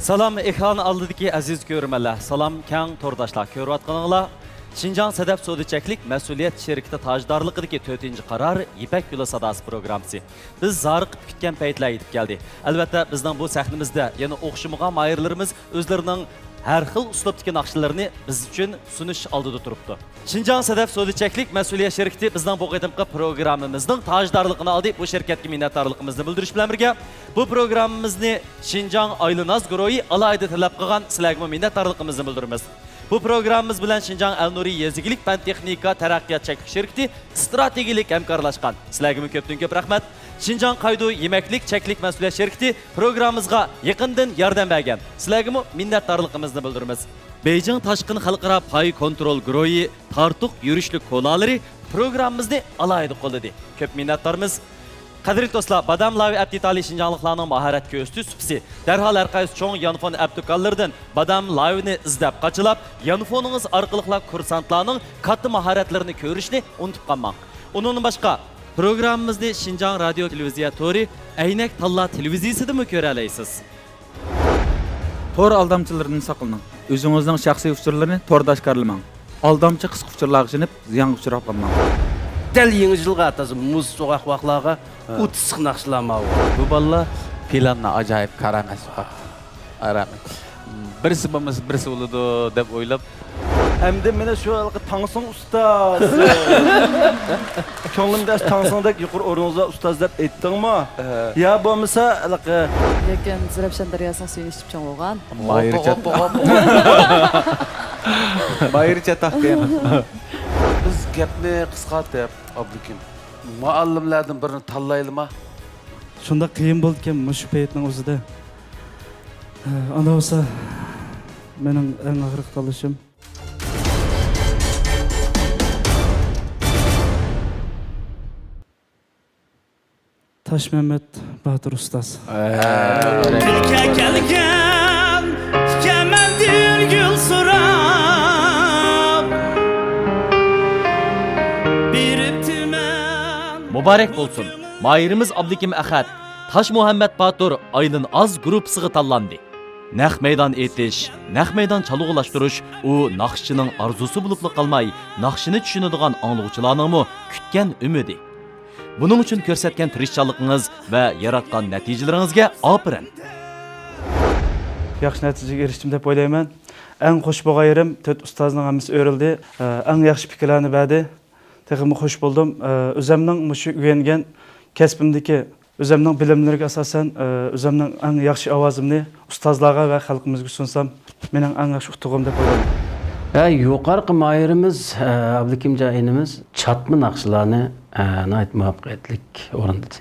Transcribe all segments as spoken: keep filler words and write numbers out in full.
سالام ئېكران ئالدىدىكى ئەزىز كۆرۈرمەنلەر، سالام كەڭ تورداشلار، كۆرۈۋاتقىنىڭلار شىنجاڭ سەدەپ سودا چەكلىك مەسئۇلىيەت شىركىتى تاجدارلىقىدىكى تۆتىنچى قارار يىپەك يولى ساداسى پروگراممىسى. بىز زارىقىپ كۈتكەن پەيتلەر يېتىپ كەلدى. ئەلۋەتتە، بىزنىڭ بۇ سەھنىمىزدە يەنە ئوخشىمىغان ماھىرلىرىمىز ئۆزلىرىنىڭ ھەر خىل ئۇسلۇبتىكى ناخشىلىرىنى بىز ئۈچۈن سۇنۇش ئالدىدا تۇرۇپتۇ. شىنجاڭ سەدەپ سودا چەكلىك مەسئۇلىيەت شىركىتى بىزنىڭ بۇ قېتىمقى پروگراممىمىزنىڭ تاجدارلىقىنى ئالدى. بۇ شىركەتكە مىننەتدارلىقىمىزنى بىلدۈرۈش بىلەن بىرگە، بۇ پروگراممىمىزنى شىنجاڭ ئايلىناز گۇرۇھى ئالاھىدە تەلەپ قىلغان. سىلەرگىمۇ مىننەتدارلىقىمىزنى بىلدۈرىمىز. بۇ پروگراممىمىز بىلەن شىنجاڭ ئەلنۇرى يېزا ئىگىلىك پەن تېخنىكا تەرەققىيات چەكلىك شىركىتى ئىستراتېگىيەلىك ھەمكارلاشقان. سىلەرگىمۇ كۆپتىن كۆپ رەھمەت. شىنجاڭ قايدۇ يېمەكلىك چەكلىك مەسئۇلىيەت شىركىتى پروگراممىمىزغا يېقىندىن ياردەم بەرگەن. سىلەرگىمۇ مىننەتدارلىقىمىزنى بىلدۈرىمىز. بېيجىڭ تاشقىن خەلقئارا پاي كونترول گۇرۇھى تارتۇق يۈرۈشلۈك كولالىرى پروگراممىمىزنى ئالاھىدە قوللىدى. كۆپ مىننەتدارمىز. قەدىرلىك دوستلار، بادام لاۋى ئەپتى ئىتالىي شىنجاڭلىقلارنىڭ ماھارەت كۆرسىتىش سۇپىسى. دەرھال ھەر قايسى چوڭ يانفون ئەپ دۇكانلىرىدىن بادام لاۋىنى ئىزدەپ قاچىلاپ، يانفونىڭىز ئارقىلىقلا كۇرسانتلارنىڭ كاتتا ماھارەتلىرىنى كۆرۈشنى ئۇنتۇپ قالماڭ. ئۇنىڭدىن باشقا، پروگراممىمىزنى شىنجاڭ رادىيو تېلېۋىزىيە تورى، ئەينەك تاللا تېلېۋىزىيىسىدىمۇ كۆرەلەيسىز. تور ئالدامچىلىرىدىن ساقلىنىڭ. ئۆزىڭىزنىڭ شەخسىي ئۇچۇرلىرىنى توردا ئاشكارىلىماڭ. ئالدامچى قىسقا ئۇچۇرلارغا ئىشىنىپ، زىيانغا ئۇچراپ قالماڭ. دەل يېڭى يىلغا ئاتاسى مۇز سوغۇق ۋاقلارغا ھە. ئۇ تىسسىق ناخشىلار ماۋۇ. بۇ بالىلار پىلاننى ئاجايىپ كارامەت سوقاتتى. ئارام. بىرسى بولمىسا بىرسى بولىدۇ دەپ ئويلاپ. ئەمدى مېنى شۇ ھېلىقى تاڭسىڭ ئۇستاز. كۆڭلۈمدە تاڭسىڭدەك يۇقىرى ئورنىڭىزدا ئۇستاز دەپ ئېيتتىڭمۇ؟ ئە. يا بولمىسا ھېلىقى. لېكىن زىرەپشان دەرياسىنىڭ سۈيىنى ئىچىپ چوڭ بولغان. ماھىر چاتاق. ماھىر چاتاق دېگەن. بىز گەپنى قىسقارتىپ، ئابلىكىم، مۇئەللىملەردىن بىرىنى تاللايلىما؟ شۇنداق قىيىن بولىدىكەن مۇشۇ پەيتنىڭ ئۆزىدە. ئانا بولسا مېنىڭ ئەڭ ئاخىرقى تاللىشىم. تاشمەمەت باتۇر ئۇستاز. كۈلكە كەلگەن ئىكەنمەن دۈرگۈل سوراپ، بېرىپتىمەن. مۇبارەك بولسۇن! ماھىرىمىز ئابلىكىم ئەخەت تاشمۇھەممەت باتۇر ئايلىن ئاز گۇرۇپپىسىغا تاللاندى. نەق مەيدان ئېيتىش، نەق مەيدان چالغۇلاشتۇرۇش ئۇ ناخشىچىنىڭ ئارزۇسى بولۇپلا قالماي، ناخشىنى چۈشىنىدىغان ئاڭلىغۇچىلارنىڭمۇ كۈتكەن ئۈمىدى. بۇنىڭ ئۈچۈن كۆرسەتكەن تىرىشچانلىقىڭىز ۋە ياراتقان نەتىجىلىرىڭىزگە ئاپىرىن! ياخشى نەتىجىگە ئېرىشتىم دەپ ئويلايمەن. ئەڭ خوش بولغان يېرىم، تۆت ئۇستازنىڭ ھەممىسى ئۆرۈلدى. ئەڭ ياخشى پىكىرلەرنى بەردى. تېخىمۇ خوش بولدۇم. ئۆزەمنىڭ مۇشۇ ئۆگەنگەن كەسپىمدىكى ئۆزەمنىڭ بىلىملىرىگە ئاساسەن، ئۆزەمنىڭ ئەڭ ياخشى ئاۋازىمنى ئۇستازلارغا ۋە خەلقىمىزگە سۇنسام، مېنىڭ ئەڭ ياخشى ئۇتۇقۇم دەپ ئويلايمەن. ھە، يۇقىرىقى ماھىرىمىز، ئابلىكىمجان ئىنىمىز چاتما ناخشىلارنى، ناھايىتى مۇۋەپپەقىيەتلىك ئورۇندىدى.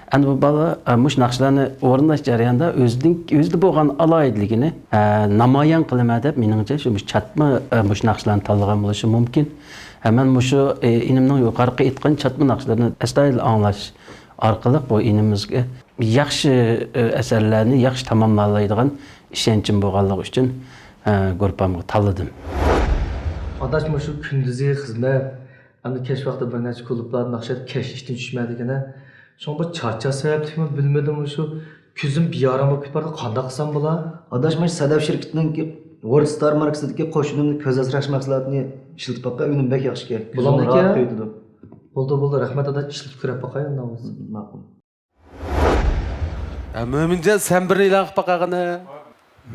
ئەمدى بۇ بالا، مۇشۇ ناخشىلارنى ئورۇنداش جەريانىدا ئۆزىنىڭ، ئۆزىدە بولغان ئالاھىدىلىكىنى، نامايان قىلىمەن دەپ، مېنىڭچە، شۇ، مۇشۇ چاتما، مۇشۇ ناخشىلارنى تاللىغان بولۇشى مۇمكىن. ھە، مەن مۇشۇ، ئىنىمنىڭ يۇقىرىقى ئېيتقان چاتما ناخشىلىرىنى ئەستايىدىل ئاڭلاش ئارقىلىق بۇ ئىنىمىزگە ياخشى، ئەسەرلەرنى ياخشى تاماملالايدىغان ئىشەنچىم بولغانلىقى ئۈچۈن، گۇرۇپپامغا تاللىدىم. ئاداش، مۇشۇ كۈندۈزى خىزمەت، ئەمدى كەچ ۋاقتى بىر نەچچە كۇلۇبلاردا ناخشا ئېيتىپ، كەچ ئىشتىن چۈشمەيدىكەن. شۇڭا بۇ چارچاش سەۋەبلىكمۇ بىلمىدىم، مۇشۇ كۆزۈم بىئارام بولۇپ كېتىپ بارىدۇ، قانداق قىلسام بولا؟ ئاداش، مانا شۇ سەدەپ شىركىتىنىڭكى ۋورلد ستار ماركىسىدىكى قوش ئۈنۈملۈك كۆز ئاسراش مەھسۇلاتىنى ئىشلىتىپ باققىن، ئۈنۈم بەك ياخشىكەن. كۆزۈڭنى بولامدىكەن؟ راھەت كۆيدۈرىدۇ. بولدى، بولدى، رەھمەت ئاداش، ئىشلىتىپ كۆرۈپ باقاي ئۇنداق بولسا. ماقۇل. ھە، مۆمىنجان، سەن بىرنى ئېلان قىلىپ باقاغىنە.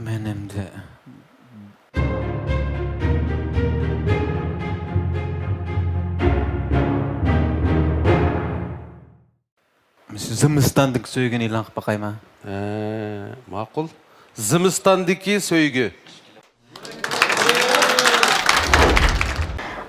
مەن ئەمدى. زىمىستاندىكى سۆيگۈنى ئېلان قىلىپ باقايمەن. ھە، ماقۇل. زىمىستاندىكى سۆيگۈ.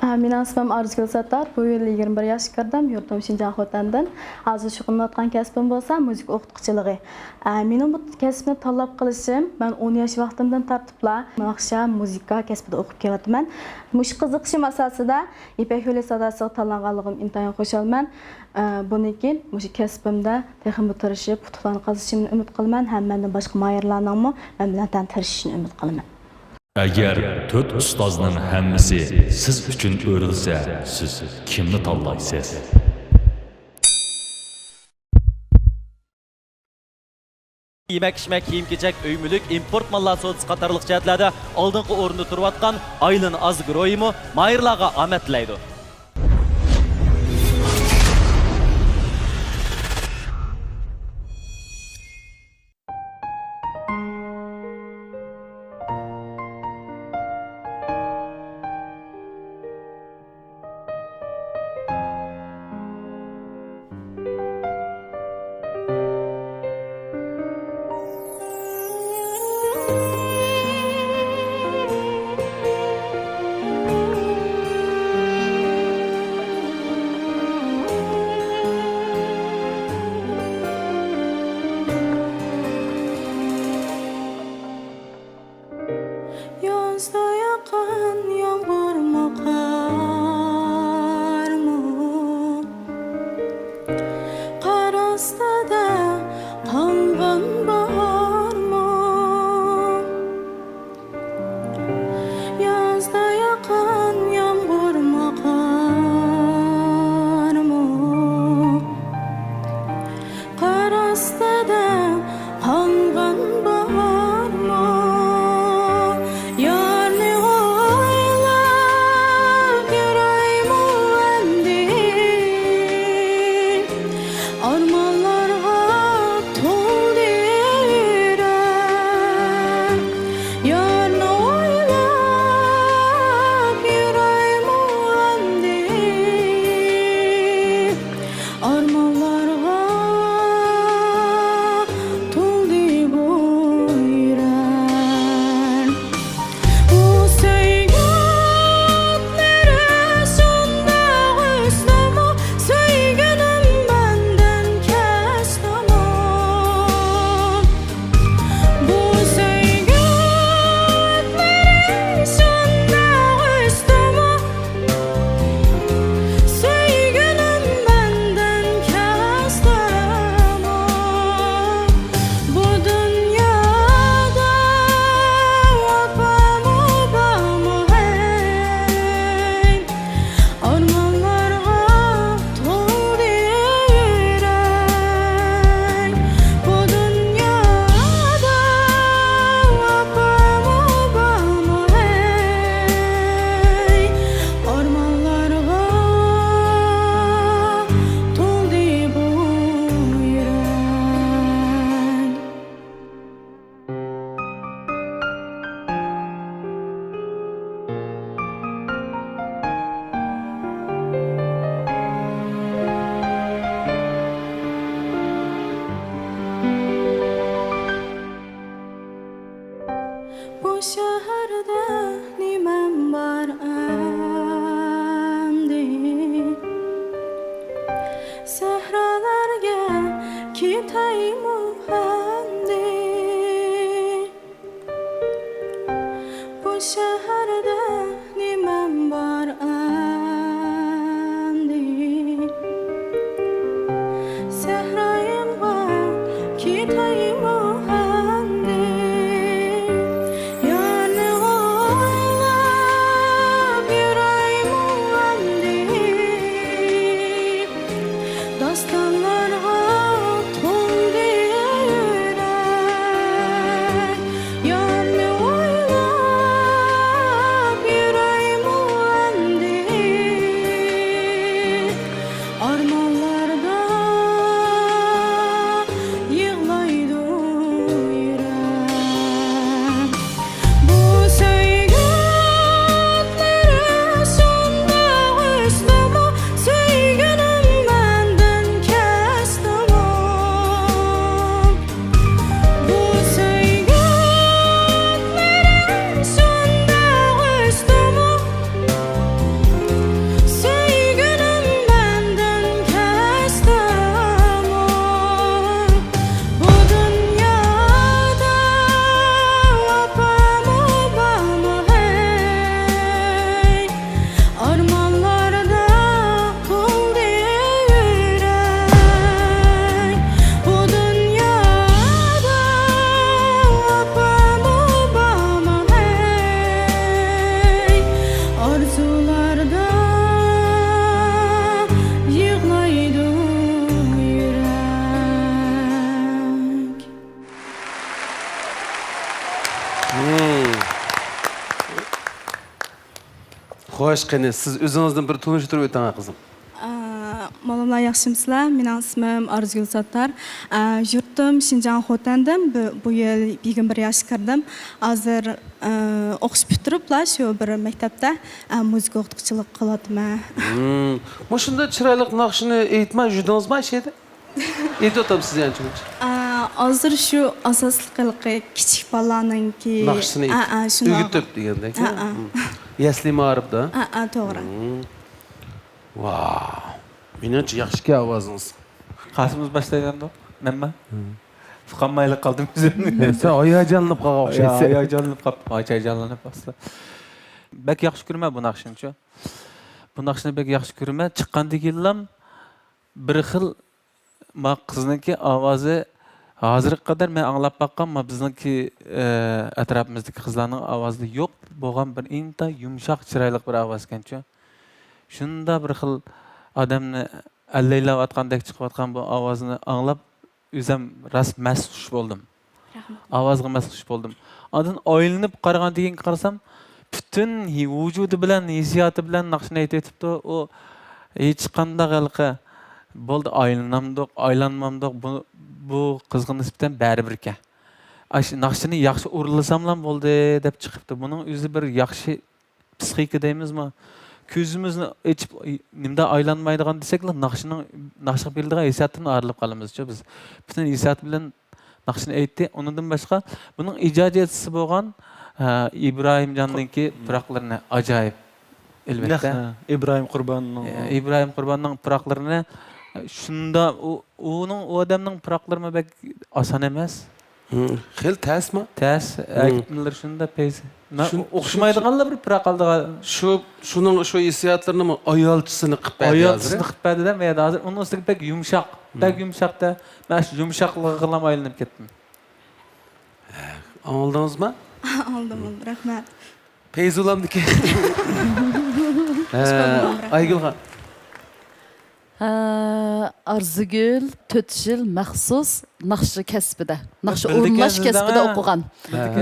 ئە، مېنىڭ ئىسمىم ئارزۇگۈل ساتتار. بۇ يىل يىگىرمە بىر ياشقا كىردىم. يۇرتۇم شىنجاڭ خوتەندىن. ھازىر شۇغۇللىنىۋاتقان كەسپىم بولسا مۇزىكا ئوقۇتقۇچىلىقى. ئە، مېنىڭ بۇ كەسىپنى تاللاپ قېلىشىم، مەن ئون ياش ۋاقتىمدىن تارتىپلا ناخشا، مۇزىكا كەسپىدە ئوقۇپ كېلىۋاتىمەن. مۇشۇ قىزىقىشىم ئاساسىدا يىپەك يولى ساداسىغا تاللانغانلىقىم ئىنتايىن خۇشالمەن. ئە، بۇندىن كېيىن مۇشۇ كەسپىمدە تېخىمۇ تىرىشىپ، ئۇتۇقلارنى قازىنىشىمنى ئۈمىد قىلىمەن ھەم مەندىن باشقا ماھىرلارنىڭمۇ مەن بىلەن تەڭ تىرىشىشىنى ئۈمىد قىلىمەن. ئەگەر تۆت ئۇستازنىڭ ھەممىسى سىز ئۈچۈن ئۆرۈلسە، سىز كىمنى تاللايسىز؟ يېمەك-ئىچمەك، كىيىم-كېچەك، ئۆي-مۈلۈك، ئىمپورت ماللار سودىسى قاتارلىق جەھەتلەردە ئالدىنقى ئورۇندا تۇرۇۋاتقان ئايلىن ئاز گۇرۇھىمۇ ماھىرلارغا ئامەت تىلەيدۇ. خوش، قېنى، سىز ئۆزىڭىزدىن بىر تونۇشتۇرۇپ ئۆتۈڭ، قىزىم. ئە، موللاملار ياخشىمۇسىلەر؟ مېنىڭ ئىسمىم ئارزۇگۈل ساتتار. ئە، يۇرتۇم شىنجاڭ خوتەندىم. بۇ، بۇ يىل يىگىرمە بىر ياشقا كىردىم. ھازىر، ئە، ئوقۇش پۈتتۈرۈپلا شۇ بىر مەكتەپتە، ئە، مۇزىكا ئوقۇتقۇچىلىق قىلىۋاتىمەن. مۇشۇنداق چىرايلىق ناخشىنى ئېيتماي يۈردىڭىزمۇ شەيدە؟ ئېيتىۋاتامسىز يەنە شۇنچە. ئا، ھازىر شۇ ئاساسلىق ھېلىقى كىچىك بالىلارنىڭكى، ناخشىسىنى ئا، ئا، شۇنداق. ئۆگىتىپ دېگەندەك. ئا، ئا. يەسلى مائارىپتا. ئا، ئا، توغرا. ۋاو. مېنىڭچە ياخشىكەن ئاۋازىڭىز. قاسىمىز باشلايدۇ. مەنمۇ؟ ئۇقالمايلا قالدىم ئۆزۈمنى. سەن ھاياجانلىنىپ قالغان ئوخشايسەن. ھاياجانلىنىپ قاپتۇ، ھاياجانلىنىپ ئاپسىز. بەك ياخشى كۆرىمەن بۇ ناخشىنىچۇ. بۇ ناخشىنى بەك ياخشى كۆرىمەن. چىققاندىن كېيىنلام بىر خىل، ما قىزنىڭكى ئاۋازى ھازىرغا قەدەر مەن ئاڭلاپ باققان، ما بىزنىڭكى، ئە، ئەتراپىمىزدىكى قىزلارنىڭ ئاۋازىدا يوق بولغان بىر ئىنتايىن يۇمشاق، چىرايلىق بىر ئاۋاز ئىكەنچۇ. شۇنداق بىر خىل ئادەمنى ئەللەيلەۋاتقاندەك چىقىۋاتقان بۇ ئاۋازنى ئاڭلاپ، ئۆزۈم راست مەستخۇش بولدۇم. رەھمەت. ئاۋازغا مەستخۇش بولدۇم. ئاندىن ئايلىنىپ قارىغاندىن كېيىن قارىسام، پۈتۈن ھى-، ۋۇجۇدى بىلەن، ھېسسىياتى بىلەن ناخشىنى ئېيتىۋېتىپتۇ. ئۇ ھېچقانداق ھېلىقى، «بولدى، ئايلىنامدۇق، ئايلانمامدۇق، بۇ، بۇ قىزغا نىسبەتەن بەرىبىركەن. ئاشۇ ناخشىنى ياخشى ئورۇنلىساملا بولدى» دەپ چىقىپتۇ. بۇنىڭ ئۆزى بىر ياخشى پسىخىكا دەيمىزمۇ؟ كۆزىمىزنى ئېچىپ، نېمىدە ئايلانمايدىغان دېسەكلا، ناخشىنىڭ، ناخشىغا بېرىلىدىغان ھېسسىياتتىن ئايرىلىپ قالىمىزچۇ بىز. پۈتۈن ھېسسىيات بىلەن ناخشىنى ئېيتتى. ئۇنىڭدىن باشقا، بۇنىڭ ئىجادىيەتچىسى بولغان، ھە، ئىبراھىمجاننىڭكى پۇراقلىرىنى ئاجايىپ، ئەلۋەتتە. نەق، ھە، ئىبراھىم قۇرباننىڭ. ئە، ئىبراھىم قۇرباننىڭ پۇراقلىرىنى، ئە، شۇنداق، ئۇ، ئۇنىڭ، ئۇ ئادەمنىڭ پۇراقلىرىمۇ بەك ئاسان ئەمەس. خېلى تەسمۇ؟ تەس، ئەركىنلىرى شۇنداق پەيزى. مەن شۇن-، ئوخشىمايدىغانلا بىر پۇراق ئالدىغا. شۇ، شۇنىڭ شۇ ھېسسىياتلىرىنىمۇ ئايالچىسىنى قىلىپ بەردى ھازىر. ئايالچىسىنى قىلىپ بەردى-دە، مەن ھازىر ئۇنىڭ ئۈستىگە بەك يۇمشاق، بەك يۇمشاق-دە. مەن شۇ يۇمشاقلىقىغىلا ئايلىنىپ كەتتىم. ئاڭلىدىڭىزمۇ؟ ئاڭلىدىم، ئاڭلىدىم. رەھمەت. پەيزۇلامدىكى. ھە، ئايگۈل خان. ھە، ئارزۇگۈل تۆت يىل مەخسۇس ناخشا كەسپىدە، ناخشا ئورۇنلاش كەسپىدە ئوقۇغان.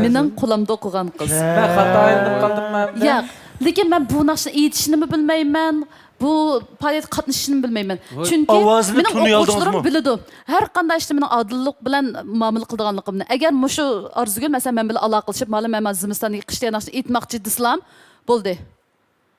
مېنىڭ قولۇمدا ئوقۇغان قىز. مەن خاتا ئايلىنىپ قالدىممۇ ئەمدى؟ ياق، لېكىن مەن بۇ ناخشىنى ئېيتىشنىمۇ بىلمەيمەن، بۇ پائالىيەتكە قاتنىشىشنىمۇ بىلمەيمەن. چۈنكى مېنىڭ ئوقۇغۇچىلىرىم بىلىدۇ، ھەر قانداق ئىشتا مېنىڭ ئادىللىق بىلەن مۇئامىلە قىلىدىغانلىقىمنى. ئەگەر مۇشۇ ئارزۇگۈل، مەسىلەن، مەن بىلەن ئالاقىلىشىپ، مانا مەن زىمىستاندىكى قىش دېگەن ناخشىنى ئېيتماقچى دېسىلام، بولدى.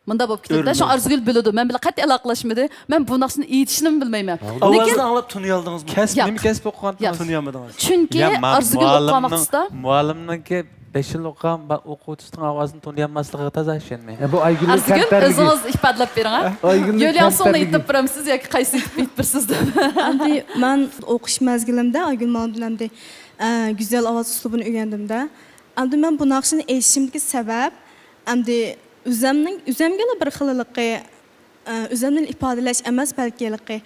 مۇنداق بولۇپ كېتىپتۇ. شۇڭا ئارزۇگۈل بىلىدۇ. مەن بىلەن قەتئىي ئالاقىلەشمىدى. مەن بۇ ناخشىنى ئېيتىشنىمۇ بىلمەيمەن. ئاۋازىنى ئاڭلاپ تونۇيالدىڭىزمۇ؟ كەسىپ، نېمە كەسىپ ئوقۇغانتىڭىز؟ تونۇيالمىدىڭىز؟ چۈنكى ئارزۇگۈل ئوقۇغان ۋاقتىدا مۇئەللىمنىڭكى بەش يىل ئوقۇغان ئوقۇغۇچىسىنىڭ ئاۋازىنى تونۇيالماسلىقىغا تازا ئىشەنمەي. بۇ ئايگۈلنىڭ، ئارزۇگۈل، ئۆزىڭىز ئىپادىلەپ بېرىڭ، ھە؟ يۆلياڭسۇڭنى ئېيتىپ بېرەمسىز ياكى قايسىنى ئېيتىپ بېرىسىز دەپ؟ ئەمدى مەن ئوقۇش مەزگىلىمدە ئايگۈل مۇئەللىمدىن ئەمدى، ئە، گۈزەل ئاۋاز ئۇسلۇبىنى ئۆگەندىم-دە. ئەمدى مەن بۇ ناخشىنى ئېيتىشىمدىكى سەۋەب، ئەمدى ئۆزەمنىڭ، ئۆزەمگىلا بىر خىل ھېلىقى، ئە، ئۆزەمنى ئىپادىلەش ئەمەس، بەلكى ھېلىقى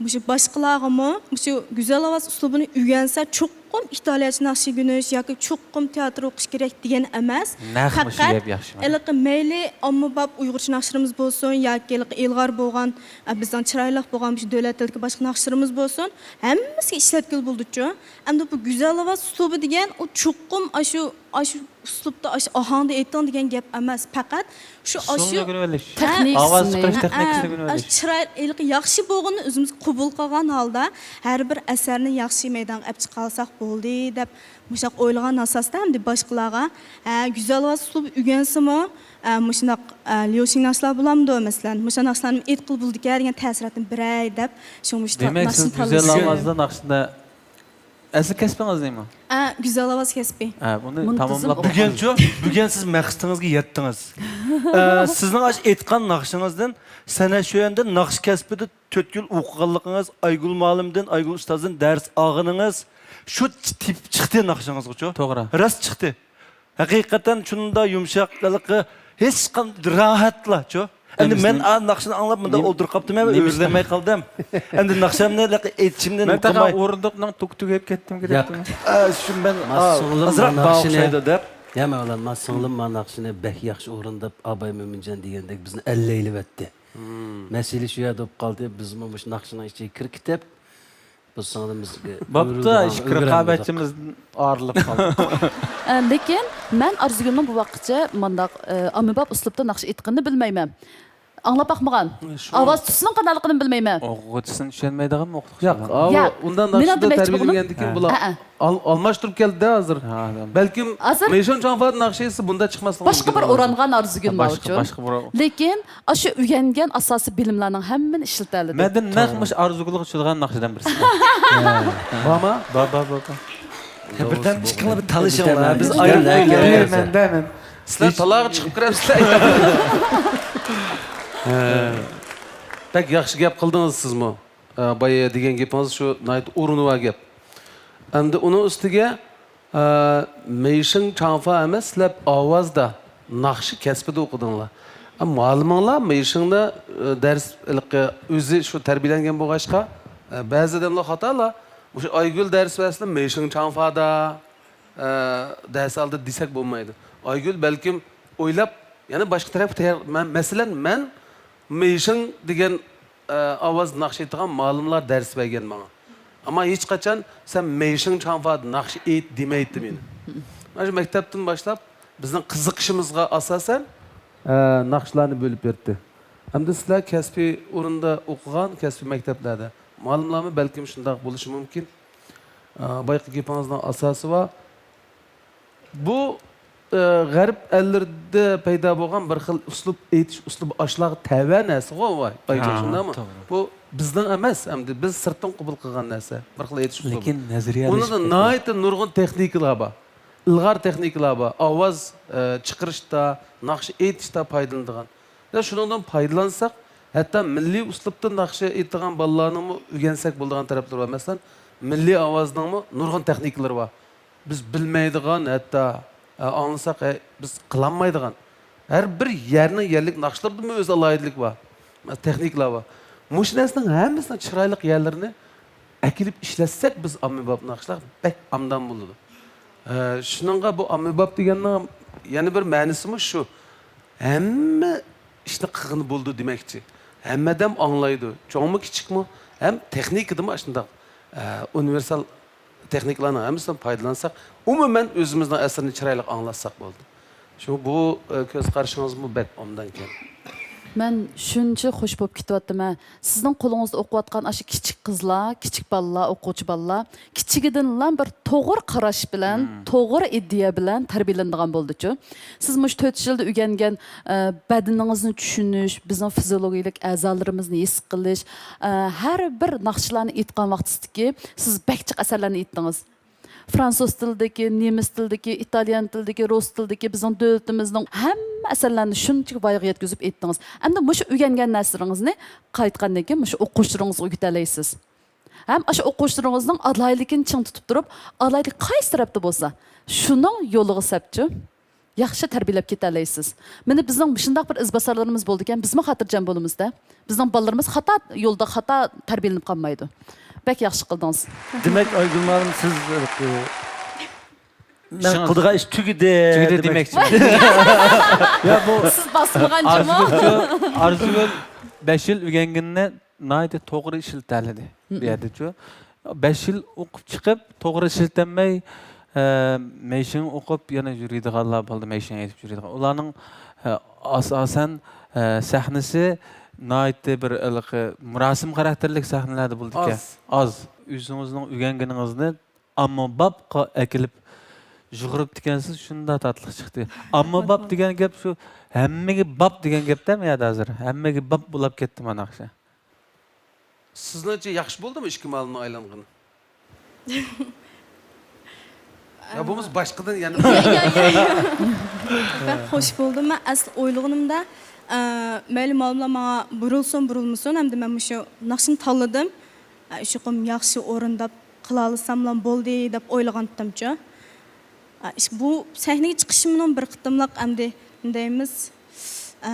مۇشۇ باشقىلارغىمۇ مۇشۇ گۈزەل ئاۋاز ئۇسلۇبىنى ئۆگەنسە، چوقۇم ئىتالىيەچە ناخشا ئۆگىنىش ياكى چوقۇم تىياتىر ئوقۇش كېرەك دېگەن ئەمەس. نەق مۇشۇ گەپ ياخشى. پەقەت ھېلىقى مەيلى ئاممىباب ئۇيغۇرچە ناخشىلىرىمىز بولسۇن ياكى ھېلىقى ئىلغار بولغان، ئە، بىزنىڭ چىرايلىق بولغان مۇشۇ دۆلەت تىلىدىكى باشقا ناخشىلىرىمىز بولسۇن، ھەممىسىگە ئىشلەتكىلى بولىدۇچۇ. ئەمدى بۇ گۈزەل ئاۋاز ئۇسلۇبى دېگەن، ئۇ چوقۇم ئاشۇ، ئاشۇ ئۇسلۇبتا، ئاشۇ ئاھاڭدا ئېيتىڭ دېگەن گەپ ئەمەس. پەقەت شۇ، ئۇسۇلنى ئۆگىنىۋېلىش. تېخنىكىسىنى. ئاۋاز چىقىرىش تېخنىكىسىنى ئۆگىنىۋېلىش. ئاشۇ چىراي، ھېلىقى ياخشى بولغىنىنى ئۆزىمىز قوبۇل قىلغان ھالدا، ھەر بىر ئەسەرنى ياخشى مەيدانغا ئەپ چىقالىساق بولدى دەپ، مۇشۇنداق ئويلىغان ئاساستا ئەمدى باشقىلارغا، ھە، گۈزەل ئاۋاز ئۇسلۇبى ئۆگەنسىمۇ، ھە، مۇشۇنداق، ھە، ليۇشىڭ ناخشىلار بولامدۇ، مەسىلەن، مۇشۇنداق ناخشىلارنى ئېيتقىلى بولىدىكەن دېگەن تەسىراتنى بېرەي دەپ، شۇڭا مۇشۇ ناخشىنى تاللىدىم. دېمەك، سىز گۈزەل ئاۋازدا ناخشىدا ئەسلى كەسپىڭىز نېمە؟ ئە، گۈزەل ئاۋاز كەسپى. ھە، بۇنى تاماملاپ بۈگۈنچۇ، بۈگۈن سىز مەقسىتىڭىزگە يەتتىڭىز. ئە، سىزنىڭ ئاشۇ ئېيتقان ناخشىڭىزدىن، سەنئەت شۆيەندە ناخشا كەسپىدە تۆت يىل ئوقۇغانلىقىڭىز، ئايگۈل مۇئەللىمدىن، ئايگۈل ئۇستازدىن دەرس ئالغىنىڭىز، شۇ تېپىپ چىقتى ناخشىڭىزغىچۇ. توغرا. راست چىقتى. ھەقىقەتەن شۇنداق يۇمشاقلىقى، ھېچقانداق راھەتلاچۇ. ئەمدى مەن ئا ناخشىنى ئاڭلاپ مۇنداق ئولتۇرۇپ قاپتىمەن، ئۆرلىمەي قالدىم. ئەمدى ناخشامنى ئېيتىشىمنى مەن تېخى ئورۇندۇقنىڭ تۈكتۈكى بولۇپ كەتتىم. ياق. شۇ مەن ئازراق ماڭا ئوخشايدۇ دەپ. يا مەۋلان، ما سىڭلىم ما ناخشىنى بەك ياخشى ئورۇنداپ، ئاباي مۆمىنجان دېگەندەك بىزنى ئەللەيلىۋەتتى. مەسىلە شۇ يەردە بولۇپ قالدى، بىزمۇ مۇشۇ ناخشىنىڭ ئىچىگە كىرىپ كېتىپ، بولسىڭىز بىزگە بوپتۇ، ئىككى رىقابەتچىمىز ئايرىلىپ قالدى. ئە، لېكىن مەن ئارزۇگۈلنىڭ بۇ ۋاقىتقىچە مانداق ئە، ئاممىباب ئۇسلۇبتا ناخشا ئېيتقىنىنى بىلمەيمەن. ئاڭلاپ باقمىغان. ئاۋاز تۈسىنىڭ قانداقلىقىنى بىلمەيمەن. ئوقۇغۇچىسىنى چۈشەنمەيدىغانمۇ ئوقۇتقۇچى؟ ياق، ئۇ ئۇنداق ناخشىدا تەربىيەلىگەندىكىن بۇلار ئالماشتۇرۇپ كەلدى ھازىر. بەلكىم مېيشىڭ چاڭفا ناخشىسى بۇنداق چىقماسلىقى باشقا بىر ئورانغان ئارزۇگۈل ماۋۇچۇ. لېكىن ئاشۇ ئۆگەنگەن ئاساسىي بىلىملەرنىڭ ھەممىنى ئشلىتەلىدى. مەندە نەق مۇشۇ ئارزۇگۈلگە چۈشىدىغان ناخشىدىن بىرسى. بارمۇ؟ بار، بار، بار، بار. بىردەم چىقىڭلار، بىر تالىشىڭلار. بىز ئايرىلىپ كەتمەيلى. سىلەر تالاغا چىقىپ كىرەمسىلەر. بەك ياخشى گەپ قىلدىڭىز سىزمۇ. بايا دېگەن گېپىڭىز شۇ ناھايىتى ئورنىۋا گەپ. ئەمدى ئۇنىڭ ئۈستىگە مېيشىڭ چاڭفا ئەمەس، سىلەر ئاۋازدا، ناخشا كەسپىدە ئوقۇدۇڭلار. مۇئەللىمىڭلار مېيشىڭدا دەرس ئۆزى شۇ تەربىيەلەنگەن بولغاچقا، بەزى ئادەملەر خاتالار، مۇشۇ ئايگۈل دەرس بەرسىلا مېيشىڭ چاڭفادا دەرس ئالدى دېسەك بولمايدۇ. ئايگۈل بەلكىم ئويلاپ يەنە باشقا تەرەپكە تەييار. مەسىلەن، مەن مېيشىڭ دېگەن ئاۋاز ناخشا ئېيتىدىغان مۇئەللىملار دەرس بەرگەن ماڭا. ئەمما ھېچقاچان سەن مېيشىڭ چاڭفادا ناخشا ئېيت دېمەيتتى مېنى. مانا شۇ مەكتەپتىن باشلاپ بىزنىڭ قىزىقىشىمىزغا ئاساسەن ناخشىلارنى بۆلۈپ بەردى. ئەمدى سىلەر كەسپىي ئورۇندا ئوقۇغان، كەسپىي مەكتەپلەردە مۇئەللىملارمۇ بەلكىم شۇنداق بولۇشى مۇمكىن. بايىقى گېپىڭىزنىڭ ئاساسى بار. بۇ غەرب ئەللىرىدە پەيدا بولغان بىر خىل ئۇسلۇب، ئېيتىش ئۇسلۇبى، ئاشۇلارغا تەۋە نەرسىغۇ ئايگۈل، شۇنداقمۇ؟ بۇ بىزنىڭ ئەمەس، ئەمدى بىز سىرتتىن قوبۇل قىلغان نەرسە، بىر خىل ئېيتىش ئۇسلۇبى. لېكىن نەزەرىيە، ئۇنىڭدا ناھايىتى نۇرغۇن تېخنىكىلار بار، ئىلغار تېخنىكىلار بار، ئاۋاز چىقىرىشتا، ناخشا ئېيتىشتا پايدىلىنىدىغان. شۇنىڭدىن پايدىلانساق، ھەتتا مىللىي ئۇسلۇبتا ناخشا ئېيتىدىغان بالىلارنىڭمۇ ئۆگەنسەك بولىدىغان تەرەپلىرى بار. مەسىلەن، مىللىي ئاۋازنىڭمۇ نۇرغۇن تېخنىكىلىرى بار. بىز بىلمەيدىغان، ھەتتا ئاڭلىساق، ھەي، بىز قىلالمايدىغان. ھەر بىر يەرنىڭ يەرلىك ناخشىلىرىدىمۇ ئۆز ئالاھىدىلىكى بار، تېخنىكىلار بار. مۇشۇ نەرسىنىڭ ھەممىسىنىڭ چىرايلىق يەرلىرىنى ئەكېلىپ ئىشلەتسەك، بىز ئاممىباب ناخشىلار بەك ئامدان بولىدۇ. شۇنىڭغا بۇ ئاممىباب دېگەننىڭ يەنە بىر مەنىسىمۇ شۇ. ھەممە ئىشنى قىلغىلى بولىدۇ دېمەكچى. ھەممە ئادەم ئاڭلايدۇ. چوڭمۇ، كىچىكمۇ، ھەم تېخنىكىدىمۇ ئاشۇنداق ئۇنىۋېرسال تېخنىكىلارنىڭ ھەممىسىدىن پايدىلانساق، ئومۇمەن ئۆزىمىزنىڭ ئەسىرىنى چىرايلىق ئاڭلاتساق بولدى. شۇ بۇ كۆز قارىشىڭىزمۇ بەك ئوبدانكەن. مەن شۇنچە خوش بولۇپ كېتىۋاتىمەن. سىزنىڭ قولىڭىزدا ئوقۇۋاتقان ئاشۇ كىچىك قىزلار، كىچىك بالىلار، ئوقۇغۇچى بالىلار كىچىكىدىنلا بىر توغرا قاراش بىلەن، توغرا ئىدىيە بىلەن تەربىيەلىنىدىغان بولدىچۇ. سىز مۇشۇ تۆت يىلدا ئۆگەنگەن، ئە، بەدىنىڭىزنى چۈشىنىش، بىزنىڭ فىزىيولوگىيەلىك ئەزالىرىمىزنى ھېس قىلىش، ئە، ھەر بىر ناخشىلارنى ئېيتقان ۋاقتىدىكى سىز بەك جىق ئەسەرلەرنى ئېيتتىڭىز. فرانسۇز تىلىدىكى، نېمىس تىلىدىكى، ئىتاليان تىلىدىكى، رۇس تىلىدىكى بىزنىڭ دۆلىتىمىزنىڭ ھەممە ئەسەرلەرنى شۇنچىلىك ۋايىغا يەتكۈزۈپ ئېيتتىڭىز. ئەمدى مۇشۇ ئۆگەنگەن نەرسىلىرىڭىزنى قايتقاندىن كېيىن مۇشۇ ئوقۇغۇچىلىرىڭىزغا ئۆگىتەلەيسىز. ھەم ئاشۇ ئوقۇغۇچىلىرىڭىزنىڭ ئالاھىدىلىكىنى چىڭ تۇتۇپ تۇرۇپ، ئالاھىدىلىك قايسى تەرەپتە بولسا، شۇنىڭ يولىغا سەپچۇ. ياخشى تەربىيەلەپ كېتەلەيسىز. مانا بىزنىڭ شۇنداق بىر ئىزباسارلىرىمىز بولىدىكەن، بىزمۇ خاتىرجەم بولىمىز-دە. بىزنىڭ بالىلىرىمىز خاتا يولدا خاتا تەربىيەلىنىپ قالمايدۇ. بەك ياخشى قىلدىڭىز. دېمەك، ئايگۈل مۇئەللىم، سىز مەن قىلىدىغان ئىش تۈگىدى. تۈگىدى دېمەكچى. سىز باسمىغان جۇمۇ. ئارزۇگۈل بەش يىل ئۆگەنگىنىنى ناھايىتى توغرا ئىشلىتەلىدى بۇ يەردىچۇ. بەش يىل ئوقۇپ چىقىپ، توغرا ئىشلىتەلمەي، مېيشىڭ ئوقۇپ يەنە يۈرىدىغانلار بولدى، مېيشىڭ ئېيتىپ يۈرىدىغان. ئۇلارنىڭ ئاساسەن سەھنىسى ناھايىتى بىر ھېلىقى مۇراسىم خاراكتېرلىك سەھنىلەردە بولىدىكەن. ئاز. ئۆزىڭىزنىڭ ئۆگەنگىنىڭىزنى ئاممىبابقا ئەكېلىپ يۇغۇرۇپتىكەنسىز، شۇنداق تاتلىق چىقتى. ئاممىباب دېگەن گەپ شۇ ھەممىگە باب دېگەن گەپتە بۇ يەردە ھازىر. ھەممىگە باب بولاپ كەتتى مانا ئاخشام. سىزنىڭچە ياخشى بولدىمۇ ئىككى مۇئەللىمنىڭ ئايلانغىنى؟ يا بولمىسا باشقىدىن يەنە. بەك خوش بولدۇم. مەن ئەسلى ئويلىغىنىمدا، ئە، مەيلى مۇئەللىملار ماڭا بۇرۇلسۇن، بۇرۇلمىسۇن، ئەمدى مەن مۇشۇ ناخشىنى تاللىدىم. ئە، شۇ قۇم ياخشى ئورۇنداپ قىلالىساملا بولدى دەپ ئويلىغانتىمچۇ. ئە، ئىش-، بۇ سەھنىگە چىقىشىمنىڭ بىر قېتىملىق ئەمدى نېمە دەيمىز، ئە،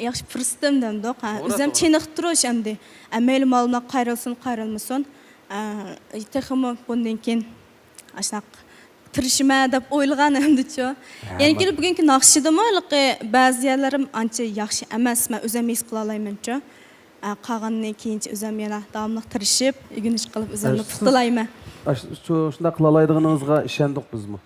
ياخشى پۇرسىتىم دەمدۇق. ئە، ئۆزۈم چېنىقتۇرۇش ئەمدى. ئە، مەيلى مۇئەللىملار قايرىلسۇن، قايرىلمىسۇن. ئە، تېخىمۇ بۇندىن كېيىن ئاشۇنداق تىرىشىمەن دەپ ئويلىغان ئەمدىچۇ. يەنە كېلىپ بۈگۈنكى ناخشىدىمۇ ھېلىقى بەزى يەرلىرىم ئانچە ياخشى ئەمەس، مەن ئۆزۈم ھېس قىلالايمەنچۇ. ئە، قالغىنىنى كېيىنچە ئۆزۈم يەنە داۋاملىق تىرىشىپ، ئۆگىنىش قىلىپ ئۆزۈمنى ئە، سىز پۇختىلايمەن. ئە، شۇ، شۇنداق قىلالايدىغىنىڭىزغا ئىشەندۇق بىزمۇ.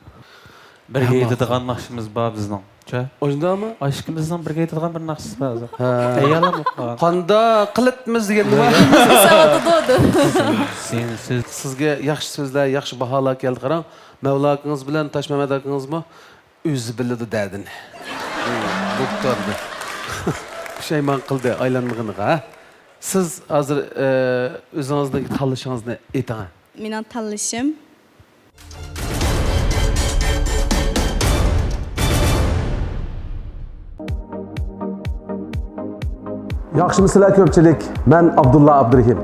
بىرگە ھەممە يېتىدىغان ناخشىمىز بار بىزنىڭ. چە؟ ئاشۇنداقمۇ؟ ئىككىمىزنىڭ بىرگە يېتىدىغان بىر ناخشىسى بار ھازىر. ھە. تەييارلىق بولۇپ قالغان. قانداق قىلىپمىز دېگەن نېمە؟ سىز، سىز. سىزگە ياخشى سۆزلەر، ياخشى باھالار كەلدى، قاراڭ. مەۋلا ئاكىڭىز بىلەن تاشمەمەت ئاكىڭىزمۇ ئۆزى بىلىدۇ دەردىنى. بوپتۇ ئەمدى. پۇشايمان قىلدى ئايلانمىغىنىغا، ھە؟ سىز ھازىر، ئە، ئۆزىڭىزنىڭ تاللىشىڭىزنى ئېيتىڭ، ھە؟ مېنىڭ تاللىشىم. ياخشىمۇسىلەر كۆپچىلىك؟ مەن ئابدۇللا ئابدۇرېھىم.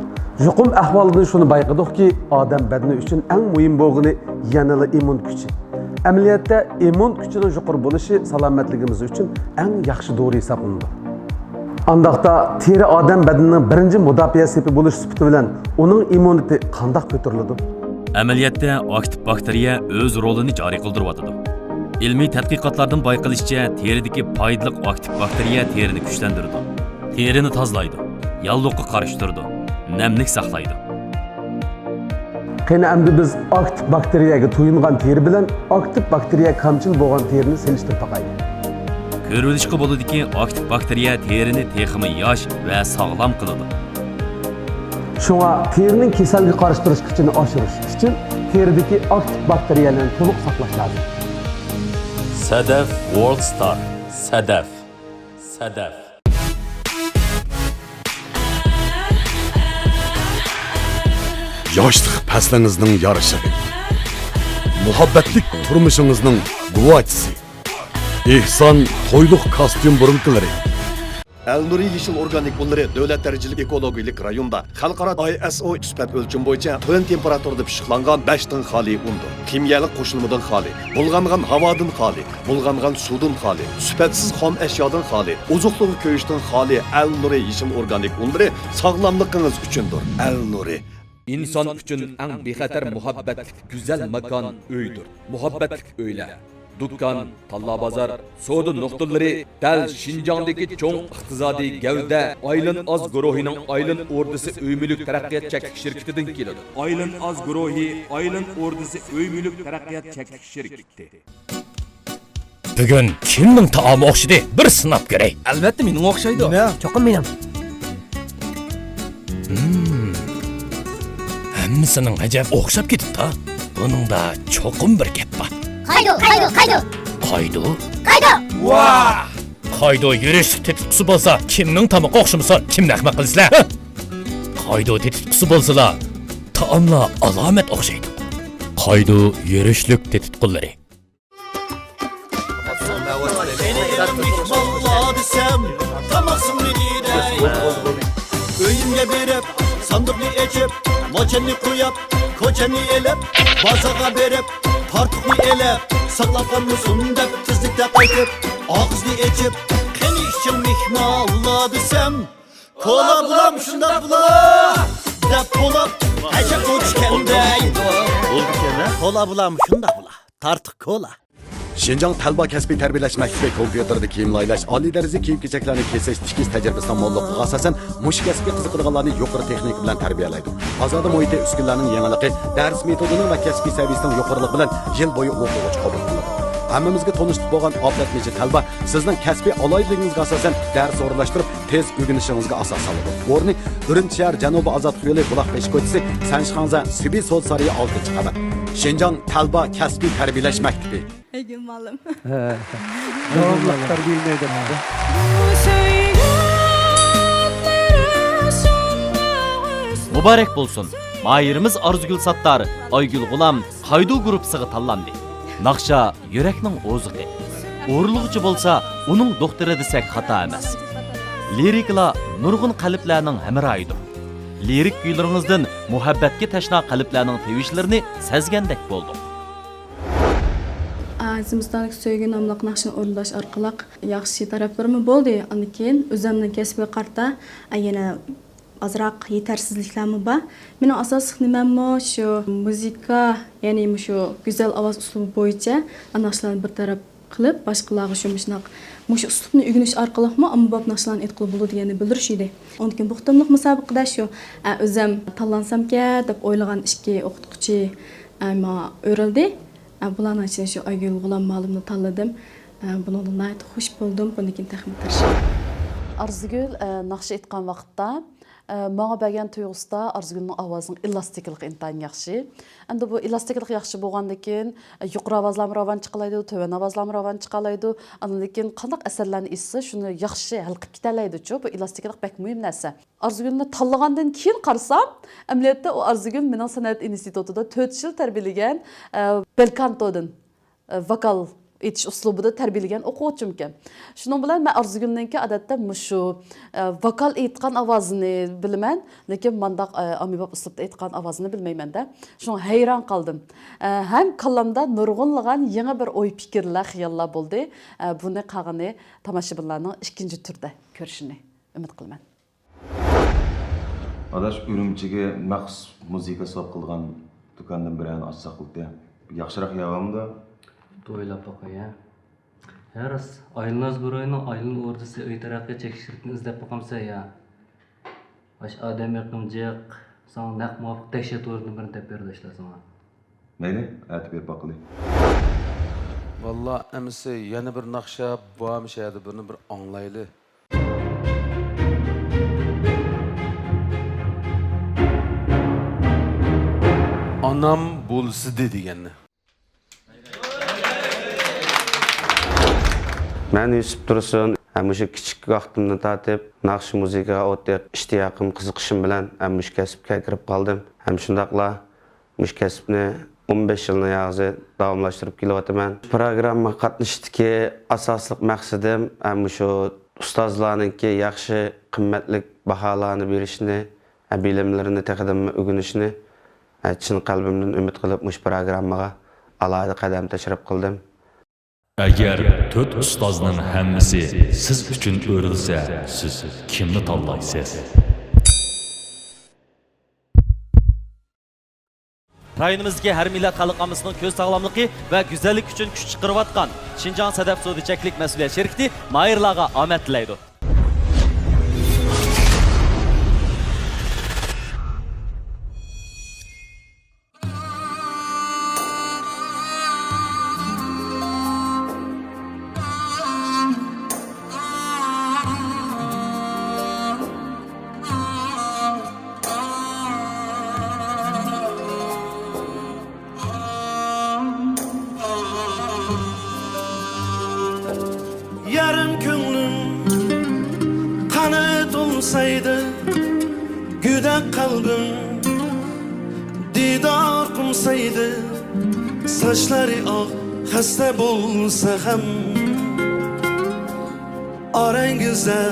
يۇقۇم ئەھۋالىدىن شۇنى بايقىدۇقكى، ئادەم بەدىنى ئۈچۈن ئەڭ مۇھىم بولغىنى يەنىلا ئىممۇن كۈچى. ئەمەلىيەتتە، ئىممۇن كۈچىنىڭ يۇقىرى بولۇشى سالامەتلىكىمىز ئۈچۈن ئەڭ ياخشى دورا ھېسابلىنىدۇ. ئانداقتا، تېرە ئادەم بەدىنىنىڭ بىرىنچى مۇداپىئە سېپى بولۇش سۈپىتى بىلەن ئۇنىڭ ئىممۇنىتېتى قانداق كۆتۈرۈلىدۇ؟ ئەمەلىيەتتە، ئاكتىپ باكتېرىيە ئۆز رولىنى جارى قىلدۇرۇۋاتىدۇ. ئىلمىي تەتقىقاتلاردىن بايقىلىشىچە، تېرىدىكى پايدىلىق ئاكتىپ باكتېرىيە تېرىنى كۈچلەندۈرىدۇ، تېرىنى تازىلايدۇ، ياللۇغقا قارشى تۇرىدۇ، نەملىك ساقلايدۇ. قېنى، ئەمدى بىز ئاكتىپ باكتېرىيەگە تويۇنغان تېرە بىلەن ئاكتىپ باكتېرىيە كامچىل بولغان تېرىنى سېلىشتۇرۇپ باقايلى. كۆرۈۋېلىشقا بولىدۇكى، ئاكتىپ باكتېرىيە تېرىنى تېخىمۇ ياش ۋە ساغلام قىلىدۇ. شۇڭا تېرىنىڭ كېسەلگە قارشى تۇرۇش كۈچىنى ئاشۇرۇش ئۈچۈن تېرىدىكى ئاكتىپ باكتېرىيەلەرنى تولۇق ساقلاش لازىم. سەدەف ۋورلد ستار. سەدەف. سەدەف. ياشلىق پەسلىڭىزنىڭ يارىشىغى، مۇھەببەتلىك تۇرمۇشىڭىزنىڭ گۇۋاچىسى، ئېھسان تويلۇق كاستيۇم بۇرۇلكىلىرى. ئەلنۇرى يېشىل ئورگانىك ئۇنلىرى دۆلەت دەرىجىلىك ئېكولوگىيەلىك رايوندا خەلقئارا ئاي ئېس ئو سۈپەت ئۆلچىمى بويىچە تۆۋەن تېمپېراتۇرىدا پىششىقلانغان بەشتىن خالىي ئۇندۇر. خىمىيەلىك قوشۇلمىدىن خالىي، بۇلغانغان ھاۋادىن خالىي، بۇلغانغان سۇدىن خالىي، سۈپەتسىز خام ئەشيادىن خالىي، ئوزۇقلۇقى كۆيۈشتىن خالىي ئەلنۇرى يېشىل ئورگانىك ئۇنلىرى ساغلاملىقىڭىز ئۈچۈندۇر. ئەلنۇرى. ئىنسان ئۈچۈن ئەڭ بىخەتەر مۇھەببەتلىك گۈزەل ماكان ئۆيدۇر. مۇھەببەتلىك ئۆيلەر، دۇكان، تاللا بازار، سودا نۇقتىلىرى دەل شىنجاڭدىكى چوڭ ئىقتىسادىي گەۋدە ئايلىن ئاز گۇرۇھىنىڭ ئايلىن ئوردىسى ئۆي مۈلۈك تەرەققىيات چەكلىك شىركىتىدىن كېلىدۇ. ئايلىن ئاز گۇرۇھى ئايلىن ئوردىسى ئۆي مۈلۈك تەرەققىيات چەكلىك شىركىتى. بۈگۈن كىمنىڭ تائامى ئوخشىدى؟ بىر سىناپ كۆرەي. ئەلۋەتتە، مېنىڭ ئوخشايدۇ. مېنىڭ؟ چوقۇم مېنىڭ. ھىم. ھەممىسىنىڭ ئەجەب ئوخشاپ كېتىپتا. بۇنىڭدا چوقۇم بىر گەپ بار. قايدۇ، قايدۇ، قايدۇ. قايدۇ؟ قايدۇ. ۋاھ! قايدۇ يۈرۈشلۈك تېتىتقۇسى بولسا، كىمنىڭ تامىقى ئوخشىمىسۇن؟ كىمنى ئەخمەق قىلىسىلەر؟ ھە؟ قايدۇ تېتىتقۇسى بولسىلا، تائاملار ئالامەت ئوخشايدۇ. قايدۇ يۈرۈشلۈك تېتىتقۇلىرى. قېنى ئېلىڭ مېھمانلار دېسەم، تاماقسىڭنى دېدەي. ئۆيۈمگە بېرىپ، ساندۇقنى ئېچىپ، موچەننى قويۇپ، كوچەننى ئېلىپ، بازارغا بېرىپ، تارتۇقنى ئېلىپ، ساقلاپ قالمىسۇن دەپ تېزلىكتە قايتىپ، ئاغزىنى ئېچىپ، قېنى ئىچىڭ مېھمانلار دېسەم، كولا بۇلام شۇنداق بۇلا دەپ بولۇپ، ئەجەب بولدىكەن دەيدۇ. بولدىكەن، ھە؟ كولا بۇلام شۇنداق بۇلا. تارتۇق كولا. شىنجاڭ تەلبا كەسپىي تەربىيەلەش مەكتىپى كومپيۇتېردا كىيىم لايىھەلەش، ئالىي دەرىجىدە كىيىم-كېچەكلەرنى كېسىش، تىكىش تەجرىبىسىنىڭ موللۇقىغا ئاساسەن، مۇشۇ كەسىپكە قىزىقىدىغانلارنى يۇقىرى تېخنىكا بىلەن تەربىيەلەيدۇ. ئازادە مۇھىتى، ئۈسكۈنىلەرنىڭ يېڭىلىقى، دەرس مېتودىنىڭ ۋە كەسپىي سەۋىيەسىنىڭ يۇقىرىلىقى بىلەن يىل بويى ئوقۇغۇچى قوبۇل قىلىنىدۇ. ھەممىمىزگە تونۇشلۇق بولغان ئابلەت مېچى تەلبا سىزنىڭ كەسپىي ئالاھىدىلىكىڭىزگە ئاساسەن دەرس ئورۇنلاشتۇرۇپ، تېز ئۆگىنىشىڭىزگە ئاساس سالىدۇ. ئورنى ئۈرۈمچى شەھەر جەنۇبىي ئازادلىق يولى، بۇلاق بېشى كوچىسى، سەنشىخاڭزە سۈبى سودا سارىيى، ئالتىنچى قەۋەت. شىنجاڭ تەلبا كەسپىي تەربىيەلەش مەكتىپى. ئەيگۈل مۇئەللىم. ھە. داۋاملىق تەربىيەلەيدۇ. مۇبارەك بولسۇن! ماھىرىمىز ئارزۇگۈل ساتتار، ئايگۈل غۇلام قايدۇ گۇرۇپپىسىغا تاللاندى. ناخشا يۈرەكنىڭ ئوزۇقى. ئورۇنلىغۇچى بولسا ئۇنىڭ دوختۇرى دېسەك خاتا ئەمەس. لىرىكىلار نۇرغۇن قەلبلەرنىڭ ھەمراھىدۇر. لىرىك كۈيلىرىڭىزدىن مۇھەببەتكە تەشنا قەلبلەرنىڭ تىۋىشلىرىنى سەزگەندەك بولدۇق. ئا، زىمىستاندىكى سۆيگۈ ناملىق ناخشىنى ئورۇنداش ئارقىلىق ياخشى تەرەپلىرىمۇ بولدى. ئاندىن كېيىن ئۆزۈمنىڭ كەسپىگە قارىتا، ئا، يەنە ئازراق يېتەرسىزلىكلەرمۇ بار. مېنىڭ ئاساسلىق نېمەممۇ شۇ مۇزىكا، يەنى مۇشۇ گۈزەل ئاۋاز ئۇسلۇبى بويىچە ناخشىلارنى بىر تەرەپ قىلىپ، باشقىلارغا شۇ مۇشۇنداق مۇشۇ ئۇسلۇبنى ئۆگىنىش ئارقىلىقمۇ ئاممىباب ناخشىلارنى ئېيتقىلى بولىدۇ دېگەننى بىلدۈرۈش ئىدى. ئۇندىن كېيىن بۇ قېتىملىق مۇسابىقىدە شۇ، ئە، ئۆزۈم تاللانسامكەن دەپ ئويلىغان ئىككى ئوقۇتقۇچى، ئە، ماڭا ئۆرۈلدى. ئە، بۇلارنىڭ ئىچىدىن شۇ ئايگۈل غۇلام مۇئەللىمنى تاللىدىم. ئە، بۇنىڭدىن ناھايىتى خۇش بولدۇم. بۇندىن كېيىن تېخىمۇ تىرىشىمەن. ئارزۇگۈل، ئە، ناخشا ئېيتقان ۋاقىتتا، ئە، ماڭا بەرگەن تۇيغۇسىدا ئارزۇگۈلنىڭ ئاۋازىنىڭ ئېلاستىكىلىقى ئىنتايىن ياخشى. ئەمدى بۇ ئېلاستىكىلىق ياخشى بولغاندىن كېيىن، ئە، يۇقىرى ئاۋازلارمۇ راۋان چىقالايدۇ، تۆۋەن ئاۋازلارمۇ راۋان چىقالايدۇ. ئاندىن كېيىن قانداق ئەسەرلەرنى ئېيتسا، شۇنى ياخشى ھەل قىلىپ كېتەلەيدۇ-چۇ. بۇ ئېلاستىكىلىق بەك مۇھىم نەرسە. ئارزۇگۈلنى تاللىغاندىن كېيىن قارىسام، ئەمەلىيەتتە ئۇ ئارزۇگۈل مېنىڭ سەنئەت ئىنستىتۇتىدا تۆت يىل تەربىيەلىگەن، ئە، بېلكانتودىن، ئە، ۋوكال ئېيتىش ئۇسلۇبىدا تەربىيەلىگەن ئوقۇغۇچىمكەن. شۇنىڭ بىلەن مەن ئارزۇگۈلنىڭكى ئادەتتە مۇشۇ، ئە، ۋوكال ئېيتقان ئاۋازىنى بىلىمەن، لېكىن مانداق، ئە، ئاممىباب ئۇسلۇبتا ئېيتقان ئاۋازىنى بىلمەيمەن-دە. شۇڭا ھەيران قالدىم. ئە، ھەم كاللامدا نۇرغۇنلىغان يېڭى بىر ئوي-پىكىرلەر، خىياللار بولدى. ئە، بۇنى قالغىنى تاماشىبىنلارنىڭ ئىككىنچى تۈردە كۆرۈشىنى ئۈمىد قىلىمەن. ئاداش، ئۈرۈمچىگە مەخسۇس مۇزىكا سوۋغات قىلىدىغان دۇكاندىن بىرەرنى ئاچساق بولاتتى. ياخشىراق يەر بارمىدۇ؟ بىر ئويلاپ باقاي، ھە. ھە، راست. ئايلىناز گۇرۇھىنىڭ ئايلىن ئوردىسى ئۆي تەرەققىي چەكلىك شىركىتىنى ئىزدەپ باقامسەن يا؟ ئاشۇ ئادەم ئېقىم جىق، ساڭا نەق مۇۋاپىق دەھشەت ئورنىدىن بىرنى تېپىپ بېرىدۇ ئاشۇلار ساڭا. مەيلى، ئەتە بېرىپ باقىلى. ۋاللا، ئەمىسە يەنە بىر ناخشا بارمۇ شۇ يەردە، بىرنى بىر ئاڭلايلى. ئانام بولسىدى دېگەننى. مەن يۈسۈپ تۇرسۇن. ھەم مۇشۇ كىچىك ۋاقتىمدىن تارتىپ ناخشا مۇزىكىغا ئوتتەك ئىشتىياقىم، قىزىقىشىم بىلەن ھەم مۇشۇ كەسىپكە كىرىپ قالدىم. ھەم شۇنداقلا مۇشۇ كەسىپنى ئون بەش يىلنى ياغزى داۋاملاشتۇرۇپ كېلىۋاتىمەن. پروگراممىغا قاتنىشىشتىكى ئاساسلىق مەقسىتىم، ئە، مۇشۇ ئۇستازلارنىڭكى ياخشى، قىممەتلىك باھالارنى بېرىشنى، ئە، بىلىملىرىنى تېخىدىنمۇ ئۆگىنىشنى، ئە، چىن قەلبىمدىن ئۈمىد قىلىپ مۇشۇ پروگراممىغا ئالاھىدە قەدەم تەشرىپ قىلدىم. ئەگەر تۆت ئۇستازنىڭ ھەممىسى سىز ئۈچۈن ئۆرۈلسە، سىز كىمنى تاللايسىز؟ رايونىمىزدىكى ھەر مىللەت خەلق ئاممىسىنىڭ كۆز ساغلاملىقى ۋە گۈزەللىكى ئۈچۈن كۈچ چىقىرىۋاتقان شىنجاڭ سەدەف سودا چەكلىك مەسئۇلىيەت شىركىتى ماھىرلارغا ئامەت تىلەيدۇ. يارىم كۆڭلۈم قانات بولسايدى، گۆدەك قەلبىم دىدار قىلسايدى، ساچلىرى ئاق خەستە بولسا ھەم، ئارەڭگىزدە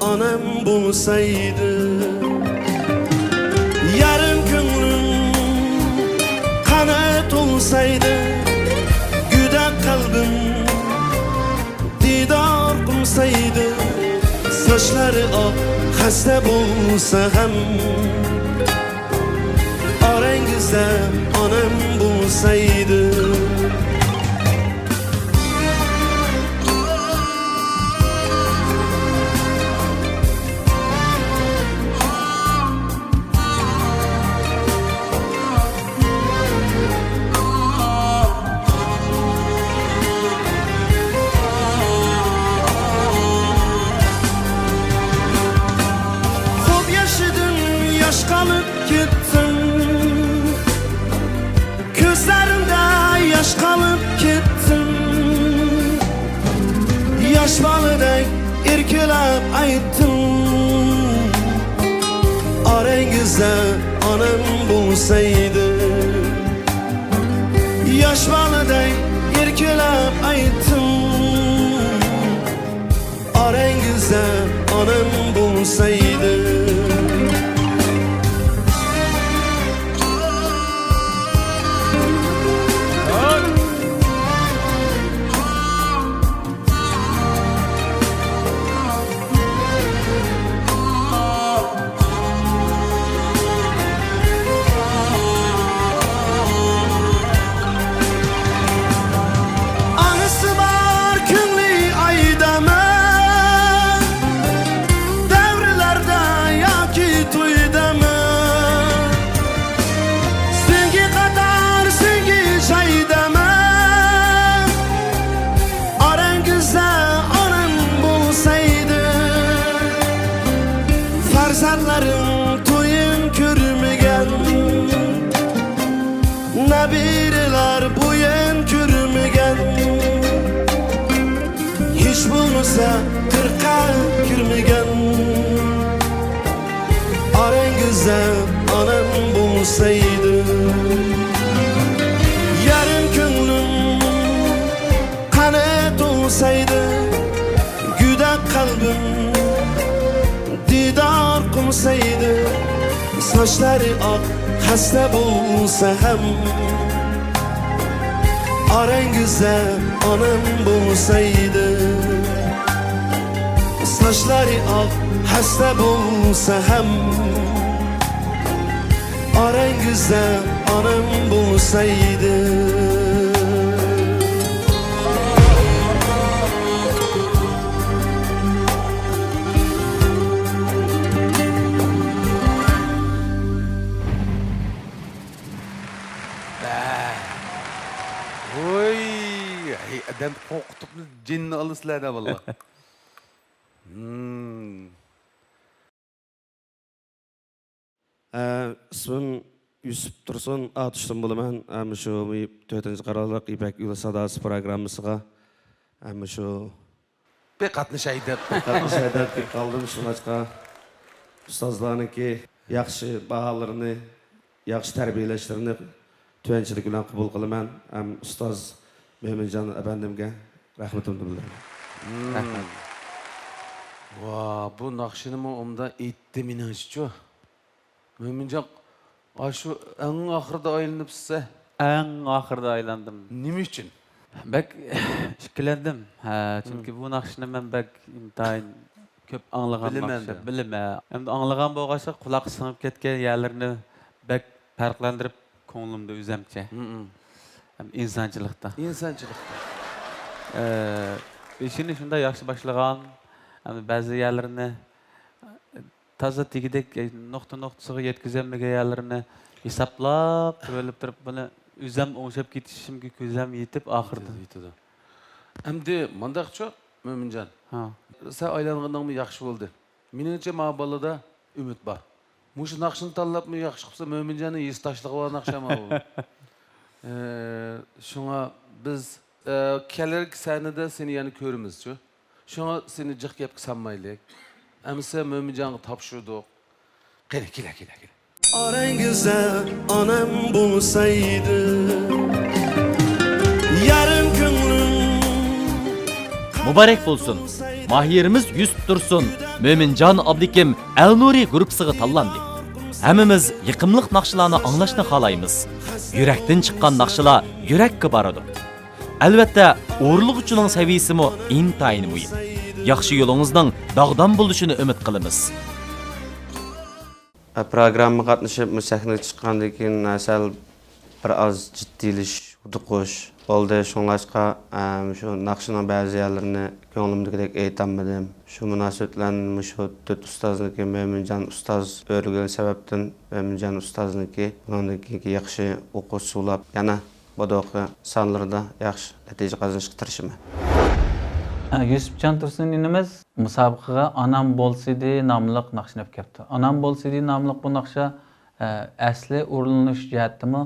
ئانام بولسايدى. يارىم كۆڭلۈم قانات بولسايدى، گۆدەك قەلبىم دىدار قىلسايدى، ساچلىرى ئاق خەستە بولسا ھەم، ئارەڭگىزدە ئانام بولسايدى. خوپ ياشىدىم، ياش قالىپ كەتتىم. كۆزلىرىمدە ياش قالىپ كەتتىم. ياش بالىدەك ئىركىلەپ ئېيتتىم، ئارەڭگىزدە ئانام بولسايدى. ياش بالىدەك ئىركىلەپ ئېيتتىم، ئارەڭگىزدە ئانام بولسايدى. ئانىسى بار كۆڭلى ئايدا پەرزەنتلىرىڭ تويۇن كۆرمىگەن، نەبىرىلەر بويۇن كۆرمىگەن، ھېچ بولمىسا قىرىققا كىرمىگەن. ئارەڭگىزدە ئانام بولسايدى، يېرىم كۆڭلۈم قانات بولسايدى، گۈدەك قەلبىم دىدار قىلسايدى. ساچلىرى ئاق خەستە بولسا ھەم، ئارەڭگىزدە ئانام بولسايدى. ساچلىرى ئاق خەستە بولسا ھەم، ئارەڭگىزدە ئانام بولسايدى. ۋوي، ھەي، ئادەم قورقۇتۇپلا جېنىنى ئالىسىلەر دە، بالىلار. ھىم. ئە، ئىسمىم يۈسۈپ تۇرسۇن، ئاتۇشتىن بولىمەن. ئە، مۇشۇ تۆتىنچى قارارلىق يىپەك يولى ساداسى پروگراممىسىغا، ئە، مۇشۇ بىر قاتنىشاي دەپ. قاتنىشاي دەپ كېلىپ قالدىم. شۇڭلاشقا ئۇستازلارنىڭكى ياخشى باھالىرىنى، ياخشى تەربىيەلەشلىرىنى تۆۋەنچىلىك بىلەن قوبۇل قىلىمەن. ھەم ئۇستاز مۆمىنجان ئەپەندىمگە رەھمىتىمنى بىلدۈرىمەن. ھىم. رەھمەت. ۋا، بۇ ناخشىنىمۇ ئۇندا ئېيتتى مېنىڭچىچۇ. مۆمىنجان، ئاشۇ ئەڭ ئاخىرىدا ئايلىنىپسىز ھە؟ ئەڭ ئاخىرىدا ئايلاندىم. نېمە ئۈچۈن؟ بەك ئىككىلەندىم. ھە، چۈنكى ھىم. بۇ ناخشىنى مەن بەك ئىنتايىن كۆپ ئاڭلىغان بىلىمەن ناخشا. دە. بىلىمەن. ئەمدى ئاڭلىغان بولغاچقا قۇلاققا سىڭىپ كەتكەن يەرلىرىنى بەك پەرقلەندۈرۈپ كۆڭلۈمدە ئۆزەمچە. ھىم، ھىم. ھەم ئىنسانچىلىقتا. ئىنسانچىلىقتا. ئە، ئىشىنى شۇنداق ياخشى باشلىغان، ئەمدى بەزى يەرلىرىنى تازا تېگىدەك، ئە، نۇقتا نۇقتىسىغا يەتكۈزەلمىگەن يەرلىرىنى ھېسابلاپ تۈرۈلۈپ تۇرۇپ، بۇنى ئۆزەم ئوڭشاپ كېتىشىمگە كۆزەم يېتىپ ئاخىرىدا. يېتىدۇ، يېتىدۇ. ئەمدى مۇنداقچۇ، مۆمىنجان. ھا. سەن ئايلانغىنىڭمۇ ياخشى بولدى. مېنىڭچە، ما بالىدا ئۈمىد بار. مۇشۇ ناخشىنى تاللاپمۇ ياخشى قىپسەن، مۆمىنجاننى ھېس تاشلىغان ناخشا ما بۇ. ئە، شۇڭا بىز، ئە، كېلەركى سەھنىدە سېنى يەنە كۆرىمىزچۇ. شۇڭا سېنى جىق گەپكە سالمايلى. ئەمىسە مۆمىنجانغا تاپشۇردۇق. قېنى، كېلە، كېلە، كېلە. ئارەڭگىزدە ئانام بولسايدى، يېرىم كۆڭلۈم. مۇبارەك بولسۇن! ماھىرىمىز يۈسۈپ تۇرسۇن، مۆمىنجان ئابلىكىم، ئەلنۇرى گۇرۇپپىسىغا تاللاندى. ھەممىمىز يېقىملىق ناخشىلارنى ئاڭلاشنى خالايمىز. يۈرەكتىن چىققان ناخشىلار يۈرەككە بارىدۇ. ئەلۋەتتە، ئورۇنلىغۇچىنىڭ سەۋىيىسىمۇ ئىنتايىن مۇھىم. ياخشى يولىڭىزنىڭ داغدام بولۇشىنى ئۈمىد قىلىمىز. پروگراممىغا قاتنىشىپ، مۇشۇ سەھنىگە چىققاندىن كېيىن، ھە، سەل بىر ئاز جىددىيلىشىش، ھودۇقۇش بولدى. شۇڭلاشقا، ھە، مۇشۇ ناخشىنىڭ بەزى يەرلىرىنى كۆڭلۈمدىكىدەك ئېيتالمىدىم. شۇ مۇناسىۋەت بىلەن مۇشۇ تۆت ئۇستازنىڭكى، مۆمىنجان ئۇستاز ئۆرۈلگەن سەۋەبتىن، مۆمىنجان ئۇستازنىڭكى بۇنىڭدىن كېيىنكى ياخشى ئوقۇش سۇۋلاپ، يەنە بۇ دۇقى سانلىرىدا ياخشى نەتىجە قازىنىشقا تىرىشىمەن. يۈسۈپجان تۇرسۇن ئىنىمىز مۇسابىقىگە ئانام بولسىدى ناملىق ناخشىنى ئېلىپ كەپتۇ. ئانام بولسىدى ناملىق بۇ ناخشا، ئە، ئەسلى ئورۇنلىنىش جەھەتتىمۇ،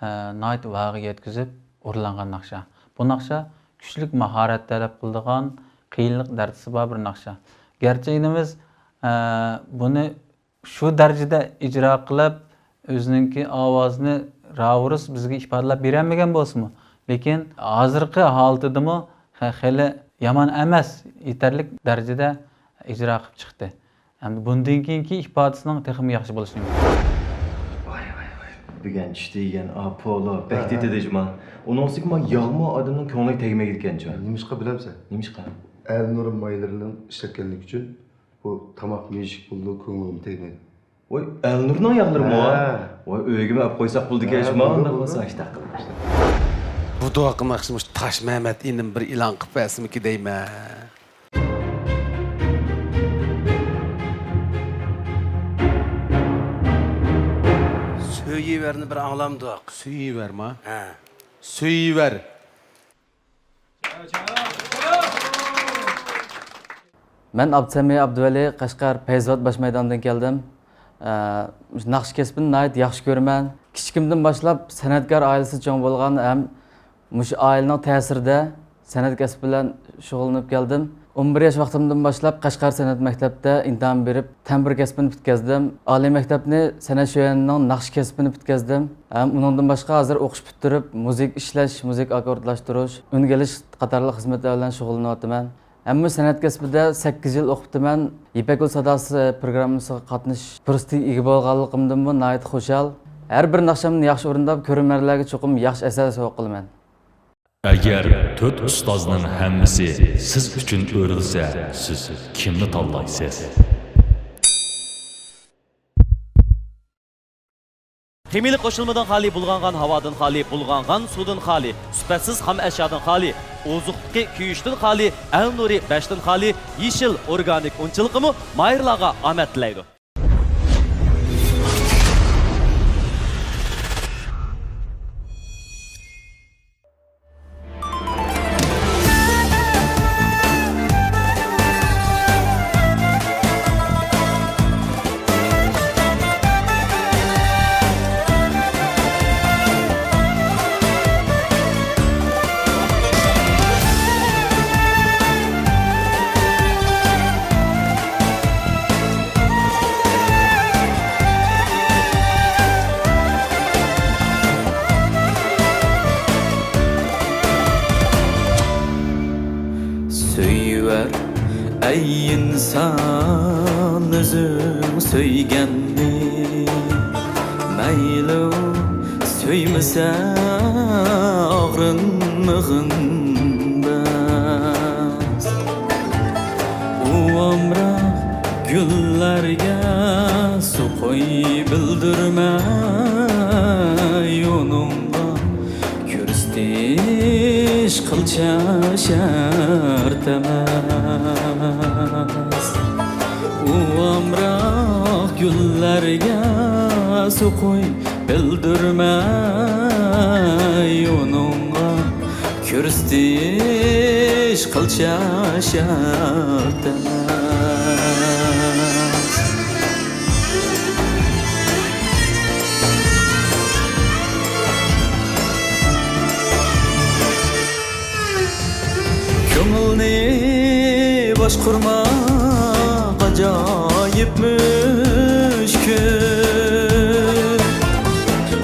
ئە، ناھايىتى ۋايىغا يەتكۈزۈپ ئورۇنلانغان ناخشا. بۇ ناخشا كۈچلۈك ماھارەت تەلەپ قىلىدىغان، قىيىنلىق دەرىجىسى بار بىر ناخشا. گەرچە ئىنىمىز، ئە، بۇنى شۇ دەرىجىدە ئىجرا قىلىپ، ئۆزىنىڭكى ئاۋازىنى راۋۇرۇس بىزگە ئىپادىلەپ بېرەلمىگەن بولسىمۇ، لېكىن ھازىرقى ھالىتىدىمۇ خە-، خېلى يامان ئەمەس، يېتەرلىك دەرىجىدە ئىجرا قىلىپ چىقتى. ئەمدى بۇندىن كېيىنكى ئىپادىسىنىڭ تېخىمۇ ياخشى بولۇشىنى ئۈمىد قىلىمەن. ۋاي، ۋاي، ۋاي. بۈگۈن چۈشتە يېگەن ئاپولو بەك ھە، ھە. تېتىدى جۇما. ئۇنىڭ ئۈستىگە ما ياغمۇ ئادەمنىڭ كۆڭلىگە تەگمەيدىكەنچۇ. نېمىشقا بىلەمسەن؟ نېمىشقا؟ ئەلنۇر مايلىرىنىڭ ئىشلەتكەنلىكى ئۈچۈن بۇ تاماق يېيىشلىك بولىدۇ، كۆڭلۈم تەگمەيدۇ. ۋاي، ئەلنۇرنىڭ ياغلىرىمۇ؟ ھە. ۋاي، ئۆيگىمۇ ئەپ قويساق بولىدىكەن، ھە، شۇما بولىدۇ، ئۇنداق بولىدۇ. بولسا ئاشتاق قىلىمىز. بۇ دۇئا قىلماقچى، مۇشۇ تاش مەمەت ئىنىم بىر ئېلان قىلىپ بەرسىمىكىن دەيمەن. سۆيۈۋەرنى بىر ئاڭلامدۇق؟ سۆيۈۋەرما؟ ھە. سۆيۈۋەر. مەن ئابدۇسەمى ئابدۇۋەلى، قەشقەر پەيزىۋات باش مەيدانىدىن كەلدىم. ئە، مۇشۇ ناخشا كەسپىنى ناھايىتى ياخشى كۆرىمەن. كىچىكىمدىن باشلاپ سەنئەتكار ئائىلىسىدە چوڭ بولغان ھەم مۇشۇ ئائىلىنىڭ تەسىرىدە سەنئەت كەسپى بىلەن شۇغۇللىنىپ كەلدىم. ئون بىر ياش ۋاقتىمدىن باشلاپ قەشقەر سەنئەت مەكتەپتە ئىمتىھان بېرىپ، تەمبۇر كەسپىنى پۈتكەزدىم. ئالىي مەكتەپنى سەنئەت شۆيۈەنىنىڭ ناخشا كەسپىنى پۈتكەزدىم. ھەم ئۇنىڭدىن باشقا ھازىر ئوقۇش پۈتتۈرۈپ، مۇزىكا ئىشلەش، مۇزىكا ئاككوردلاشتۇرۇش، ئۈنگە ئېلىش قاتارلىق خىزمەتلەر بىلەن شۇغۇللىنىۋاتىمەن. ھەم بۇ سەنئەت كەسپىدە سەككىز يىل ئوقۇپتىمەن. يىپەك يولى ساداسى پروگراممىسىغا قاتنىشىش پۇرسىتىگە ئىگە بولغانلىقىمدىنمۇ ناھايىتى خۇشال. ھەر بىر ناخشامنى ياخشى ئورۇنداپ، كۆرۈرمەنلەرگە چوقۇم ياخشى ئەسەر سوۋغا قىلىمەن. ئەگەر تۆت ئۇستازنىڭ ھەممىسى سىز ئۈچۈن ئۆرۈلسە، سىز كىمنى تاللايسىز؟ خىمىيەلىك قوشۇلمىدىن خالىي، بۇلغانغان ھاۋادىن خالىي، بۇلغانغان سۇدىن خالىي، سۈپەتسىز خام ئەشيادىن خالىي، ئوزۇقلۇقى كۆيۈشتىن خالىي، ئەل نۇرى بەشتىن خالىي، يېشىل ئورگانىك ئۇنچىلىقىمۇ ماھىرلارغا ئامەت تىلەيدۇ. سۆيۈۋەر، ئەي ئىنسان، ئۆزۈڭ سۆيگەننى. مەيلى سۆيمىسە، ئاغرىنمىغىن بەس. ئۇ ئامراق گۈللەرگە سۇ قۇي، بىلدۈرمەي ئۇنىڭغا. كۆرسىتىش قىلچە شەرت ئەمەس. ئۇ ئامراق گۈللەرگە سۇ قۇي، بىلدۈرمەي ئۇنىڭغا. كۆرسىتىش قىلچە شەرت ئەمەس. كۆڭۈلنى باشقۇرماق ئاجايىپ مۈشكۈل.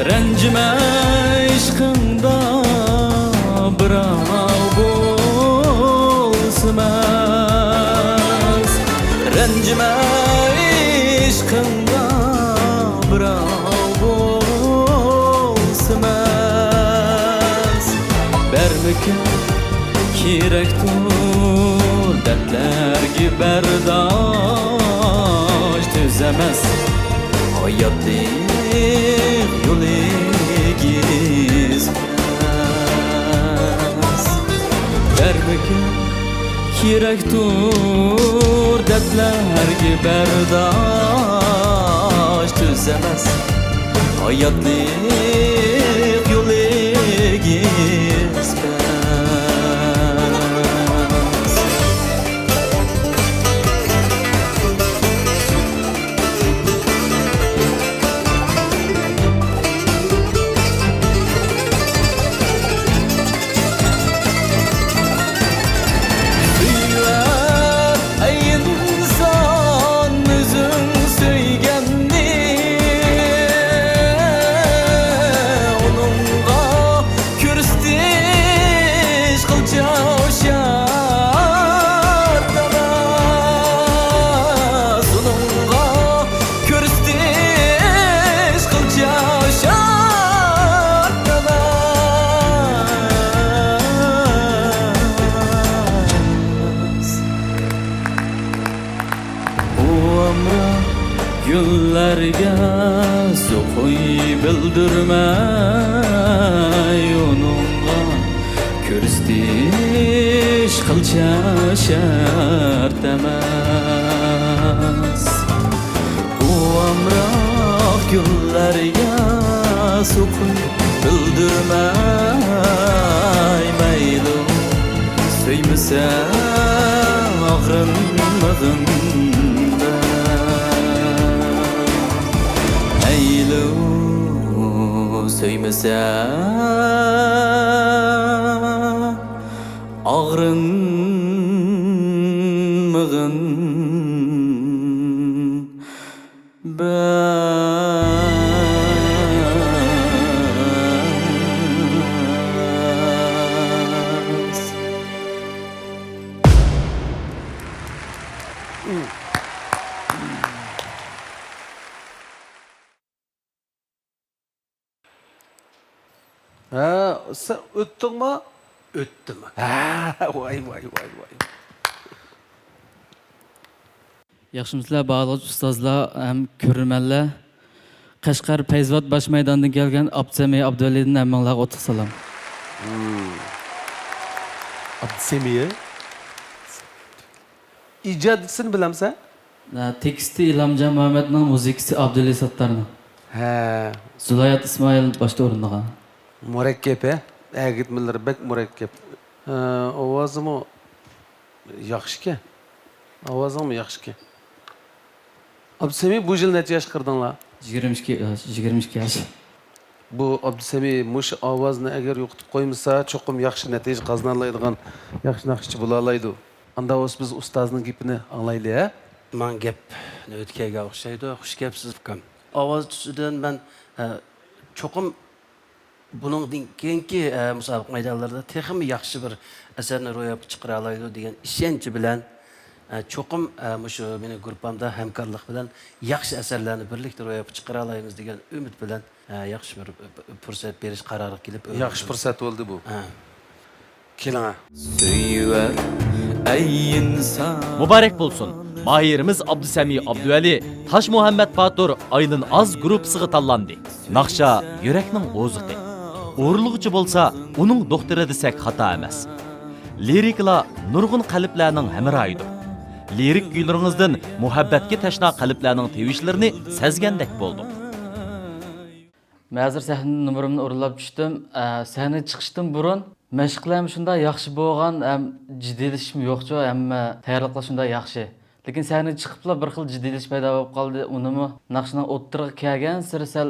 رەنجىمە ئىشقىڭدا بىراۋ بولسا مەس. رەنجىمە ئىشقىڭدا بىراۋ بولسا مەس. بەرمىكىن، كېرەكتۇر دەردلەرگە بەرداش، تۈزەمەس ھاياتلىق يولى ئېگىز. بەرمىكىن، كېرەكتۇر دەردلەرگە بەرداش، تۈزەمەس ھاياتلىق يولى ئېگىز. ئەي ئىنسان، ئۆزۈڭ سۆيگەننى ئۇنىڭغا كۆرسىتىش قىلچە شەرت ئەمەس. ئۇنىڭغا كۆرسىتىش قىلچە شەرت ئەمەس. ئۇ ئامراق گۈللەرگە سۇ قۇي، بىلدۈرمەي ئۇنىڭغا. كۆرسىتىش قىلچە شەرت ئەمەس. ئۇ ئامراق گۈللەرگە سۇ قۇي، بىلدۈرمەي مەيلى سۆيمىسە، ئاغرىنمىغىن، مەيلى سۆيمىسە، ئاغرىنمىغىن. بەس. ھە، سەن ئۆتتۈڭمۇ؟ ئۆتتۈم. ھە، ۋاي، ۋاي، ۋاي، ۋاي. ياخشىمۇسىلەر، باھالىغۇچى ئۇستازلار ھەم كۆرۈرمەنلەر. قەشقەر پەيزىۋات باش مەيدانىدىن كەلگەن ئابدۇسەمى ئابدۇۋەلىدىن ھەممىڭلارغا ئوتلۇق سالام. ئابدۇسەمى؟ ئىجادچىسىنى بىلەمسەن؟ ھە، تېكىستى ئىلھامجان مۇھەممەتنىڭ، مۇزىكىسى ئابدۇلى ساتتارنىڭ. ھە. زۇلايات ئىسمائىل باشتا ئورۇندىغان. مۇرەككەپ، ھە؟ ئەگىتمىلىرى بەك مۇرەككەپ. ھە، ئاۋازىمۇ ياخشىكەن. ئاۋازىڭمۇ ياخشىكەن. ئابدۇسەمى، بۇ يىل نەچچە ياشقا كىردىڭلار؟ يىگىرمە ئىككى، يىگىرمە ئىككى ياش. بۇ ئابدۇسەمى مۇشۇ ئاۋازنى ئەگەر يوقىتىپ قويمىسا، چوقۇم ياخشى نەتىجە قازىنالايدىغان ياخشى ناخشىچى بولالايدۇ. ئاندا بولسا بىز ئۇستازنىڭ گېپىنى ئاڭلايلى، ھە؟ ماڭا گەپ نۆۋىتى كەلگەن ئوخشايدۇ. خۇش كەپسىز، ئۇكام. ئاۋاز تۈسىدىن مەن، ھە، چوقۇم بۇنىڭدىن كېيىنكى، ئە، مۇسابىقە مەيدانلىرىدا تېخىمۇ ياخشى بىر ئەسەرنى روياپقا چىقىرالايدۇ دېگەن ئىشەنچ بىلەن، ئە، چوقۇم، ئە، مۇشۇ مېنىڭ گۇرۇپپامدا ھەمكارلىق بىلەن ياخشى ئەسەرلەرنى بىرلىكتە روياپقا چىقىرالايمىز دېگەن ئۈمىد بىلەن، ئە، ياخشى بىر، بىر، بىر پۇرسەت بېرىش قارارىغا كېلىپ، ياخشى پۇرسەت بولدى بۇ. ھە. كېلىڭە. سۆيۈۋەر، ئەي ئىنسان. مۇبارەك بولسۇن! ماھىرىمىز ئابدۇسەمى ئابدۇۋەلى تاش مۇھەممەت باتۇر ئايلىناز گۇرۇپپىسىغا تاللاندى. ناخشا يۈرەكنىڭ ئوزۇقى. ئورۇنلىغۇچى بولسا ئۇنىڭ دوختۇرى دېسەك خاتا ئەمەس. لىرىكىلار نۇرغۇن قەلبلەرنىڭ ھەمراھىدۇر. لىرىك كۈيلىرىڭىزدىن مۇھەببەتكە تەشنا قەلبلەرنىڭ تىۋىشلىرىنى سەزگەندەك بولدۇق. مەن ھازىر سەھنىدە نومۇرۇمنى ئورۇنلاپ چۈشتۈم. ئە، سەھنىگە چىقىشتىن بۇرۇن مەشىقلەرمۇ شۇنداق ياخشى بولغان، ھەم جىددىيلىشىشمۇ يوقچۇ، ھەممە تەييارلىقلار شۇنداق ياخشى. لېكىن سەھنىگە چىقىپلا بىر خىل جىددىيلىشىش پەيدا بولۇپ قالدى. ئۇنىمۇ ناخشىنىڭ ئوتتۇرىغا كەلگەنسېرى سەل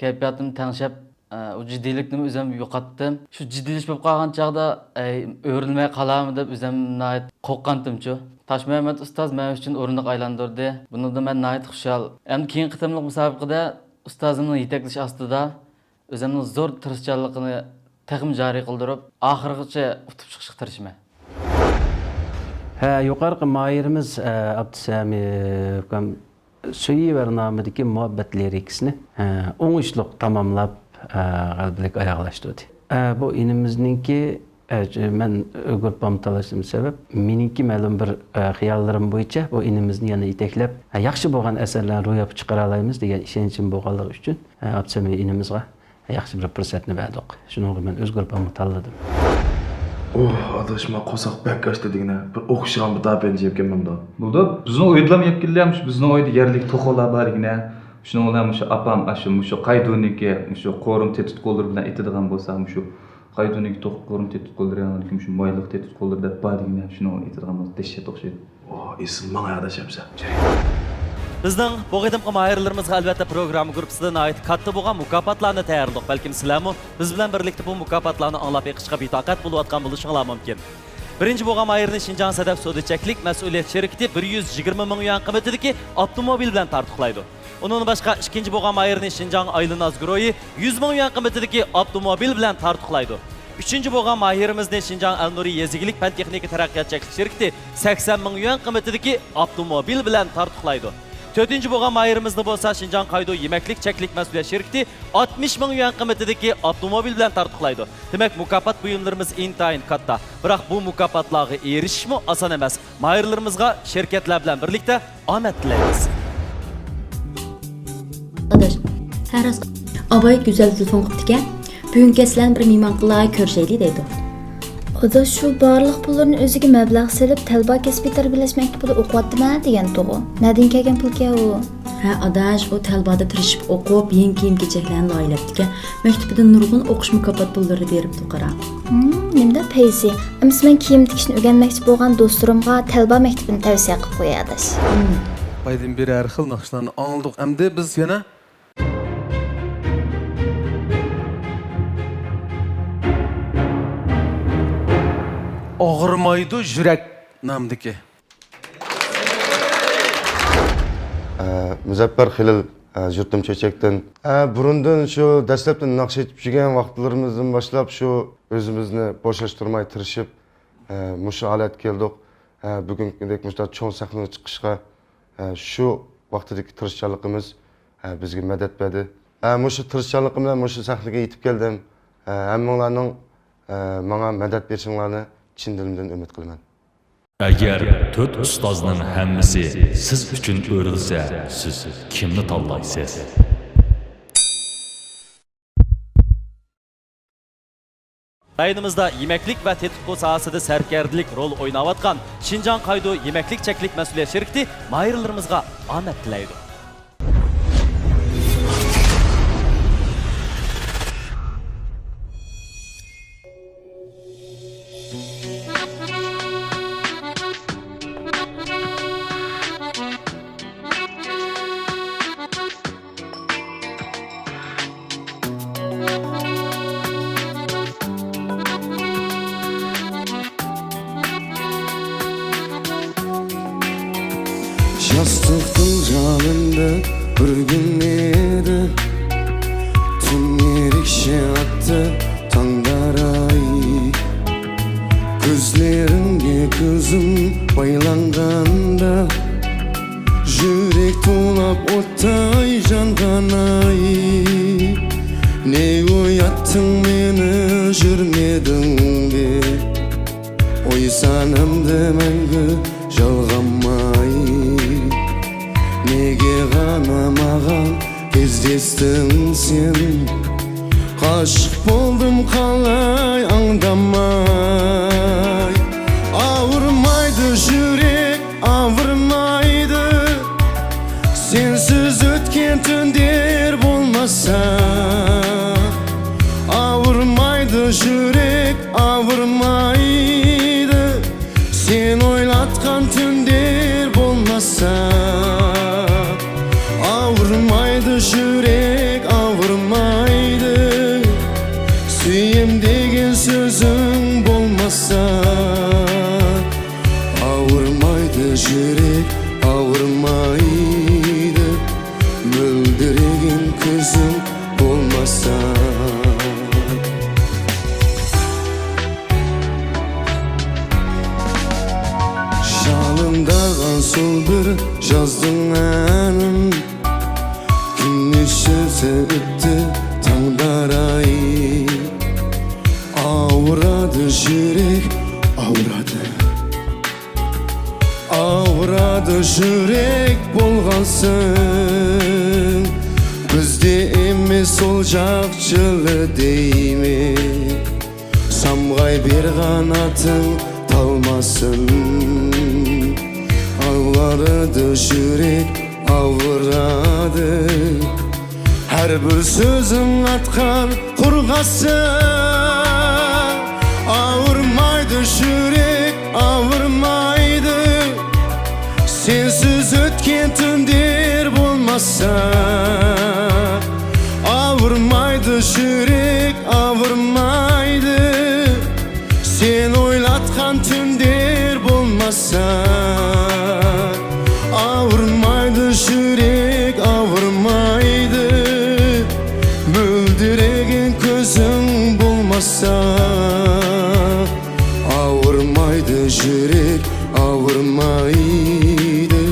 كەيپىياتىم تەڭشەپ، ئە، ئۇ جىددىيلىكنىمۇ ئۆزۈم يوقاتتىم. شۇ جىددىيلىشىش بولۇپ قالغان چاغدا، ئەي، ئۆرۈلمەي قالارمۇ دەپ ئۆزۈم ناھايىتى قورققانتىمچۇ. تاشمۇھەممەت ئۇستاز مەن ئۈچۈن ئورۇندۇق ئايلاندۇردى. بۇنىڭدىن مەن ناھايىتى خۇشال. ئەمدى كېيىنكى قېتىملىق مۇسابىقىدە ئۇستازىمنىڭ يېتەكلىشى ئاستىدا ئۆزۈمنىڭ زور تىرىشچانلىقىنى تېخىمۇ جارى قىلدۇرۇپ، ئاخىرغىچە ئۇتۇپ چىقىشقا تىرىشىمەن. ھە، يۇقىرىقى ماھىرىمىز، ئە، ئابدۇسەمى ئۇكام سۆيۈۋەر نامىدىكى مۇھەببەت لىرىكىسىنى، ئە، ئوڭۇشلۇق تاماملاپ، ئە، غەلىبىلىك ئاياغلاشتۇردى. ئە، بۇ ئىنىمىزنىڭكى، ئە، مەن گۇرۇپپامنى تاللاشتىم سەۋەب، مېنىڭكى مەلۇم بىر، ئە، خىياللىرىم بويىچە بۇ ئىنىمىزنى يەنە يېتەكلەپ، ئە، ياخشى بولغان ئەسەرلەرنى روياپقا چىقىرالايمىز دېگەن ئىشەنچىم بولغانلىقى ئۈچۈن، ئە، ئابدۇسەمى ئىنىمىزغا ياخشى بىر پۇرسەتنى بەردۇق. شۇنىڭغا مەن ئۆز گۇرۇپپامنى تاللىدىم. ئۇھ، ئاداش، ما قورساق بەك ئاچتى دېگىنە. بىر ئوخشىغان بىر داپەنجى يەپ كەلمەمدۇ؟ بولدى. بىزنىڭ ئۆيدىلا يەپ كېلىدۇ، مۇشۇ بىزنىڭ ئۆيدە يەرلىك توخۇلار بار دېگىنە. شۇنىڭ بىلەن مۇشۇ ئاپام، ئاشۇ، مۇشۇ قايدۇنىڭكى، مۇشۇ قورۇم تېتىتقۇلىرى بىلەن ئېتىدىغان بولسا، مۇشۇ قايدۇنىڭكى توخۇ قورۇم تېتىتقۇلىرى، ئاندىن كېيىن مۇشۇ مايلىق تېتىتقۇلىرى دەپ بار دېگىنە، شۇنىڭ ئېتىدىغان بولسا دەھشەت ئوخشايدۇ. ئوھ، ئېسىل، ماڭا ياردەم بەرسە. بىزنىڭ بۇ قېتىمقى ماھىرلىرىمىزغا ئەلۋەتتە پروگرامما گۇرۇپپىسىدا ناھايىتى كاتتا بولغان مۇكاپاتلارنى تەييارلىدۇق. بەلكىم سىلەرمۇ بىز بىلەن بىرلىكتە بۇ مۇكاپاتلارنى ئاڭلاپ بېقىشقا بىتاقەت بولۇۋاتقان بولۇشۇڭلار مۇمكىن. بىرىنچى بولغان ماھىرنى شىنجاڭ سەدەپ سودا چەكلىك مەسئۇلىيەت شىركىتى بىر يۈز يىگىرمە مىڭ يۈەن قىممىتىدىكى ئاپتوموبىل بىلەن تارتۇقلايدۇ. ئۇنىڭدىن باشقا، ئىككىنچى بولغان ماھىرنى شىنجاڭ ئايلىناز گۇرۇھى يۈز مىڭ يۈەن قىممىتىدىكى ئاپتوموبىل بىلەن تارتۇقلايدۇ. ئۈچىنچى بولغان ماھىرىمىزنى شىنجاڭ ئەلنۇرى يېزا ئىگىلىك پەن تېخنىكا تەرەققىيات چەكلىك شىركىتى سەكسەن مىڭ يۈەن قىممىتىدىكى ئاپتوموبىل بىلەن تارتۇقلايدۇ. تۆتىنچى بولغان ماھىرىمىزنى بولسا شىنجاڭ قايدۇ يېمەكلىك چەكلىك مەسئۇلىيەت شىركىتى ئاتمىش مىڭ يۈەن قىممىتىدىكى ئاپتوموبىل بىلەن تارتۇقلايدۇ. دېمەك، مۇكاپات بۇيۇملىرىمىز ئىنتايىن كاتتا. بىراق بۇ مۇكاپاتلارغا ئېرىشىشمۇ ئاسان ئەمەس. ماھىرلىرىمىزغا شىركەتلەر بىلەن بىرلىكتە ئامەت تىلەيمىز. ئاداش، ھە، راست. ئاباي گۈزەل تېلېفون قىپتىكەن. بۈگۈن كەلسىلەرنى بىر مېھمان قىلغىلى كۆرۈشەيلى دەيدۇ. ئاداش، شۇ بارلىق پۇللىرىنى ئۆزىگە مەبلەغ سېلىپ، تەلبا كەسپىي تەربىيەلەش مەكتىپىدە ئوقۇۋاتىمەن دېگەنتىغۇ. نەدىن كەلگەن پۇلكەن ئۇ؟ ھە، ئاداش، ئۇ تەلبادا تىرىشىپ ئوقۇپ، يېڭى كىيىم-كېچەكلەرنى لايىھەلەپتىكەن. مەكتىپىدىن نۇرغۇن ئوقۇش مۇكاپات پۇللىرى بېرىپتۇ، قارا. ھىم، نېمىدەك پەيزى. ئەمىسە مەن كىيىم تىكىشنى ئۆگەنمەكچى بولغان دوستلىرىمغا تەلبا مەكتىپىنى تەۋسىيە قىلىپ قوياي، ئاداش. ھىم. بايدىن بېرى ھەر خىل ناخشىلارنى ئاڭلىدۇق. ئەمدى بىز يەنە ئاغرىمايدۇ يۈرەك نامىدىكى. ئە، مۇزەپپەر خېلىل، ئە، يۇرتۇم چۆچەكتىن. ئە، بۇرۇندىن شۇ دەسلەپتە ناخشا ئېيتىپ يۈرگەن ۋاقىتلىرىمىزدىن باشلاپ شۇ ئۆزىمىزنى بوشاشتۇرماي تىرىشىپ، ئە، مۇشۇ ھالەتكە كەلدۇق. ئە، بۈگۈنكىدەك مۇشۇنداق چوڭ سەھنىگە چىقىشقا، ئە، شۇ ۋاقتىدىكى تىرىشچانلىقىمىز، ئە، بىزگە مەدەت بەردى. ئە، مۇشۇ تىرىشچانلىقىم بىلەن مۇشۇ سەھنىگە يېتىپ كەلدىم. ئە، ھەممىڭلارنىڭ، ئە، ماڭا مەدەت بېرىشىڭلارنى چىن دىلىمدىن ئۈمىد قىلىمەن. ئەگەر تۆت ئۇستازنىڭ ھەممىسى سىز ئۈچۈن ئۆرۈلسە، سىز كىمنى تاللايسىز؟ رايونىمىزدا يېمەكلىك ۋە تېتىتقۇ ساھەسىدە سەركەردىلىك رول ئويناۋاتقان شىنجاڭ قايدۇ يېمەكلىك چەكلىك مەسئۇلىيەت شىركىتى ماھىرلىرىمىزغا ئامەت تىلەيدۇ. ياستۇقنىڭ جانىندا بىر گۈل ئىدى، تۈن يېرىكشە ئاتتى تاڭدار ئاي. كۆزلىرىڭگە كۆزۈم بايلانغاندا، يۈرەك توۋلاپ ئوتتەك يانغان ئاي. نېگە ئوياتتىڭ مېنى، يۈرمىدىڭ بىر ئويسان ئەمدى مەڭگۈ يالغانماي. نېگە غانا ماغا تېز دېسىتىڭ سېنى، ئاشىق بولدۇم قالاي ئاڭداماي. ئاغرىمايدۇ يۈرەك، ئاغرىمايدۇ، سەنسىز ئۆتكەن تۈنلەر بولمىسا. ئاغرىمايدۇ يۈرەك، ئاغرىمايدۇ، سەن ئويلاتقان تۈنلەر بولمىسا. ئاغرىمايدۇ يۈرەك، ئاغرىمايدۇ، سۆيەم دېگەن سۆزۈڭ بولمىسا. ئاغرىمايدۇ يۈرەك، ئاغرىمايدۇ، مۆلدۈرىگەن كۆزۈڭ بولمىسا. شالىڭداغان سول بىر يازدىڭ ئەنىم، كۈنلەر سۈزۈپ ئۆتتى تاڭدار ئاي. ئاغرىدۇ يۈرەك، ئاغرىدۇ. ئاغرىدۇ يۈرەك بولغانسەن، بىزدە ئەمەس ئوچاق جىلى دەيمەن. سامغاي بېرىدىغان ئاتىڭ تالماسۇن. ئاغرىدۇ يۈرەك، ئاغرىدۇ. ھەر بىر سۆزۈڭ ئاتقان قورغاسىن. ئاغرىمايدۇ يۈرەك، ئاغرىمايدۇ، سەنسىز ئۆتكەن تۈنلەر بولمىسا. ئاغرىمايدۇ يۈرەك، ئاغرىمايدۇ، سەن ئويلاتقان تۈنلەر بولمىسا. ئاغرىمايدۇ يۈرەك، ئاغرىمايدۇ، مۆلدۈرىگەن كۆزۈڭ بولمىسا. ئاغرىمايدۇ يۈرەك، ئاغرىمايدۇ،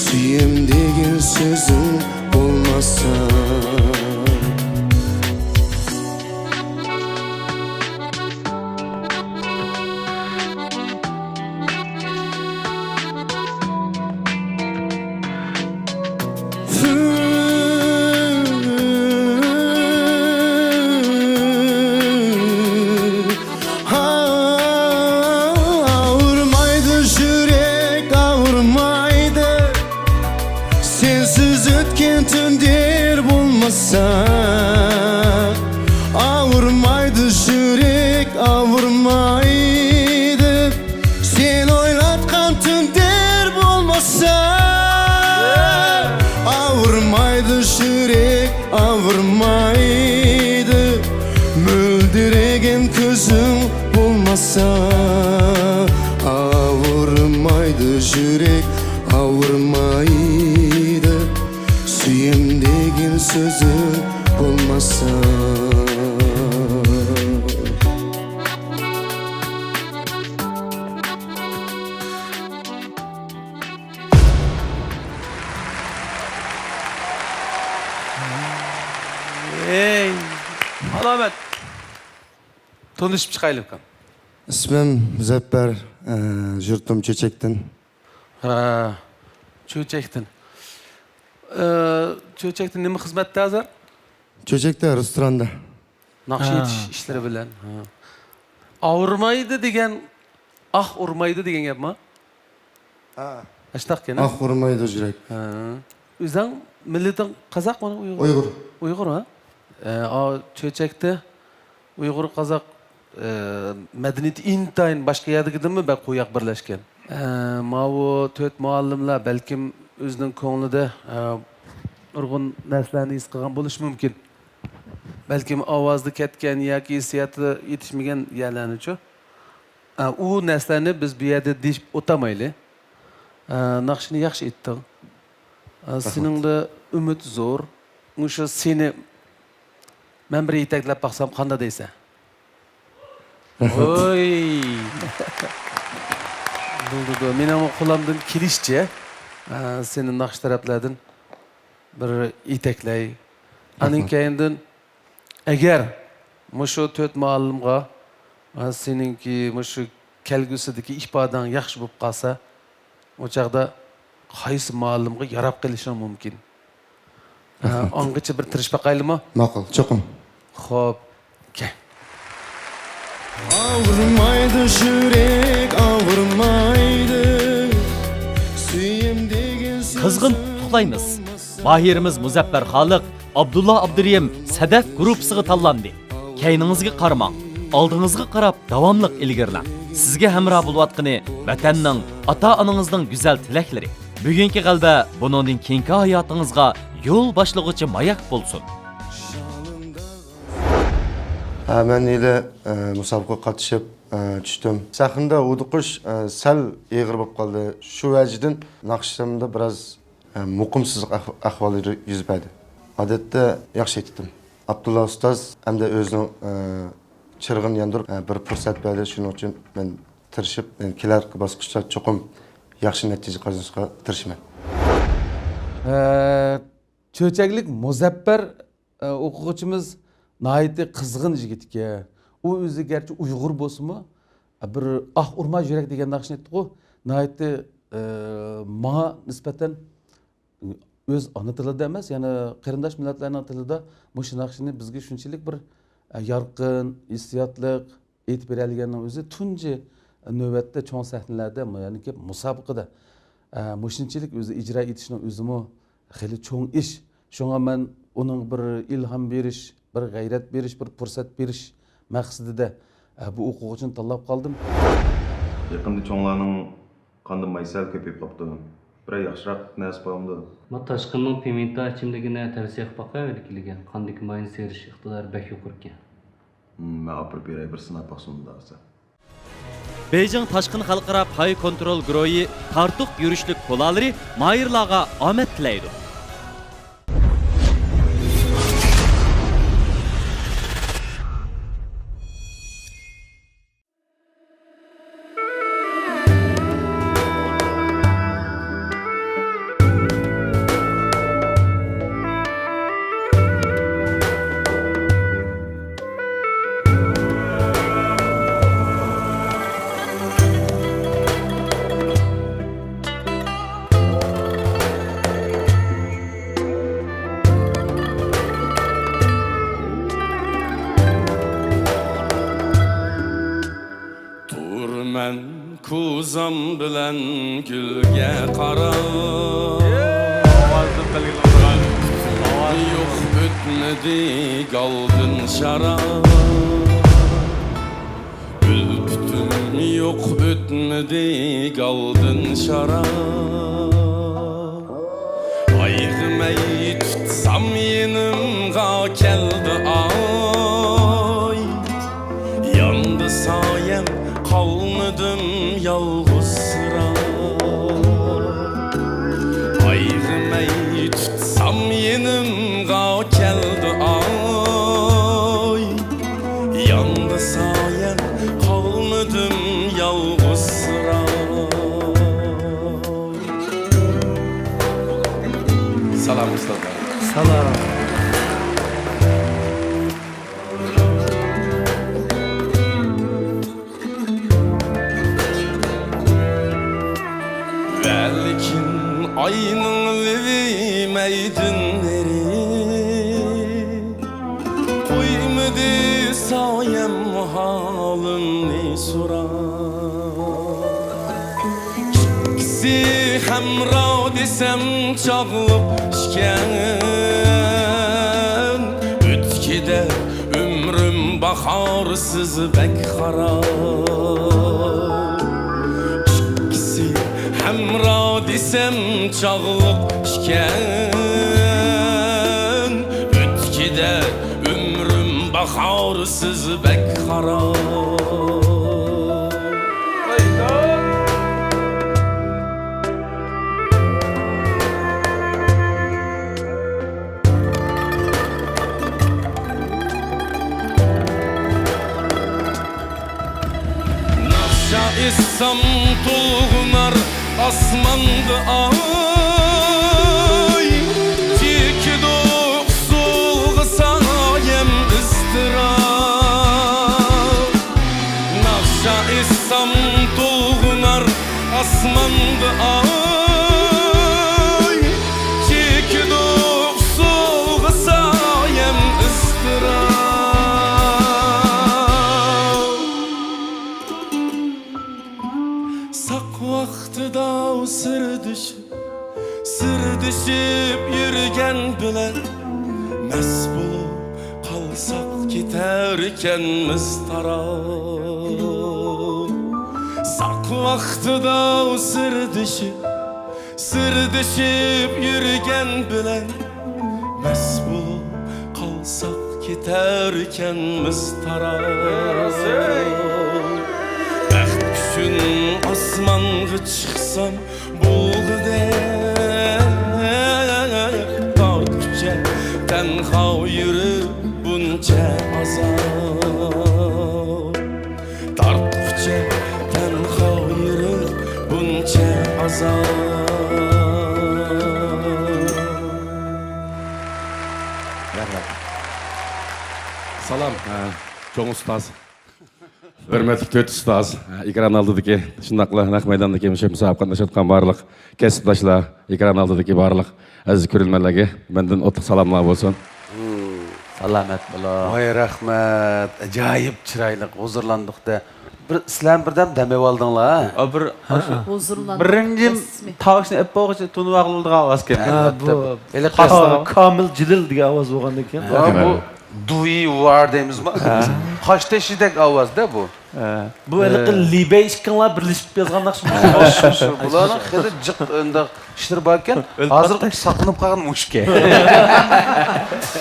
سۆيەم دېگەن سۆزۈڭ بولمىسا. Sensiz ötken tünler bolmasa, ağırmaydı yürek, ağırmaydı. Sen oylatkan tünler bolmasa, ağırmaydı yürek, ağırmaydı. Möldiregen közüň bolmasa, ağırmaydı yürek, ağırmaydı. Süýem degen sözüň bolmasa. Ey, alamet. Tanışıp çıkaylık. İsmim Müzeffer, e, yurtum Çöçekten. Ha, Çöçekten. E, Çöçekten neme hizmette hazır? Çöçekte, restoranda. Naqşa Ha. yetiş işleri bilen. Ha. Ağırmaydı degen, ah urmaydı degen gepmi? Ha. Aştaq kene. Ah urmaydı yürek. Ha. Özüň milletiň kazak mı, uýgur? Uýgur. Uýgur, ha? E, a, Çöçekte uýgur, kazak, e, medeniýeti intaýın başga ýerdäkidinmi bäk goýak birleşgen. E, mawu töt muallimler belkim özüniň köňlüde, e, nurgun närsläni his kylgan boluşy mümkin. Belkim awazda ketgen ýaky hissiýaty ýetişmegen ýerlerni-çü. E, u närsläni biz bu ýerde diýip otamaýly. E, nagşyny ýagşy etdiň. E, Rahmet. Seniňde ümit zor. Muşu seni men bir ýetekläp baksam kanda deýse? Rahmet. Oý! Boldy, boldy. Meniň golamdan kelişçe, e, seni nagşy taraplardan bir ýetekläý. Rahmet. Anyň keýinden eger muşu töt muallymga, e, seniňki muşu kelgüsidäki ifadeň ýagşy bolup galsa, o çagda haýsy muallymga ýarap galyşyň mümkin? Ha, Rahmet. Oňgaça bir tirişip bakaýlymy? Makul, çokum. Hop, ke. Awurmaydy ýürek, awurmaydy. Süýem degen Kızgın tutuklaýmyz. Mahirimiz Muzaffer Xaliq, Abdulla Abdurahim Sedef gruppasına tanlandı. Keýniňizge garamaň, aldyňyzga garap dawamlyk ilgirläň. Sizge hemra bolupatgyny Watannyň, ata-anaňyznyň güzel tilekleri. Bugünki galba bunundan keýinki haýatyňyzga ýol başlagujy maýak bolsun. Ha, men ýene, e, musabaga gatnaşyp, e, düşdüm. Sahnada hudukuş, e, sel eýgir bolup galdy. Şu wejiden nagşymda biraz, e, mukymsyzlyk ahw-, ahwaly ýüz berdi. Adatda ýagşy aýtdym. Abdulla ustaz hem-de özüniň, e, çyrgyny ýandyryp, e, bir pursat berdi. Şunuň üçin men tirişip, men kelerki basgyçda çokum ýagşy netije gazanýaşyma tirişaman. E, Çöçeklik Muzaffer, e, okuwçymyz naýaýatda gyzgyn ýigit eken. U özi gerçi uýgur bolsa-mu, e, bir ah urma ýürek degen nagşyny etdi-gu. Naýaýatda, e, maňa nisbeten öz ana tilida emas, ýöne garyndaş milletleriniň tilida muşu nagşyny bizge şunçalyk bir, e, ýarkyn, hissiýatlyk, aýdyp berýänligiň özi tunji nöwbetde çoň sähnelerde, ýagny ki, musabakada, e, muşunçalyk özi ijra etişiniň özümi hili çoň iş. Şoňa men onuň bir ilham beriş, bir gaýrat beriş, bir pursat beriş maksatida, e, bu okuwçyny tanlap galdym. يېقىندا چوڭلارنىڭ قاندا ماي سەل كۆپىيىپ قاپتۇ. بىرەر ياخشىراق نەرسە بارمىدۇ؟ ما تاشقىننىڭ پىمېنتا ئىچىملىكىنى تەۋسىيە قىلىپ باقاي، ئۆلكىلىگەن قاندىكى ماينى سىيرىش ئىقتىدارى بەك يۇقىرىكەن. مم، مەن ئاپىرىپ بېرەي، بىر سىناپ باقسۇن ئۇنداق بولسا. بېيجىڭ تاشقىن خەلقئارا پاي كونترول گۇرۇھى تارتۇق يۈرۈشلۈك كولالىرى ماھىرلارغا ئامەت تىلەيدۇ. تۇرىمەن كوزام بىلەن گۈلگە قاراپ. ئۆتمىدى گالدىن شارا، ئۈلپىتىم يوق، ئۆتمىدى گالدىن شارا. ئايىغىم ئەي تۇتسام يېنىمغا كەلدى ئاي، ياندى سايەم، قالمىدىم يالغۇزسىراپ. ئايىغىم ئەي تۇتسام يېنىمغا كەلدى ئاي، ياندى سايەم، قالمىدىم يالغۇزسىراپ. سالام ئۇستازلار. سالام. ۋەلىكىن ئاينىڭ لېۋى مەيدىن نېرى، قويمىدى سايەم ھالىمنى سوراپ. ئىككىسى ھەمراھ دېسەم چاغلىق ئىكەن، ئۆتكۈدە ئۆمرۈم باھارسىز بەك خاراب. ئىككىسى ھەمراھ دېسەم چاغلىق ئىكەن، ئۆتكۈدە ئۆمرۈم باھارسىز بەك خاراب. ناخشا ئېيتسام تولغىنار ئاسماندا ئاي، چېكىدۇ ئۇسسۇلغا سايەم ئىزتىراپ. ناخشا ئېيتسام تولغىنار ئاسماندا ئاي، چېكىدۇ ئۇسسۇلغا سايەم ئىزتىراپ. ساق ۋاقتىدا سىردىشىپ، سىردىشىپ يۈرگەن بىلەن مەست بولۇپ قالساق كېتەركەنمىز تاراپ. ساق ۋاقتىدا سىردىشىپ، سىردىشىپ يۈرگەن بىلەن مەست بولۇپ قالساق كېتەركەنمىز تاراپ. بەخت ئۈچۈن ئاسمانغا چىقسام بولغۇدەك، تارتقۇچە تەنھا يۈرۈپ بۇنچە ئازاب. تارتقۇچە تەنھا يۈرۈپ بۇنچە ئازاب. رەھمەت. سالام، ئە، چوڭ ئۇستاز. ھۆرمەتلىك تۆت ئۇستاز، ئە، ئېكران ئالدىدىكى، شۇنداقلا نەق مەيداندىكى مۇشۇ مۇسابىقىدە قاتنىشىۋاتقان بارلىق كەسىپداشلار، ئېكران ئالدىدىكى بارلىق ئەزىز كۆرۈرمەنلەرگە مەندىن ئوتلۇق سالاملار بولسۇن. سالامەت بولۇڭ. ۋاي، رەھمەت. ئاجايىپ چىرايلىق، ھۇزۇرلاندۇق-دە. بىر، سىلەرمۇ بىردەم دەم ئېلىۋالدىڭلار، ھە؟ ئا، بىر، ھۇزۇرلاندۇق. بىرىنچى تاۋۇشنى ئېلىپ بولغۇچە تونۇۋالغىلى بولىدىغان ئاۋازكەن. ھە، بۇ، ھەلبەتتە. كامىل جىلىل دېگەن ئاۋاز بولغاندىكىن. ھە، بۇ دۇيى ۋار دەيمىزما؟ ھە. قاشتېشىدەك ئاۋاز-دە بۇ. ھە. بۇ ھېلىقى، ھە، لىبەي ئىككىڭلار بىرلىشىپ يازغان ناخشا. شۇ، شۇ. بۇلارنىڭ خېلى جىق ئۇنداق ئىشلىرى باركەن. ھازىر ساقلىنىپ قالغان مۇشۇكەن.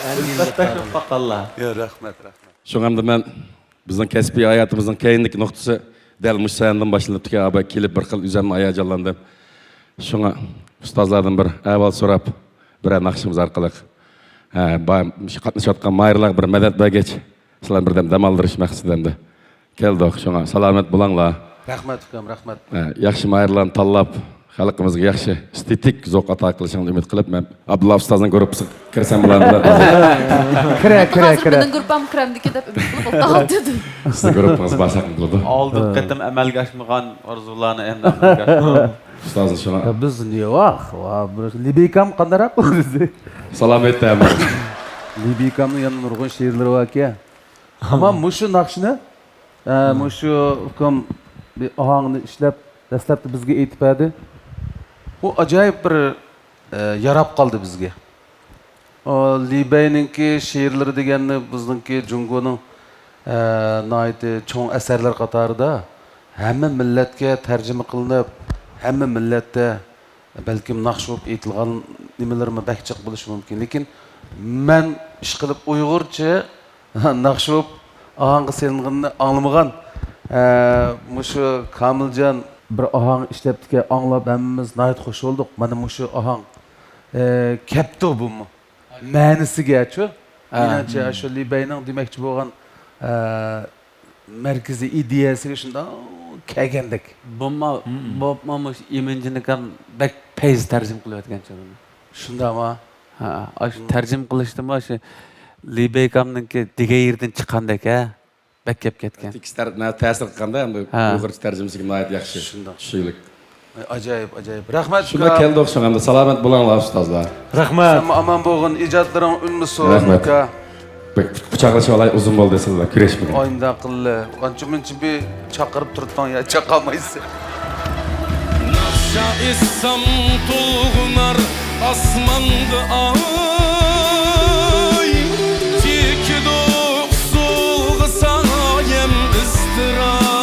ئەلۋەتتە، شۇ باققانلار. يا، رەھمەت، رەھمەت. شۇڭا ئەمدى مەن بىزنىڭ كەسپىي ھاياتىمىزنىڭ كەينىدىكى نۇقتىسى دەل مۇشۇ سەھنىدىن باشلىنىپتىكەن. ئابا كېلىپ بىر خىل ئۆزۈممۇ ھاياجانلاندىم. شۇڭا ئۇستازلاردىن بىر ئەھۋال سوراپ، بىرەر ناخشىمىز ئارقىلىق، ھە، با-، مۇشۇ قاتنىشىۋاتقان ماھىرلارغا بىر مەدەت بەرگەچ، سىلەرنى بىردەم دەم ئالدۇرۇش مەقسىتىدە ئەمدى كەلدۇق. شۇڭا سالامەت بولۇڭلار. رەھمەت، ئۇكام، رەھمەت. ھە، ياخشى ماھىرلارنى تاللاپ، خەلقىمىزگە ياخشى ئېستېتىك زوق ئاتا قىلىشىڭلارنى ئۈمىد قىلىپ، مەن ئابدۇللا ئۇستازنىڭ گۇرۇپپىسىغا كىرسەم بولامدۇ دەپ. كىرە، كىرە، ھازىر كىرە. مېنىڭ گۇرۇپپام كىرەمدىكىن دەپ ئۈمىد قىلىپ ئولتۇرۇۋاتىدىم. سىزنىڭ گۇرۇپپىڭىز باشلاقمۇ بولىدۇ؟ ئالدىنقى قېتىم ئەمەلگە ئاشمىغان ئارزۇلارنى ئەمدى ئەمەلگە ئاشۇرۇڭ. ئۇستازنى شۇڭا. يا، بىز نېۋاق، ۋا، بىر لىبىكام قانداقراق بولدى؟ سالامەت دەم. لىبىكامنىڭ يەنە نۇرغۇن شېئىرلىرى باركەن. ئەمما مۇشۇ ناخشىنى، ئە، مۇشۇ ئۇكام بىر ئاھاڭنى ئىشلەپ، دەسلەپتە بىزگە ئېيتىپ بەردى. ئۇ ئاجايىپ بىر، ئە، ياراپ قالدى بىزگە. ئۇ لى بەينىڭكى شېئىرلىرى دېگەننى بىزنىڭكى جۇڭگونىڭ، ئە، ناھايىتى چوڭ ئەسەرلەر قاتارىدا ھەممە مىللەتكە تەرجىمە قىلىنىپ، ھەممە مىللەتتە بەلكىم ناخشا بولۇپ ئېيتىلغان نېمىلىرىمۇ بەك جىق بولۇشى مۇمكىن. لېكىن مەن ئىشقىلىپ ئۇيغۇرچە ناخشا بولۇپ ئاھاڭغا سېلىنغىنىنى ئاڭلىمىغان، ئە، مۇشۇ كامىلجان بىر ئاھاڭ ئىشلەپتىكەن، ئاڭلاپ ھەممىمىز ناھايىتى خۇش بولدۇق. مانا مۇشۇ ئاھاڭ، ئە، كەپتۇ بۇمۇ. مەنىسىگەچۇ. ھە. مېنىڭچە، شۇ لى بەينىڭ دېمەكچى بولغان، ئە، مەركىزىي ئىدىيەسىگە شۇنداق كەلگەندەك. بولما، بولۇپمۇ مۇشۇ ئىمىنجىنىكام بەك پەيز تەرجىمە قىلىۋەتكەنچۇ بۇنى. شۇنداقما؟ ھە، ئاشۇ تەرجىمە قىلىشتىمۇ شۇ لى بەيكامنىڭكى دېگەن يېرىدىن چىققاندەك، ھە؟ بەك گەپ كەتكەن. تېكىست تەر-، نە-، تەسىر قىلغاندا، ئەمدى ھە. ئۇيغۇرچە تەرجىمىسىگە ناھايىتى ياخشى. شۇنداق. چۈشىنىكلىك. ئاجايىپ، ئاجايىپ. رەھمەت، شۇنداق ئۇكا. كەلدى ئوخشاڭ، ئەمدى سالامەت بولۇڭلار، ئۇستازلار. رەھمەت. سەنمۇ ئامان بولغىن، ئىجادلىرىڭ ئۈنمىسۇن، رەھمەت. ئۇكا. بەك قۇچاقلىشىۋالاي، ئۇزۇن بولدى سىلەر كۆرۈشمىگىلى. ئاينداق قىلدى. ئانچە مۇنچە بىر چاقىرىپ تۇرۇپتۇڭ يا، چاقالمايسەن. ناخشا ئېيتسام تولغىنار ئاسماندا ئاي، تىكىدۇ ئۇسسۇلغا سايەم ئىزتىراپ.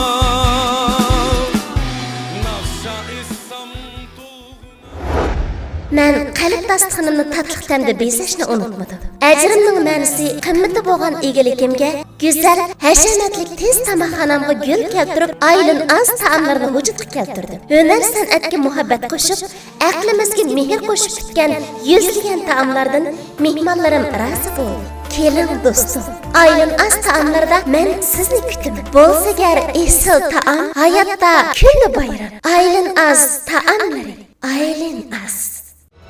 ناخشا ئېيتسام تولغىنار. مەن قەلب داستىخىنىمنى تاتلىق تەمدە بېزەشنى ئۇنتۇمىدىم. ئەجرىمنىڭ مەنىسى، قىممىتى بولغان ئىگىلىكىمگە گۈزەل، ھەشەمەتلىك تېز تاماقخانامغا گۈل كەلتۈرۈپ، ئايلىن ئاز تائاملارنى ۋۇجۇدقا كەلتۈردۈم. ھۈنەر سەنئەتكە مۇھەببەت قوشۇپ، ئەقلىمىزگە مېھىر قوشۇپ پۈتكەن يۈزلىگەن تائاملاردىن مېھمانلىرىم رازى بولدى. كېلىڭ دوستۇم، ئايلىن ئاز تائاملاردا مەن سىزنى كۈتىمەن. بولسا گەر ئېسىل تائام، ھاياتتا كۈندە بايرام. ئايلىن ئاز تائاملىرى، ئايلىن ئاز.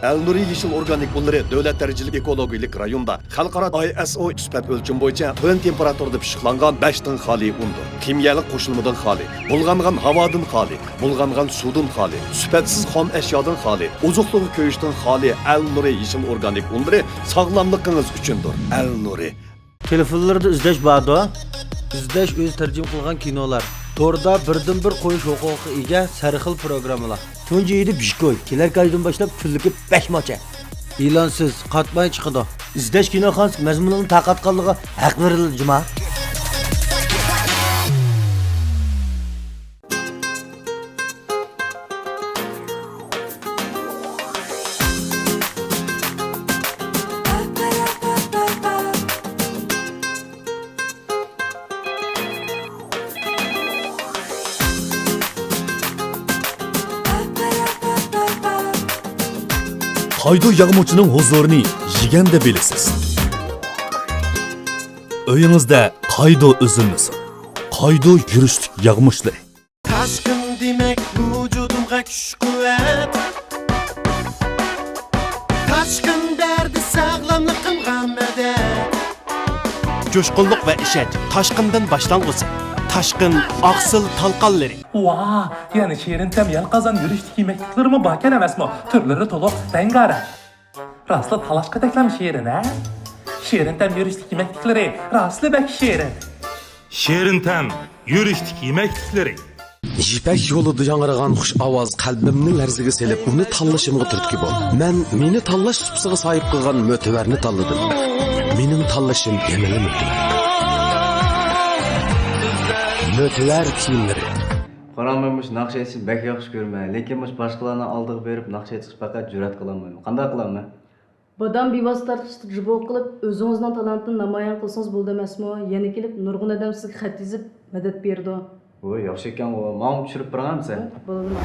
ئەلنۇرى يېشىل ئورگانىك ئۇنلىرى دۆلەت دەرىجىلىك ئېكولوگىيەلىك رايوندا خەلقئارا ئاي ئېس ئو سۈپەت ئۆلچىمى بويىچە تۆۋەن تېمپېراتۇرىدا پىششىقلانغان بەشتىن خالىي ئۇندۇر. كىميەلىك قوشۇلمىدىن خالىي، بۇلغانغان ھاۋادىن خالىي، بۇلغانغان سۇدىن خالىي، سۈپەتسىز خام ئەشيادىن خالىي، ئوزۇقلۇقى كۆيۈشتىن خالىي ئەلنۇرى يېشىل ئورگانىك ئۇنلىرى ساغلاملىقىڭىز ئۈچۈندۇر. ئەلنۇرى. تېلېفونلىرىدا ئىزدەش باردۇ. ئىزدەش ئۆزى تەرجىمە قىلغان كىنولار. توردا بىردىنبىر قويۇش ھوقۇقىغا ئىگە سەرخىل پروگراممىلار. تۇنجى يىلى بىشكوي، كېلەركى ئايدىن باشلاپ كۈنلۈكى بەش ماچە. ئېلانسىز، قاتماي چىقىدۇ. ئىزدەش كىنوخانىسى مەزمۇنىنى تارقاتقانلىقىغا ھەق بېرىلدى جۇما. قايدۇ ياغمۇچىنىڭ ھۇزۇرىنى يېگەندە بىلىسىز. ئۆيىڭىزدە قايدۇ ئۈزۈلمىسۇن. قايدۇ يۈرۈشلۈك ياغمۇچلىرى. تاشقىن دېمەك ۋۇجۇدۇمغا كۈچ-قۇۋۋەت. تاشقىن بەردى ساغلاملىقىمغا مەدەت. جۇشقۇنلۇق ۋە ئىشەنچ تاشقىندىن باشلانغۇسى. تاشقىن ئاقسىل تالقانلىرى. ۋاھ، يەنە شېرىن تەم يەلقازان يۈرۈشلۈك يېمەكلىكلىرىمۇ باركەن ئەمەسمۇ؟ تۈرلىرى تولۇق، رەڭگارەڭ. راسلا تالاشقا تەكلەم شېرىن، ھە؟ شېرىن تەم يۈرۈشلۈك يېمەكلىكلىرى راسلا بەك شېرىن. شېرىن تەم يۈرۈشلۈك يېمەكلىكلىرى. يىپەك يولىدا ياڭرىغان خۇش ئاۋاز قەلبىمنى لەرزىگە سېلىپ، ئۇنى تاللىشىمغا تۈرتكە بولدى. مەن مېنى تاللاش سۇپىسىغا ساھىب قىلغان مۆتىۋەرنى تاللىدىم. مېنىڭ تاللىشىم يەنىلا مۆتىۋەر. مۆتىۋەر كىيىملىرى. قاراڭ، مەن مۇشۇ ناخشا ئېيتىشنى بەك ياخشى كۆرىمەن، لېكىن مۇشۇ باشقىلارنىڭ ئالدىغا بېرىپ ناخشا ئېيتىشقا پەقەت جۈرئەت قىلالمايمەن. قانداق قىلارمەن؟ بادام بىۋاسىتە تارتىشتۇرۇپ جۇبو قىلىپ، ئۆزىڭىزنىڭ تالانتىنى نامايان قىلسىڭىز بولىدۇ ئەمەسمۇ؟ يەنە كېلىپ نۇرغۇن ئادەم سىزگە خەت يېزىپ، مەدەت بېرىدۇ. ۋوي، ياخشى ئىكەنغۇ. ماڭىمۇ چۈشۈرۈپ بېرىڭە ئەمىسە. بولىدۇ.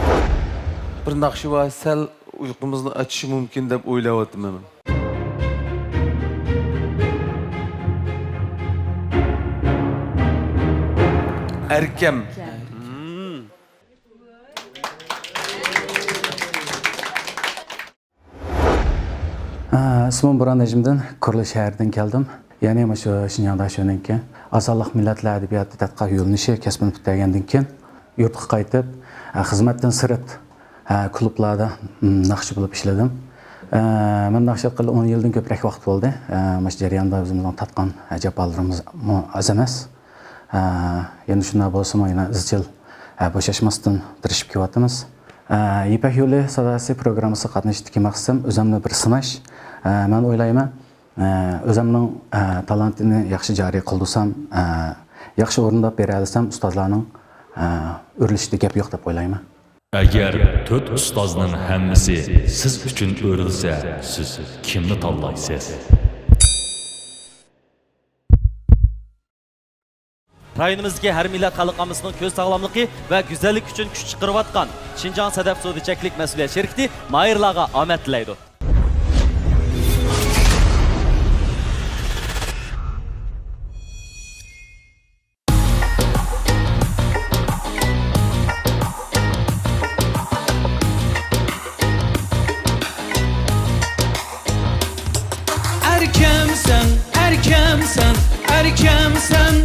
بىر ناخشا بار، سەل ئۇيقۇمىزنى ئاچىشى مۇمكىن دەپ ئويلاۋاتىمەن. ئەركەم. ئىسمىم بۇرھان نەجمىدىن، كورلا شەھىرىدىن كەلدىم. يەنى مۇشۇ شىنجاڭدا شۇنىڭكى ئاسانلىق مىللەتلەر ئەدەبىياتى تەتقىقات يۆنىلىشى كەسپىنى پۈتتۈرگەندىن كېيىن يۇرتقا قايتىپ، خىزمەتتىن سىرت ھە، كۇلۇبلاردا، م، ناخشىچى بولۇپ ئىشلىدىم. ئە، مەن ناخشا ئېيتقىلى ئون يىلدىن كۆپرەك ۋاقىت بولدى. ئە، مۇشۇ جەرياندا ئۆزىمىزنىڭ تارتقان، ئە، جاپالىرىمىزمۇ ئاز ئەمەس. ئە، يەنە شۇنداق بولسىمۇ، يەنە ئىزچىل، ئە، بوشاشماستىن تىرىشىپ كېلىۋاتىمىز. ئە، يىپەك يولى ساداسى پروگراممىسىغا قاتنىشىشتىكى مەقسىتىم ئۆزۈمنى بىر سىناش. ئە، مەن ئويلايمەن، ئە، ئۆزۈمنىڭ، ئە، تالانتىنى ياخشى جارى قىلدۇرسام، ئە، ياخشى ئورۇنداپ بېرەلىسەم، ئۇستازلارنىڭ، ئە، ئۆرۈلۈشىدە گەپ يوق دەپ ئويلايمەن. ئەگەر تۆت ئۇستازنىڭ ھەممىسى سىز ئۈچۈن ئۆرۈلسە، سىز كىمنى تاللايسىز؟ رايونىمىزدىكى ھەر مىللەت خەلق ئاممىسىنىڭ كۆز ساغلاملىقى ۋە گۈزەللىكى ئۈچۈن كۈچ چىقىرىۋاتقان شىنجاڭ سەدەپ سودا چەكلىك مەسئۇلىيەت شىركىتى ماھىرلارغا ئامەت تىلەيدۇ. ئەركەمسەن، ئەركەمسەن، ئەركەمسەن،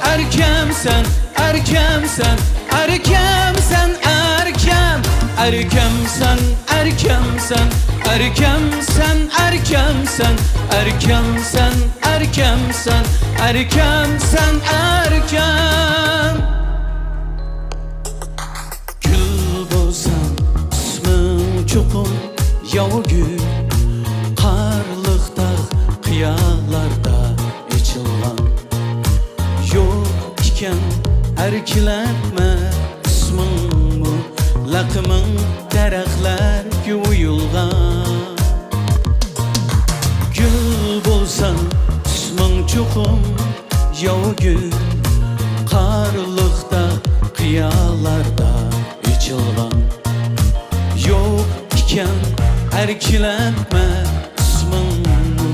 ئەركەمسەن، ئەركەمسەن، ئەركەمسەن، ئەركەم. ئەركەمسەن، ئەركەمسەن، ئەركەمسەن، ئەركەمسەن، ئەركەمسەن، ئەركەمسەن، ئەركەمسەن، ئەركەم. گۈل بولساڭ ئىسمىڭ چوقۇم ياۋا گۈل، قارلىق تاغ قىيالاردا ئېچىلغان. يوق ئىكەن ئەركىلەتمە ئىسمىڭمۇ، لەقىمىڭ دەرەخلەرگە ئويۇلغان. گۈل بولساڭ ئىسمىڭ چوقۇم ياۋا گۈل، قارلىقتا، قىيالاردا ئېچىلغان. يوق ئىكەن ئەركىلەتمە ئىسمىڭمۇ،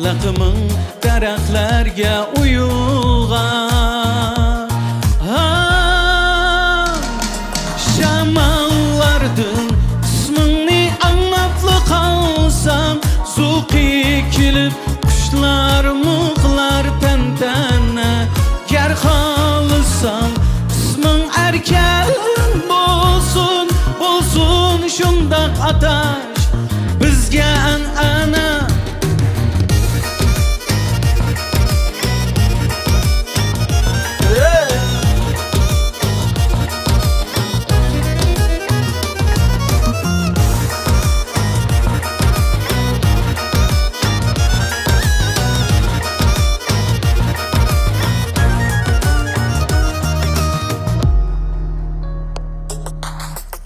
لەقىمىڭ دەرەخلەرگە ئويۇلغان. ھا، شاماللاردىن ئىسمىڭنى ئاڭلاپلا قالسام، زوقى كېلىپ قۇشلارمۇ قىلار تەنتەنە. گەر خالىساڭ ئىسمىڭ ئەركەم بولسۇن، بولسۇن شۇنداق ئاتاش بىزگە ئەنئەنە.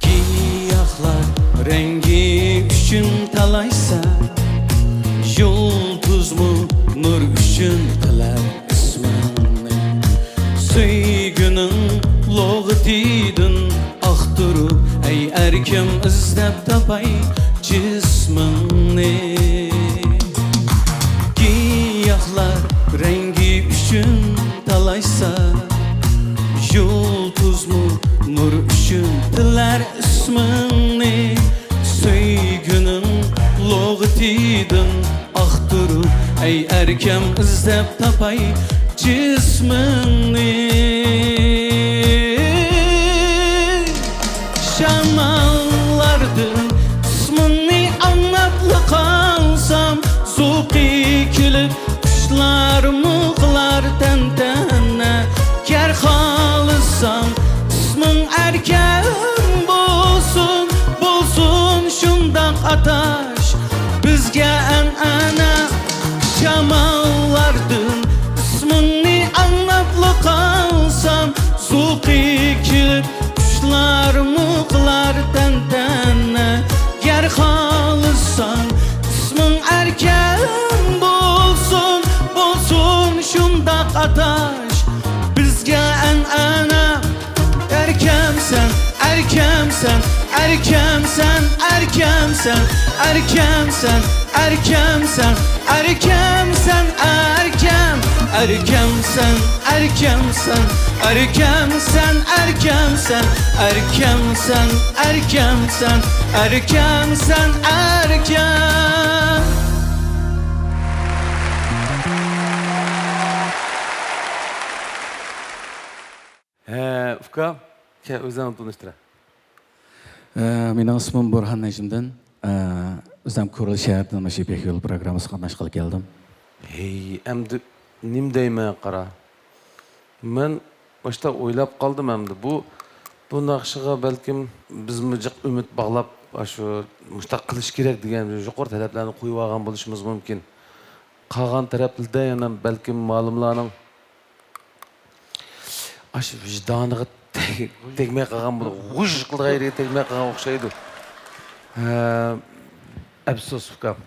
گىياھلار رەڭگى ئۈچۈن تالايسا، يۇلتۇزمۇ نۇر ئۈچۈن قىلار ئىسمىڭنى. سۆيگۈنىڭ لۇغىتىدىن ئاختۇرۇپ، ئەي ئەركەم، ئىزدەپ تاپاي جىسمىڭنى. گىياھلار رەڭگى ئۈچۈن تالايسا، يۇلتۇزمۇ نۇر ئۈچۈن تىلەر ئىسمىڭنى. سۆيگۈنىڭ لۇغىتىدىن ئاختۇرۇپ، ئەي ئەركەم، ئىزدەپ تاپاي جىسمىڭنى. شاماللاردىن ئىسمىڭنى ئاڭلاپلا قالسام، زوقى كېلىپ قۇشلارمۇ قىلار تەنتەنە. گەر خالىساڭ ئىسمىڭ ئەركەم بولسۇن، بولسۇن شۇنداق ئاتاش بىزگە ئەنئەنە. شاماللاردىن ئىسمىڭنى ئاڭلاپلا قالسام، زوقى كېلىپ قۇشلارمۇ قىلار تەنتەنە. گەر خالىساڭ ئىسمىڭ ئەركەم بولسۇن، بولسۇن شۇنداق ئاتاش بىزگە ئەنئەنە. ئەركەمسەن، ئەركەمسەن، ئەركەمسەن، ئەركەمسەن، ئەركەمسەن، ئەركەمسەن، ئەركەم. ئەركەمسەن، ئەركەمسەن، ئەركەمسەن، ئەركەمسەن، ئەركەمسەن، ئەركەمسەن، ئەركەمسەن، ئەركەم. ھە، ئۇكا، كە، ئۆزۈڭنى تونۇشتۇرە. ئە، مېنىڭ ئىسمىم بۇرھان نەجمىدىن. ئە، ئۆزۈم كورلا شەھىرىدىن مۇشۇ يىپەك يولى پروگراممىسىغا قاتناشقىلى كەلدىم. ھېي، ئەمدى نېمە دەيمەن، قارا. مەن مۇشۇنداق ئويلاپ قالدىم ئەمدى. بۇ، بۇ ناخشىغا بەلكىم بىزمۇ جىق ئۈمىد باغلاپ ئاشۇ مۇشۇنداق قىلىش كېرەك دېگەن يۇقىرى تەلەپلەرنى قويۇۋالغان بولۇشىمىز مۇمكىن. قالغان تەرەپلىرىدە يەنە بەلكىم مۇئەللىملارنىڭ ئاشۇ ۋىجدانىغا تەگ-، تەگمەي قالغان بولۇپ، غۇژ قىلىدىغان يېرىگە تەگمەي قالغان ئوخشايدۇ. ھە، ئەپسۇس، ئۇكام.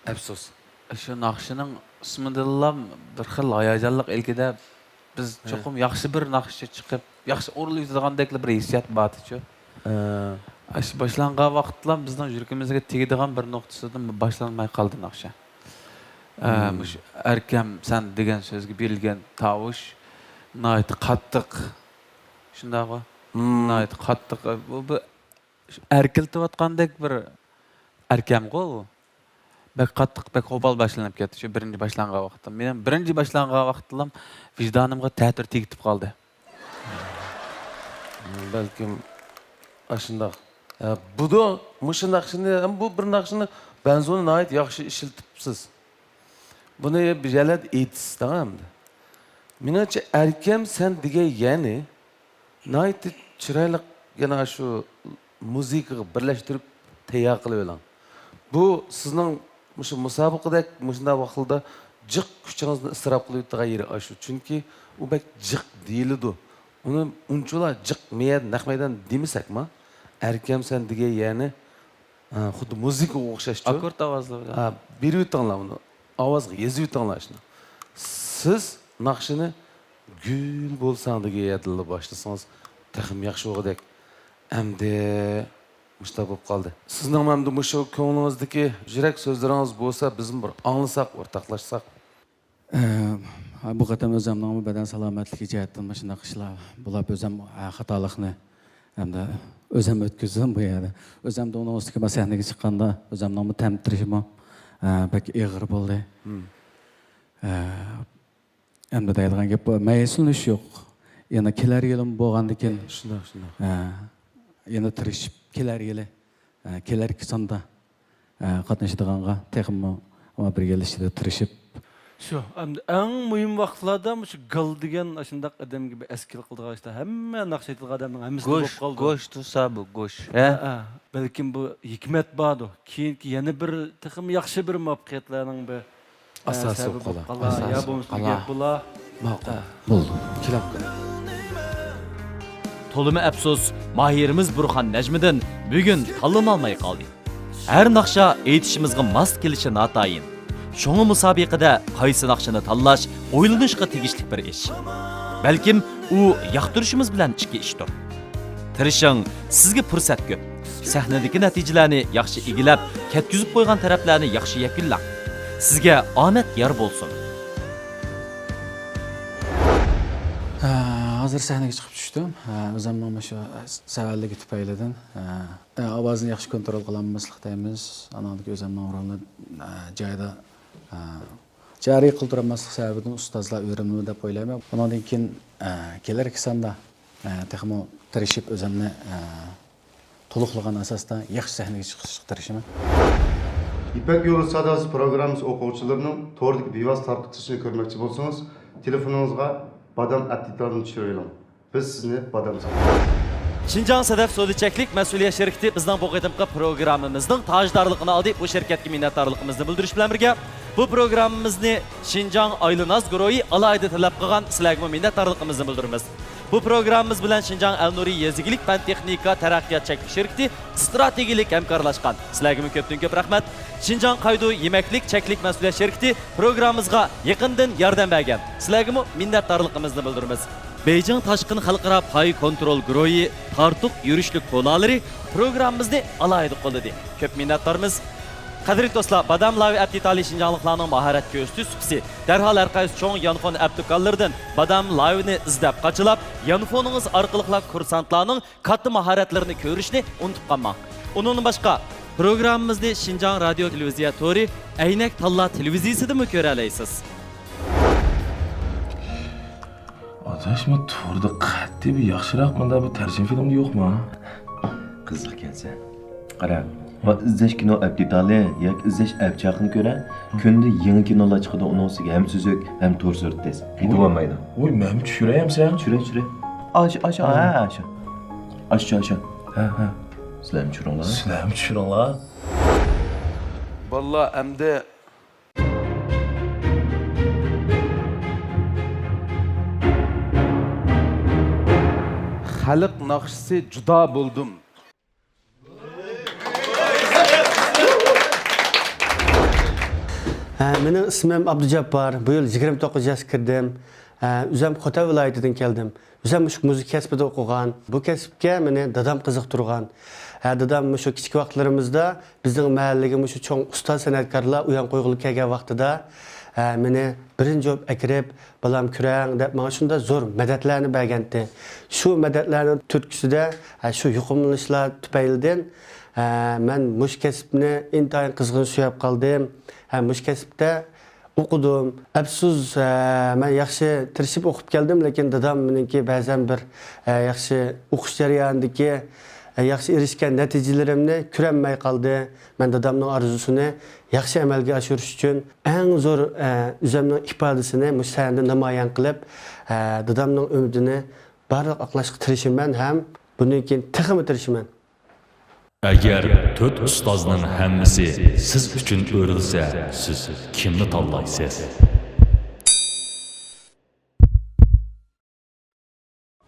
ئەپسۇس. شۇ ناخشىنىڭ ئىسمىدىنلا بىر خىل ھاياجانلىق ئىلكىدە بىز ھە. چوقۇم ياخشى بىر ناخشا چىقىپ، ياخشى ئورۇنلىۋېتىدىغاندەكلا بىر ھېسسىيات بارتىچۇ. ھە. ئاشۇ باشلانغان ۋاقىتلا بىزنىڭ يۈرىكىمىزگە تېگىدىغان بىر نۇقتىسىدىن باشلانماي قالدى ناخشا. ئە، مم. مۇشۇ ئەركەم سەن دېگەن سۆزگە بېرىلگەن تاۋۇش ناھايىتى قاتتىق. شۇنداقغۇ؟ مم. ناھايىتى قاتتىق. بۇ بىر ئەركىلىتىۋاتقاندەك بىر ئەركەمغۇ بۇ. بەك قاتتىق، بەك قوپال باشلىنىپ كەتتى شۇ بىرىنچى باشلانغان ۋاقىتتا. مېنىڭ بىرىنچى باشلانغان ۋاقىتتىلا ۋىجدانىمغا تەتۈر تېگىتىپ قالدى. بەلكىم ئاشۇنداق. ھە، بۇدۇ، مۇشۇ ناخشىنى، ھەم بۇ بىر ناخشىنى بەنزۇنى ناھايىتى ياخشى ئىشلىتىپسىز. بۇنى بىر يەرلەردە ئېيتىسىز دەڭ ئەمدى. مېنىڭچە، ئەركەم سەن دېگەن يەنى ناھايىتى چىرايلىق، يەنە شۇ مۇزىكىغا بىرلەشتۈرۈپ تەييار قىلىۋېلىڭ. بۇ سىزنىڭ مۇشۇ مۇسابىقىدەك مۇشۇنداق ۋاقىتلاردا جىق كۈچىڭىزنى ئىسراپ قىلىۋېتىدىغان يېرى ئاشۇ. چۈنكى ئۇ بەك جىق دېيىلىدۇ. ئۇنى ئۇنچىۋالا جىق مەيدان، نەق مەيدان دېمىسەكمۇ، ئەركەم سەن دېگەن يەنى، ئە، خۇددى مۇزىكىغا ئوخشاشچۇ. ئاككورد ئاۋازلىرى. ئە، بېرىۋېتىڭلار ئۇنى. ئاۋازغا يېزىۋېتىڭلار شۇنى. سىز ناخشىنى گۈل بولساڭ دېگەن يەردىنلا باشلىسىڭىز تېخىمۇ ياخشى بولغۇدەك. ئەمدى مۇشۇنداق بولۇپ قالدى. سىزنىڭ ئەمدى مۇشۇ كۆڭلىڭىزدىكى يۈرەك سۆزلىرىڭىز بولسا، بىزمۇ بىر ئاڭلىساق، ئورتاقلاشساق. ئە، بۇ قېتىم ئۆزەمنىڭمۇ بەدەن سالامەتلىكى جەھەتتىن مۇشۇنداق ئىشلار بولاپ، ئۆزەم، ئە، خاتالىقنى ھەمدە ئۆزەم ئۆتكۈزدۈم بۇ يەردە. ئۆزەمدە ئۇنىڭ ئۈستىگە مەن سەھنىگە چىققاندا ئۆزەمنىڭمۇ تەمتىرىشىمۇ، ئە، بەك ئېغىر بولدى. مم. ئە، ئەمدى دەيدىغان گەپ بار. مەيۈسلىنىش يوق. يەنە كېلەر يىلىمۇ بولغاندىكىن، شۇنداق، شۇنداق. ئە، يەنە تىرىشىپ كېلەر يىلى، ئە، كېلەركى ساندا، ئە، قاتنىشىدىغانغا تېخىمۇ بىر يىل ئىچىدە تىرىشىپ. شۇ، ئەمدى ئەڭ مۇھىم ۋاقىتلاردا مۇشۇ گال دېگەن ئاشۇنداق ئادەمگە بىر ئەسكىل قىلىدىغان ئىشلار ھەممە ناخشا ئېيتىدىغان ئادەمنىڭ ھەممىسىدە بولۇپ قالدى. گۆش تۇرسا بۇ گۆش. ھە؟ ھە، ھە. بەلكىم بۇ ھېكمەت باردۇ. كېيىنكى يەنە بىر تېخىمۇ ياخشى بىر مۇۋەپپەقىيەتلەرنىڭ بىر ئاساسى بولۇپ قالار. يا بولمىسا بىر گەپ بولا. ماقۇل. بولدى. كېلىڭ. تولىمۇ ئەپسۇس، ماھىرىمىز بۇرخان نەجمىدىن بۈگۈن تاللىنالماي قالدى. ھەر ناخشا ئېيتىشىمىزغا ماس كېلىشى ناتايىن. شۇڭا مۇسابىقىدە قايسى ناخشىنى تاللاش ئويلىنىشقا تېگىشلىك بىر ئىش. بەلكىم ئۇ ياقتۇرۇشىمىز بىلەن ئىككى ئىشتۇر. تىرىشىڭ، سىزگە پۇرسەت كۆپ. سەھنىدىكى نەتىجىلەرنى ياخشى ئىگىلەپ، كەتكۈزۈپ قويغان تەرەپلەرنى ياخشى يەكۈنلەڭ. سىزگە ئامەت يار بولسۇن! ھە، ھازىر سەھنىگە چىقىپ چۈشتۈم. ھە، ئۆزۈمنىڭ مۇشۇ سەۋەنلىكى تۈپەيلىدىن، ھە، ئاۋازنى ياخشى كونترول قىلالماسلىق دەيمىز. ئانىڭدىكى ئۆزۈمنىڭ رولىنى، ھە، جايىدا، ھە، جارى قىلدۇرالماسلىق سەۋەبىدىن ئۇستازلار ئۆرۈمدىمۇ دەپ ئويلايمەن. بۇنىڭدىن كېيىن، ئە، كېلەركى ساندا، ئە، تېخىمۇ تىرىشىپ ئۆزۈمنى، ئە، تولۇقلىغان ئاساستا ياخشى سەھنىگە چىقىشقا تىرىشىمەن. يىپەك يولى ساداسى پروگراممىسى ئوقۇغۇچىلىرىنىڭ توردىكى بىۋاسىتە تارقىتىلىشىنى كۆرمەكچى بولسىڭىز، تېلېفونىڭىزغا بادام ئەپ دېتالىنى چۈشۈرۈۋېلىڭ. بىز سىزنى بادام ساتىمىز. شىنجاڭ سەدەف سودا چەكلىك مەسئۇلىيەت شىركىتى بىزنىڭ بۇ قېتىمقى پروگراممىمىزنىڭ تاجدارلىقىنى ئالدى. بۇ شىركەتكە مىننەتدارلىقىمىزنى بىلدۈرۈش بىلەن بىرگە، بۇ پروگراممىمىزنى شىنجاڭ ئائىلىناز گۇرۇھى ئالاھىدە تەلەپ قىلغان، سىلەرگىمۇ مىننەتدارلىقىمىزنى بىلدۈرىمىز. بۇ پروگراممىمىز بىلەن شىنجاڭ ئەلنۇرى يېزا ئىگىلىك پەن تېخنىكا تەرەققىيات چەكلىك شىركىتى ئىستراتېگىيەلىك ھەمكارلاشقان. سىلەرگىمۇ كۆپتىن كۆپ رەھمەت. شىنجاڭ قايدۇ يېمەكلىك چەكلىك مەسئۇلىيەت شىركىتى پروگراممىمىزغا يېقىندىن ياردەم بەرگەن. سىلەرگىمۇ مىننەتدارلىقىمىزنى بىلدۈرىمىز. بېيجىڭ تاشقىن خەلقئارا پاي كونترول گۇرۇھى تارتۇق يۈرۈشلۈك كولالىرى پروگراممىمىزنى ئالاھىدە قوللىدى. كۆپ مىننەتدارمىز. قەدىرلىك دوستلار، بادام لاۋى ئەپ دېتالى شىنجاڭلىقلارنىڭ ماھارەت كۆرسىتىش سۇپىسى. دەرھال ھەر قايسى چوڭ يانفون ئەپ دۇكانلىرىدىن بادام لاۋىنى ئىزدەپ قاچىلاپ، يانفونىڭىز ئارقىلىقلا كۇرسانتلارنىڭ كاتتا ماھارەتلىرىنى كۆرۈشنى ئۇنتۇپ قالماڭ. ئۇنىڭدىن باشقا، پروگراممىمىزنى شىنجاڭ رادىيو تېلېۋىزىيە تورى، ئەينەك تاللا تېلېۋىزىيىسىدىمۇ كۆرەلەيسىز. ئاداش، مانا توردا قەتئىي بىر ياخشىراق مۇنداق بىر تەرجىمە فىلىم يوقما؟ قىزىق ئىكەنسەن. قارا، مانا ئىزدەش كىنو ئەپ دېتالى ياكى ئىزدەش ئەپ چاقىنى كۆرە، كۈندە يېڭى كىنولار چىقىدۇ، ئۇنىڭ ئۈستىگە ھەم سۈزۈك، ھەم تور سۈرئىتى تېز. قېتىۋالمايدۇ. ۋوي، مەنمۇ چۈشۈرەي ئەمسە؟ چۈشۈرە، چۈشۈرە. ئاشۇ، ئاشۇ، ھە، ھە، ئاشۇ. ئاشۇ، ئاشۇ. ھە، ھە. سىلەرمۇ چۈشۈرۈڭلار. سىلەرمۇ چۈشۈرۈڭلار. بالىلار، ئەمدى خەلق ناخشىسى جۇدا بولدۇم. ھە، مېنىڭ ئىسمىم ئابدۇجاپپار. بۇ يىل يىگىرمە توققۇز ياشقا كىردىم. ھە، ئۆزۈم خوتەن ۋىلايىتىدىن كەلدىم. ئۆزۈم مۇشۇ مۇزىكا كەسپىدە ئوقۇغان. بۇ كەسىپكە مېنى دادام قىزىقتۇرغان. ھە، دادام مۇشۇ كىچىك ۋاقىتلىرىمىزدا بىزنىڭ مەھەللىگە مۇشۇ چوڭ ئۇستاز سەنئەتكارلار ئۇيان قويغىلى كەلگەن ۋاقتىدا، ھە، مېنى بىرىنچى بولۇپ ئەكىرىپ، «بالام، كۆرەڭ» دەپ، ماڭا شۇنداق زور مەدەتلەرنى بەرگەنتى. شۇ مەدەتلەرنىڭ تۈرتكىسىدە، ھە، شۇ يۇقۇملىنىشلار تۈپەيلىدىن، ھە، مەن مۇشۇ كەسىپنى ئىنتايىن قىزغىن سۆيۈپ قالدىم. ھە، مۇشۇ كەسىپتە ئوقۇدۇم. ئەپسۇس، ئە، مەن ياخشى تىرىشىپ ئوقۇپ كەلدىم، لېكىن دادام مېنىڭكى بەزەن بىر، ئە، ياخشى ئوقۇش جەريانىدىكى، ئە، ياخشى ئېرىشكەن نەتىجىلىرىمنى كۆرەلمەي قالدى. مەن دادامنىڭ ئارزۇسىنى ياخشى ئەمەلگە ئاشۇرۇش ئۈچۈن ئەڭ زور، ئە، ئۆزۈمنىڭ ئىپادىسىنى مۇشۇ سەھنىدە نامايان قىلىپ، ئە، دادامنىڭ ئۈمىدىنى بارلىق ئاقلاشقا تىرىشىمەن ھەم بۇندىن كېيىن تېخىمۇ تىرىشىمەن. ئەگەر تۆت ئۇستازنىڭ ھەممىسى سىز ئۈچۈن ئۆرۈلسە، سىز كىمنى تاللايسىز؟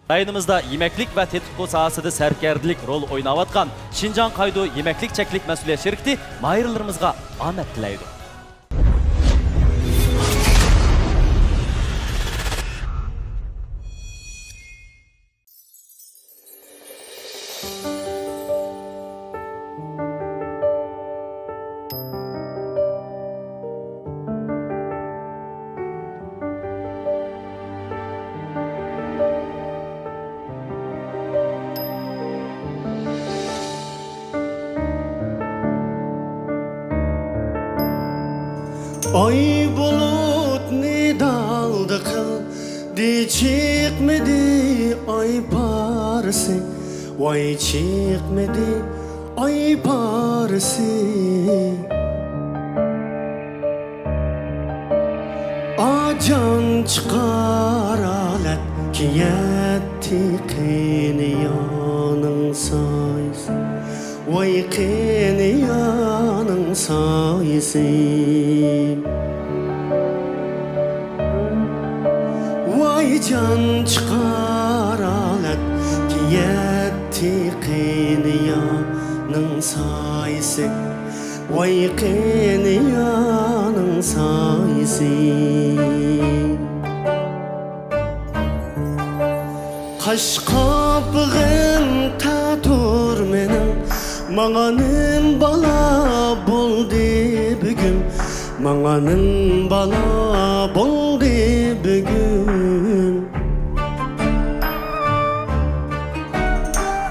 رايونىمىزدا يېمەكلىك ۋە تېتىتقۇ ساھەسىدە سەركەردىلىك رول ئويناۋاتقان شىنجاڭ قايدۇ يېمەكلىك چەكلىك مەسئۇلىيەت شىركىتى ماھىرلىرىمىزغا ئامەت تىلەيدۇ. ئاي بۇلۇتنى دالدا قىلدى، چىقمىدى ئاي پارىسى، ۋاي چىقمىدى ئاي پارىسى. ئاجان چىقار ھالەتكە يەتتى قېنى يارنىڭ سايىسى. ۋاي قېنى يارنىڭ سايىسى. ۋاي جان چىقار ھالەتكە يەتتى قېنى يارنىڭ سايىسى. ۋاي قېنى يارنىڭ سايىسى. قاش قاپىغىم تاتۇر مېنىڭ، ماڭا نېمە بالا بولدى بۈگۈن، ماڭا نېمە بالا بولدى بۈگۈن.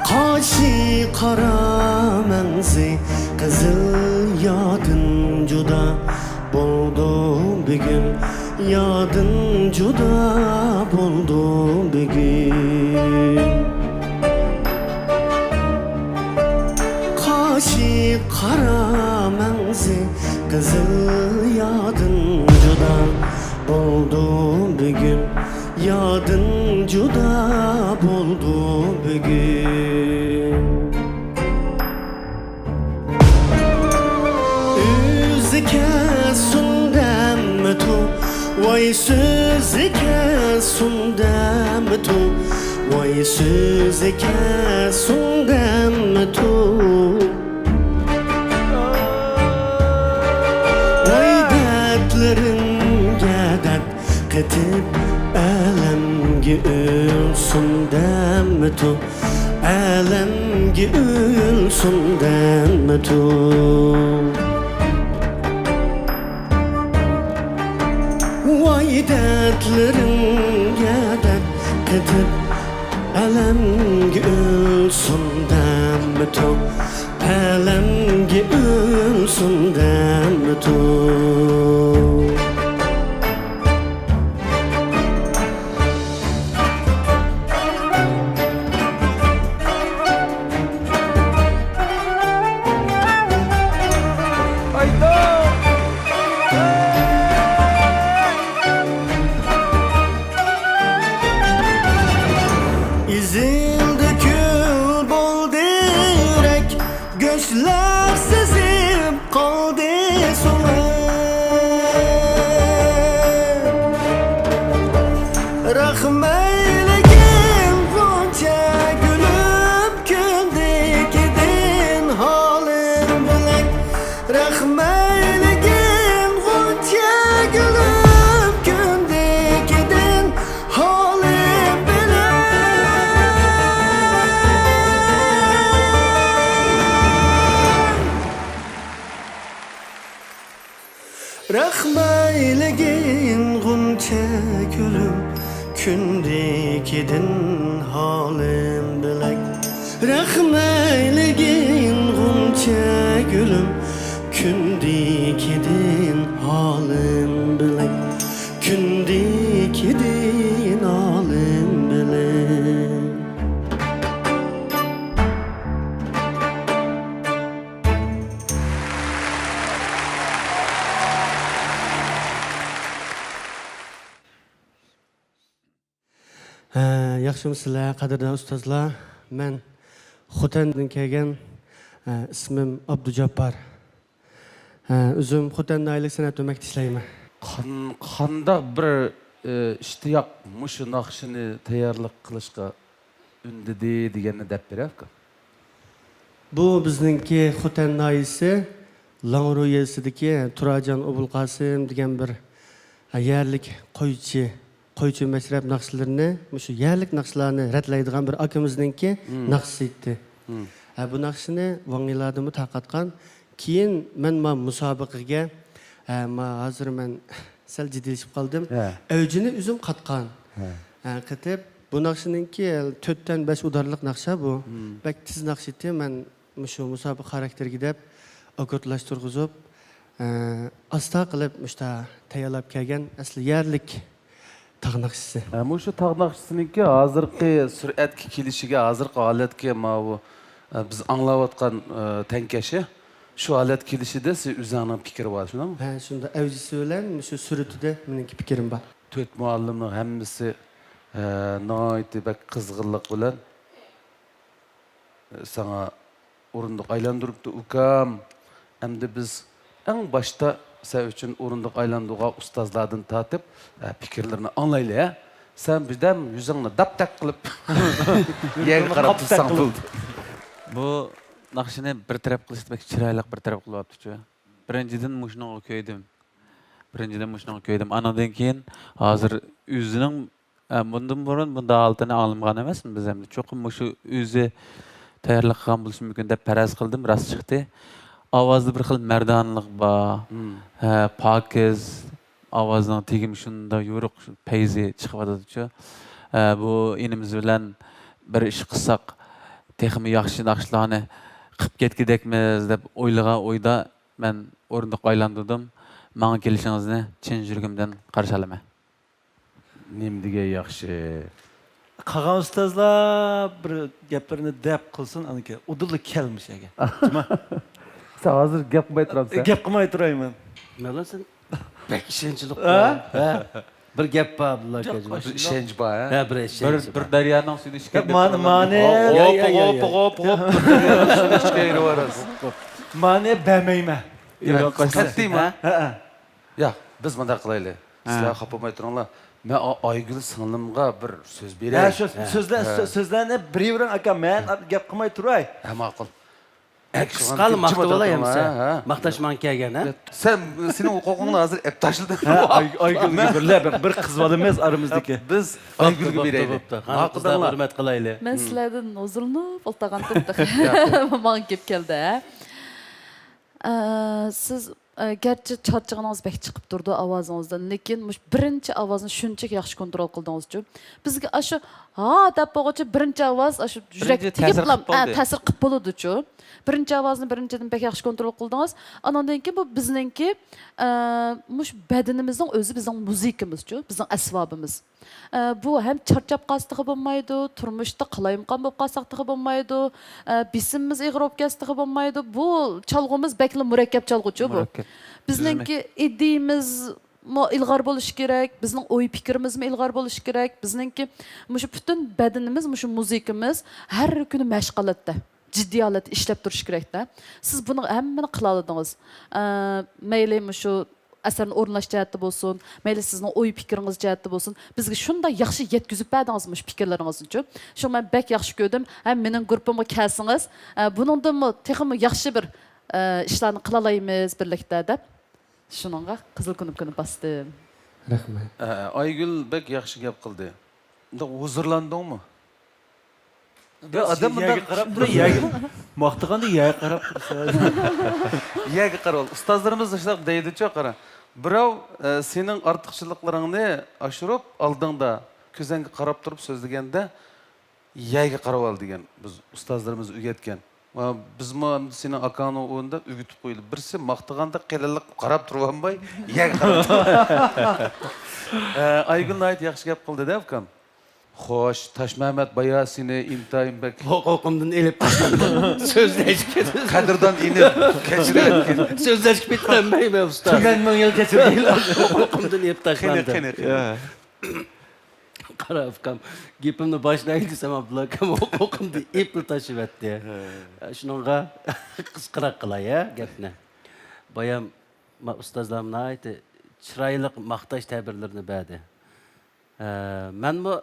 قاشى قارا مەڭزى قىزىل ياردىن جۇدا بولدۇ بۈگۈن، ياردىن جۇدا بولدۇ بۈگۈن. قاشى قارا مەڭزى قىزىل ياردىن جۇدا بولدۇ بۈگۈن، ياردىن جۇدا بولدۇ بۈگۈن. ئۆزى كەلسۇن دەممىتۇ، ۋاي سۆزى كەلسۇن دەممىتۇ، ۋاي سۆزى كەلسۇن دەممىتۇ. ۋاي دەردلىرىمگە دەرد قېتىپ، ئەلەمگە ئۆلسۇن دەممىتۇ، ئەلەمگە ئۆلسۇن دەممىتۇ. ۋاي دەردلىرىمگە دەرد قېتىپ، ئەلەمگە ئۆلسۇن دەممىتۇ، ئەلەمگە ئۆلسۇن دەممىتۇ. ئېزىلدى كۈل بولدى يۈرەك، رەخمەيلىگىن غۇنچە گۈلۈم، كۈندىكىدىن ھالىم بۆلەك. رەخمەيلىگىن غۇنچە گۈلۈم، كۈندىكىدىن ھالىم بۆلەك. رەخمەيلىگىن غۇنچە گۈلۈم، كۈندىكىدىن ھالىم بۆلەك. رەخمەيلىگىن غۇنچە گۈلۈم، كۈندىكىدىن ھالىم بۆلەك. كۈندىكىدىن ھالىم بۆلەك. ھە، ياخشىمۇسىلەر، قەدىردان ئۇستازلار؟ مەن خوتەندىن كەلگەن، ھە، ئىسمىم ئابدۇجاپپار. ھە، ئۆزۈم خوتەن ناھىيەلىك سەنئەت ئۆمەكتە ئىشلەيمەن. قان-، قانداق بىر، ئى، ئىشتىياق مۇشۇ ناخشىنى تەييارلىق قىلىشقا ئۈندىدى دېگەننى دەپ بېرەي، ئۇكا. بۇ بىزنىڭكى خوتەن ناھىيەسى لاڭرۇ يېزىسىدىكى تۇراجان ئوبۇلقاسىم دېگەن بىر يەرلىك قويچى، قويچى مەشرەپ ناخشىلىرىنى، مۇشۇ يەرلىك ناخشىلارنى رەتلەيدىغان بىر ئاكىمىزنىڭكى ناخشىسى ئىدى. ھە، بۇ ناخشىنى ۋاڭيىلاردىمۇ تارقاتقان. كېيىن مەن ما مۇسابىقىگە، ھە، ما ھازىر مەن سەل جىددىيلىشىپ قالدىم. ھە. ئەۋجىنى ئۆزۈم قاتقان. ھە. ھە، قېتىپ، بۇ ناخشىنىڭكى تۆتتىن بەش ئۇدارلىق ناخشا بۇ. بەك تېز ناخشا ئىدى. مەن مۇشۇ مۇسابىقە خاراكتېرىگە دەپ ئاككوردلاشتۇرغۇزۇپ، ئە، ئاستا قىلىپ مۇشتا تەييارلاپ كەلگەن ئەسلى يەرلىك تاغ ناخشىسى. ھە، مۇشۇ تاغ ناخشىسىنىڭكى ھازىرقى سۈرئەتكە كېلىشىگە، ھازىرقى ھالەتكە ماۋۇ، ئە، بىز ئاڭلاۋاتقان، ئە، تەڭكەشى شۇ ھالەتكە كېلىشىدە سىز ئۆزۈڭنىڭ پىكرى بار، شۇنداقمۇ؟ ھە، شۇنداق. ئەۋجىسى بىلەن مۇشۇ سۈرئىتىدە مېنىڭكى پىكرىم بار. تۆت مۇئەللىمنىڭ ھەممىسى، ئە، ناھايىتى بەك قىزغىنلىق بىلەن ساڭا ئورۇندۇق ئايلاندۇرۇپتۇ، ئۇكام. ئەمدى بىز ئەڭ باشتا سەن ئۈچۈن ئورۇندۇق ئايلاندۇرغان ئۇستازلاردىن تارتىپ، ئە، پىكىرلىرىنى ئاڭلايلى، ھە؟ سەن بىردەم يۈزۈڭنى داپتەك قىلىپ، يەرگە قاراپ تۇرساڭ بولدى. بۇ ناخشىنى بىر تەرەپ قىلىشتا بەك چىرايلىق بىر تەرەپ قىلىۋاپتۇچۇ. بىرىنچىدىن، مۇشۇنىڭغا كۆيدۈم. بىرىنچىدىن، مۇشۇنىڭغا كۆيدۈم. ئانىڭدىن كېيىن، ھازىر ئۆزىنىڭ ئە، بۇندىن بۇرۇن بۇنداق ھالىتىنى ئاڭلىمىغان ئەمەسمەن بىز ئەمدى. چوقۇم مۇشۇ ئۆزى تەييارلىق قىلغان بولۇشى مۇمكىن دەپ پەرەز قىلدىم، راست چىقتى. ئاۋازدا بىر خىل مەردانىلىق بار. ھە، پاكىز، ئاۋازنىڭ تېگىمۇ شۇنداق يورۇق، شۇ پەيزى چىقىۋاتىدۇچۇ. ئە، بۇ ئىنىمىز بىلەن بىر ئىش قىلساق، تېخىمۇ ياخشى ناخشىلارنى قىلىپ كەتكۈدەكمىز دەپ ئويلىغان ئويدا مەن ئورۇندۇق ئايلاندۇردۇم. ماڭا كېلىشىڭىزنى چىن يۈرىكىمدىن قارشى ئالىمەن. نېمە دېگەن ياخشى. قالغان ئۇستازلار بىر گەپلىرىنى دەپ قىلسۇن، ئانىكى ئۇدۇللا كەلمىش ئەگەر. جۇما. سەن ھازىر گەپ قىلماي تۇرامسەن؟ گەپ قىلماي تۇرايمەن. مەۋلان، سەن بەك ئىشەنچلىق. ھە؟ ھە. بىر گەپ بار، ئابدۇللا ئاكا، جۇما. بىر ئىشەنچ بار، ھە؟ ھە، بىر ئىشەنچ بىر، بار. بىر دەريانىڭ سۈيىدە ئىككى گەپ مانا، مانا. ھوپ، ھوپ، يا، يا، يا، ھوپ، يا. ھوپ، ھوپ. بىر دەريانىڭ سۈيىدە ئىككى ئايرى بار. مانا بەرمەيمەن. يا، قەتئىيمۇ؟ ھە، ھە. ياق، بىز مۇنداق قىلايلى. ھە. سىلەر خاپا بولماي تۇرۇڭلار. مەن ئا-، ئايگۈل سىڭلىمغا بىر سۆز بېرەي. ھە، شۇ سۆزلە-، ھە. سۆ-، سۆزلەرنى بېرىۋېرىڭ، ئاكا. مەن گەپ قىلماي تۇراي. ھە، ماقۇل. ھە، قىسقا ماختاش ماڭا كەلگەن، ھە؟ سەن، سېنىڭ ھوقۇقۇڭنى ھازىر ئەپ تاشلىدىم. ھە، ئايگۈلگە بىر، بىر قىز بالىمىز ئارىمىزدىكى. بىز ئايگۈلگە بېرەيلى. بوپتۇ، بوپتۇ. خانىم قىزلار، ھۆرمەت قىلايلى. مەن سىلەردىن ھۇزۇرلىنىپ ئولتۇرغانتىم تېخى. ماڭا كېلىپ كەلدى، ھە؟ ئە، سىز، ئە، گەرچە چارچىغىنىڭىز بەك چىقىپ تۇرىدۇ ئاۋازىڭىزدىن، لېكىن مۇشۇ بىرىنچى ئاۋازنى شۇنچىلىك ياخشى كونترول قىلدىڭىزچۇ. بىزگە ئاشۇ ھا دەپ بولغۇچە بىرىنچى ئاۋاز ئاشۇ يۈرەكتە تېگىپلا، ئە، تەسىر قىلىپ بولىدۇچۇ. بىرىنچى ئاۋازنى بىرىنچىدىن بەك ياخشى كونترول قىلدىڭىز. ئاناندىن كېيىن بۇ بىزنىڭكى، ئە، مۇشۇ بەدىنىمىزنىڭ ئۆزى بىزنىڭ مۇزىكىمىزچۇ، بىزنىڭ ئەسۋابىمىز. ئە، بۇ ھەم چارچاپ قالسا تېخى بولمايدۇ، تۇرمۇشتا قالايمىقان بولۇپ قالساق تېخى بولمايدۇ، ئە، بېسىمىمىز ئېغىر بولۇپ كەتسە تېخى بولمايدۇ. بۇ چالغۇمىز بەكلا مۇرەككەپ چالغۇچۇ بۇ. مۇرەككەپ. بىزنىڭكى ئىدىيىمىزمۇ ئىلغار بولۇشى كېرەك، بىزنىڭ ئوي پىكرىمىزمۇ ئىلغار بولۇشى كېرەك، بىزنىڭكى مۇشۇ پۈتۈن بەدىنىمىز، مۇشۇ مۇزىكىمىز ھەر كۈنى مەشىق ھالەتتە. جىددىي ھالەتتە ئىشلەپ تۇرۇش كېرەكتە. سىز بۇنىڭ ھەممىنى قىلالىدىڭىز. ئە، مەيلى مۇشۇ ئەسەرنى ئورۇنلاش جەھەتتە بولسۇن، مەيلى سىزنىڭ ئوي پىكرىڭىز جەھەتتە بولسۇن، بىزگە شۇنداق ياخشى يەتكۈزۈپ بەردىڭىز مۇشۇ پىكىرلىرىڭىزنىچۇ. شۇڭا مەن بەك ياخشى كۆردۈم. ھەم مېنىڭ گۇرۇپپامغا كەلسىڭىز، ئە، بۇنىڭدىنمۇ تېخىمۇ ياخشى بىر، ئە، ئىشلارنى قىلالايمىز بىرلىكتە دەپ، شۇنىڭغا قىزىل كۇنۇپكىنى باستىم. رەھمەت. ئە، ئايگۈل بەك ياخشى گەپ قىلدى. مۇنداق ھۇزۇرلاندىڭمۇ؟ يا، ئادەم مۇنداق يەرگە قاراپ تۇرۇپ، يەرگە، ماختىغاندا يەرگە قاراپ تۇرسا. يەرگە قاراۋال. ئۇستازلىرىمىز شۇنداق دەيدۇچۇ، قارا. بىراۋ، ئە، سېنىڭ ئارتۇقچىلىقلىرىڭنى ئاشۇرۇپ ئالدىڭدا، كۆزۈڭگە قاراپ تۇرۇپ سۆزلىگەندە، يەرگە قاراۋال دېگەن بىز ئۇستازلىرىمىز ئۆگەتكەن. ۋە بىزمۇ ئەمدى سېنىڭ ئاكاڭنىڭ ئورنىدا ئۆگىتىپ قويىلى. بىرسى ماختىغاندا قېلىنلىققا قاراپ تۇرۇۋالماي، يەرگە قاراپ تۇر. ئە، ئايگۈل ناھايىتى ياخشى گەپ قىلدى-دە، ئۇكام. خوش، تاشمەمەت بايا سېنى ئىنتايىن بەك ھوقۇقۇمدىن ئېلىپ تاشلاندىم. سۆزلەشكە، قەدىردان ئىنىم، كەچۈرۈڭ. سۆزلەشكە پېتىنەلمەيمەن، ئۇستاز. تۈمەن مىڭ يىل كەچۈرگەيلا. ھوقۇقۇمدىن ئېلىپ تاشلاندىم. قېنى، قېنى، قېنى. قارا ئۇكام، گېپىمنى باشلاي دېسەم، ئابدۇللا ئاكام ھوقۇقۇمدىن ئېلىپلا تاشلىۋەتتى. ھە. شۇنىڭغا قىسقىراق قىلاي، ھە، گەپنى. بايام ما-، ئۇستازلار ناھايىتى چىرايلىق ماختاش تەبىرلىرىنى بەردى. ئە، مەنمۇ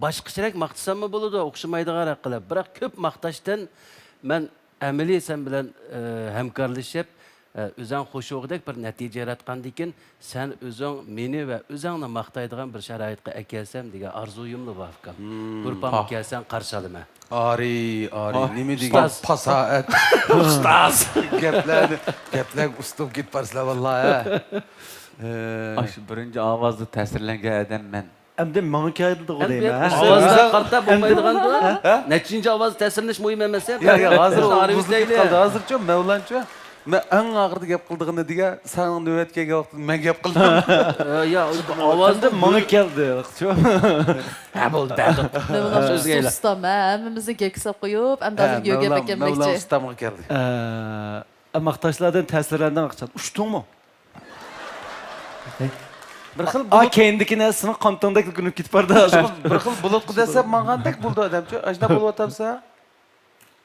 باشقىچىراق ماختىساممۇ بولىدۇ، ئوخشىمايدىغانراق قىلىپ. بىراق كۆپ ماختاشتىن مەن ئەمەلىي سەن بىلەن، ئە، ھەمكارلىشىپ، ئە، ئۆزەڭ خوش بولغۇدەك بىر نەتىجە ياراتقاندىكىن، سەن ئۆزۈڭ مېنى ۋە ئۆزەڭنى ماختايدىغان بىر شارائىتقا ئەكەلسەم دېگەن ئارزۇيۇملا بار، ئۇكام. مم. گۇرۇپپامغا كەلسەڭ قارشى ئالىمەن. ئارىي، ئارىي، نېمە دېگەن پاساھەت. ئۇستاز. گەپلەرنى، گەپلەرگە ئۇسلۇب كېتىپ بارسىلەر، ۋاللا، ھە. ئاشۇ بىرىنچى ئاۋازدا تەسىرلەنگەن ئادەم مەن. ئەمدى ماڭا كەلدىغۇ دەيمەن، ھە؟ ئاۋازدا قارىتا بولمايدىغاندۇ؟ ھە؟ نەچچىنچى ئاۋاز تەسىرلىنىش مۇھىم ئەمەس، ھە؟ يا، يا، ھازىر ئۇ بۇزۇلۇپ كەتتى، ھازىرچۇ مەۋلانچۇ. مەن ئەڭ ئاخىرىدا گەپ قىلىدىغىنى دېگەن، سەن نۆۋەت كەلگەن ۋاقتىدا مەن گەپ قىلدىم. يا، ئاۋازدا ماڭا كەلدى، ھە، بولدى، بەردۇق. مەۋلان ئۇستام، ھە، ھەممىمىزنى گەپكە ساپ قويۇپ، ئەمدى ھازىر يۆگەپ ئەكەلمەكچى. ئۇستامغا كەلدى. ئە، ماختاشلاردىن تەسىرلەندىڭ، ئۇچتۇڭمۇ؟ بىر خىل ئا، بۇلۇت. كەينىدىكى نەرسىنىڭ قانتىڭدەك كۆرۈنۈپ كېتىپ باردا. بىر خىل بۇلۇتقا دەسسەپ ماڭغاندەك بولدى ئادەمچۇ. ئاشۇنداق بولۇۋاتامسا؟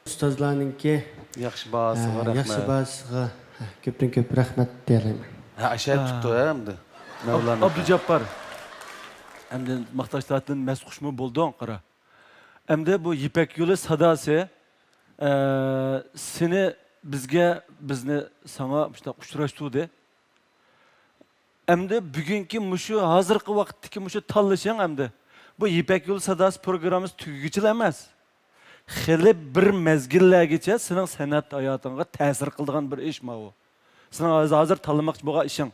ئۇستازلارنىڭكى ياخشى باھاسىغا ھە، رەھمەت. ياخشى باھاسىغا، ھە، كۆپتىن كۆپ رەھمەت دېيەلەيمەن. ھە، ئاشۇ ھە. تۇتتى ھە ئەمدى. مەۋلانا. ئابدۇجاپپار. ئەمدى ماختاشلاردىن مەستخۇشمۇ بولدۇڭ، قارا. ئەمدى بۇ يىپەك يولى ساداسى، ئە، سېنى بىزگە، بىزنى ساڭا مۇشۇنداق ئۇچراشتۇردى. ئەمدى بۈگۈنكى مۇشۇ ھازىرقى ۋاقىتتىكى مۇشۇ تاللىشىڭ ئەمدى بۇ يىپەك يولى ساداسى پروگراممىسى تۈگىگۈچىلا ئەمەس. خېلى بىر مەزگىللەرگىچە سېنىڭ سەنئەت ھاياتىڭغا تەسىر قىلىدىغان بىر ئىش ماۋۇ. سېنىڭ ھازىر، ھازىر تاللىماقچى بولغان ئىشىڭ.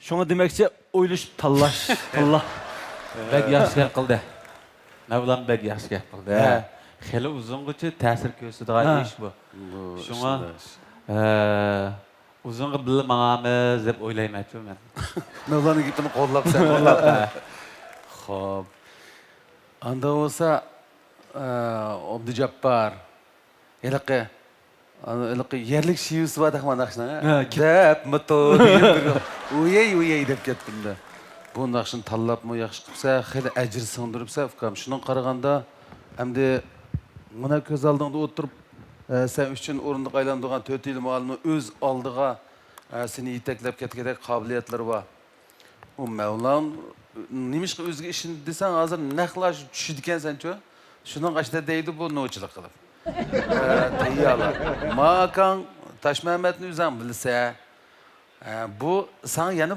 شۇڭا دېمەكچى، ئويلىشىپ تاللاش، تاللا. بەك ياخشى گەپ قىلدى. مەۋلان بەك ياخشى گەپ قىلدى. ھە. خېلى ئۇزۇنغىچە تەسىر كۆرسىتىدىغان ھە. ئىش بۇ. بۇ شۇڭا، ئىشلار. ئە، ئۇزۇنغا بىللە ماڭارمىز دەپ ئويلايمەنچۇ مەن. مەۋلاننىڭ گېپىنى قوللاپ سەن. قوللاپ، ھە. خوپ. ئاندا بولسا، ئە، ئابدۇجاپپار. ھېلىقى، ئانا، ھېلىقى يەرلىك شېۋىسى بار دەخما ناخشىنىڭ، ھە؟ ھە، كىم؟ دەپ مىتو دېگەن بىر ۋۇيەي، ۋۇيەي دەپ كەتتىم-دە. بۇ ناخشىنى تاللاپمۇ ياخشى قىپسەن، خېلى ئەجىر سىڭدۈرۈپسەن، ئۇكام. شۇنىڭغا قارىغاندا، ئەمدى مانا كۆز ئالدىڭدا ئولتۇرۇپ، ئە، سەن ئۈچۈن ئورۇندۇق ئايلاندۇرغان تۆتىيلا مۇئەللىمنىڭ ئۆز ئالدىغا، ئە، سېنى يېتەكلەپ كەتكۈدەك قابىلىيەتلىرى بار. ئۇ مەۋلان نېمىشقا ئۆزىگە ئىشىنىدۇ دېسەڭ، ھازىر نەقلا شۇ چۈشىدىكەنسەنچۇ؟ شۇنىڭغا ئاشۇنداق دەيدۇ بۇ نوچىلىق قىلىپ. ھە، تەييارلا. ما ئاكاڭ تاشمەمەتنى ئۆزەڭ بىلىسەن. ھە، بۇ ساڭا يەنە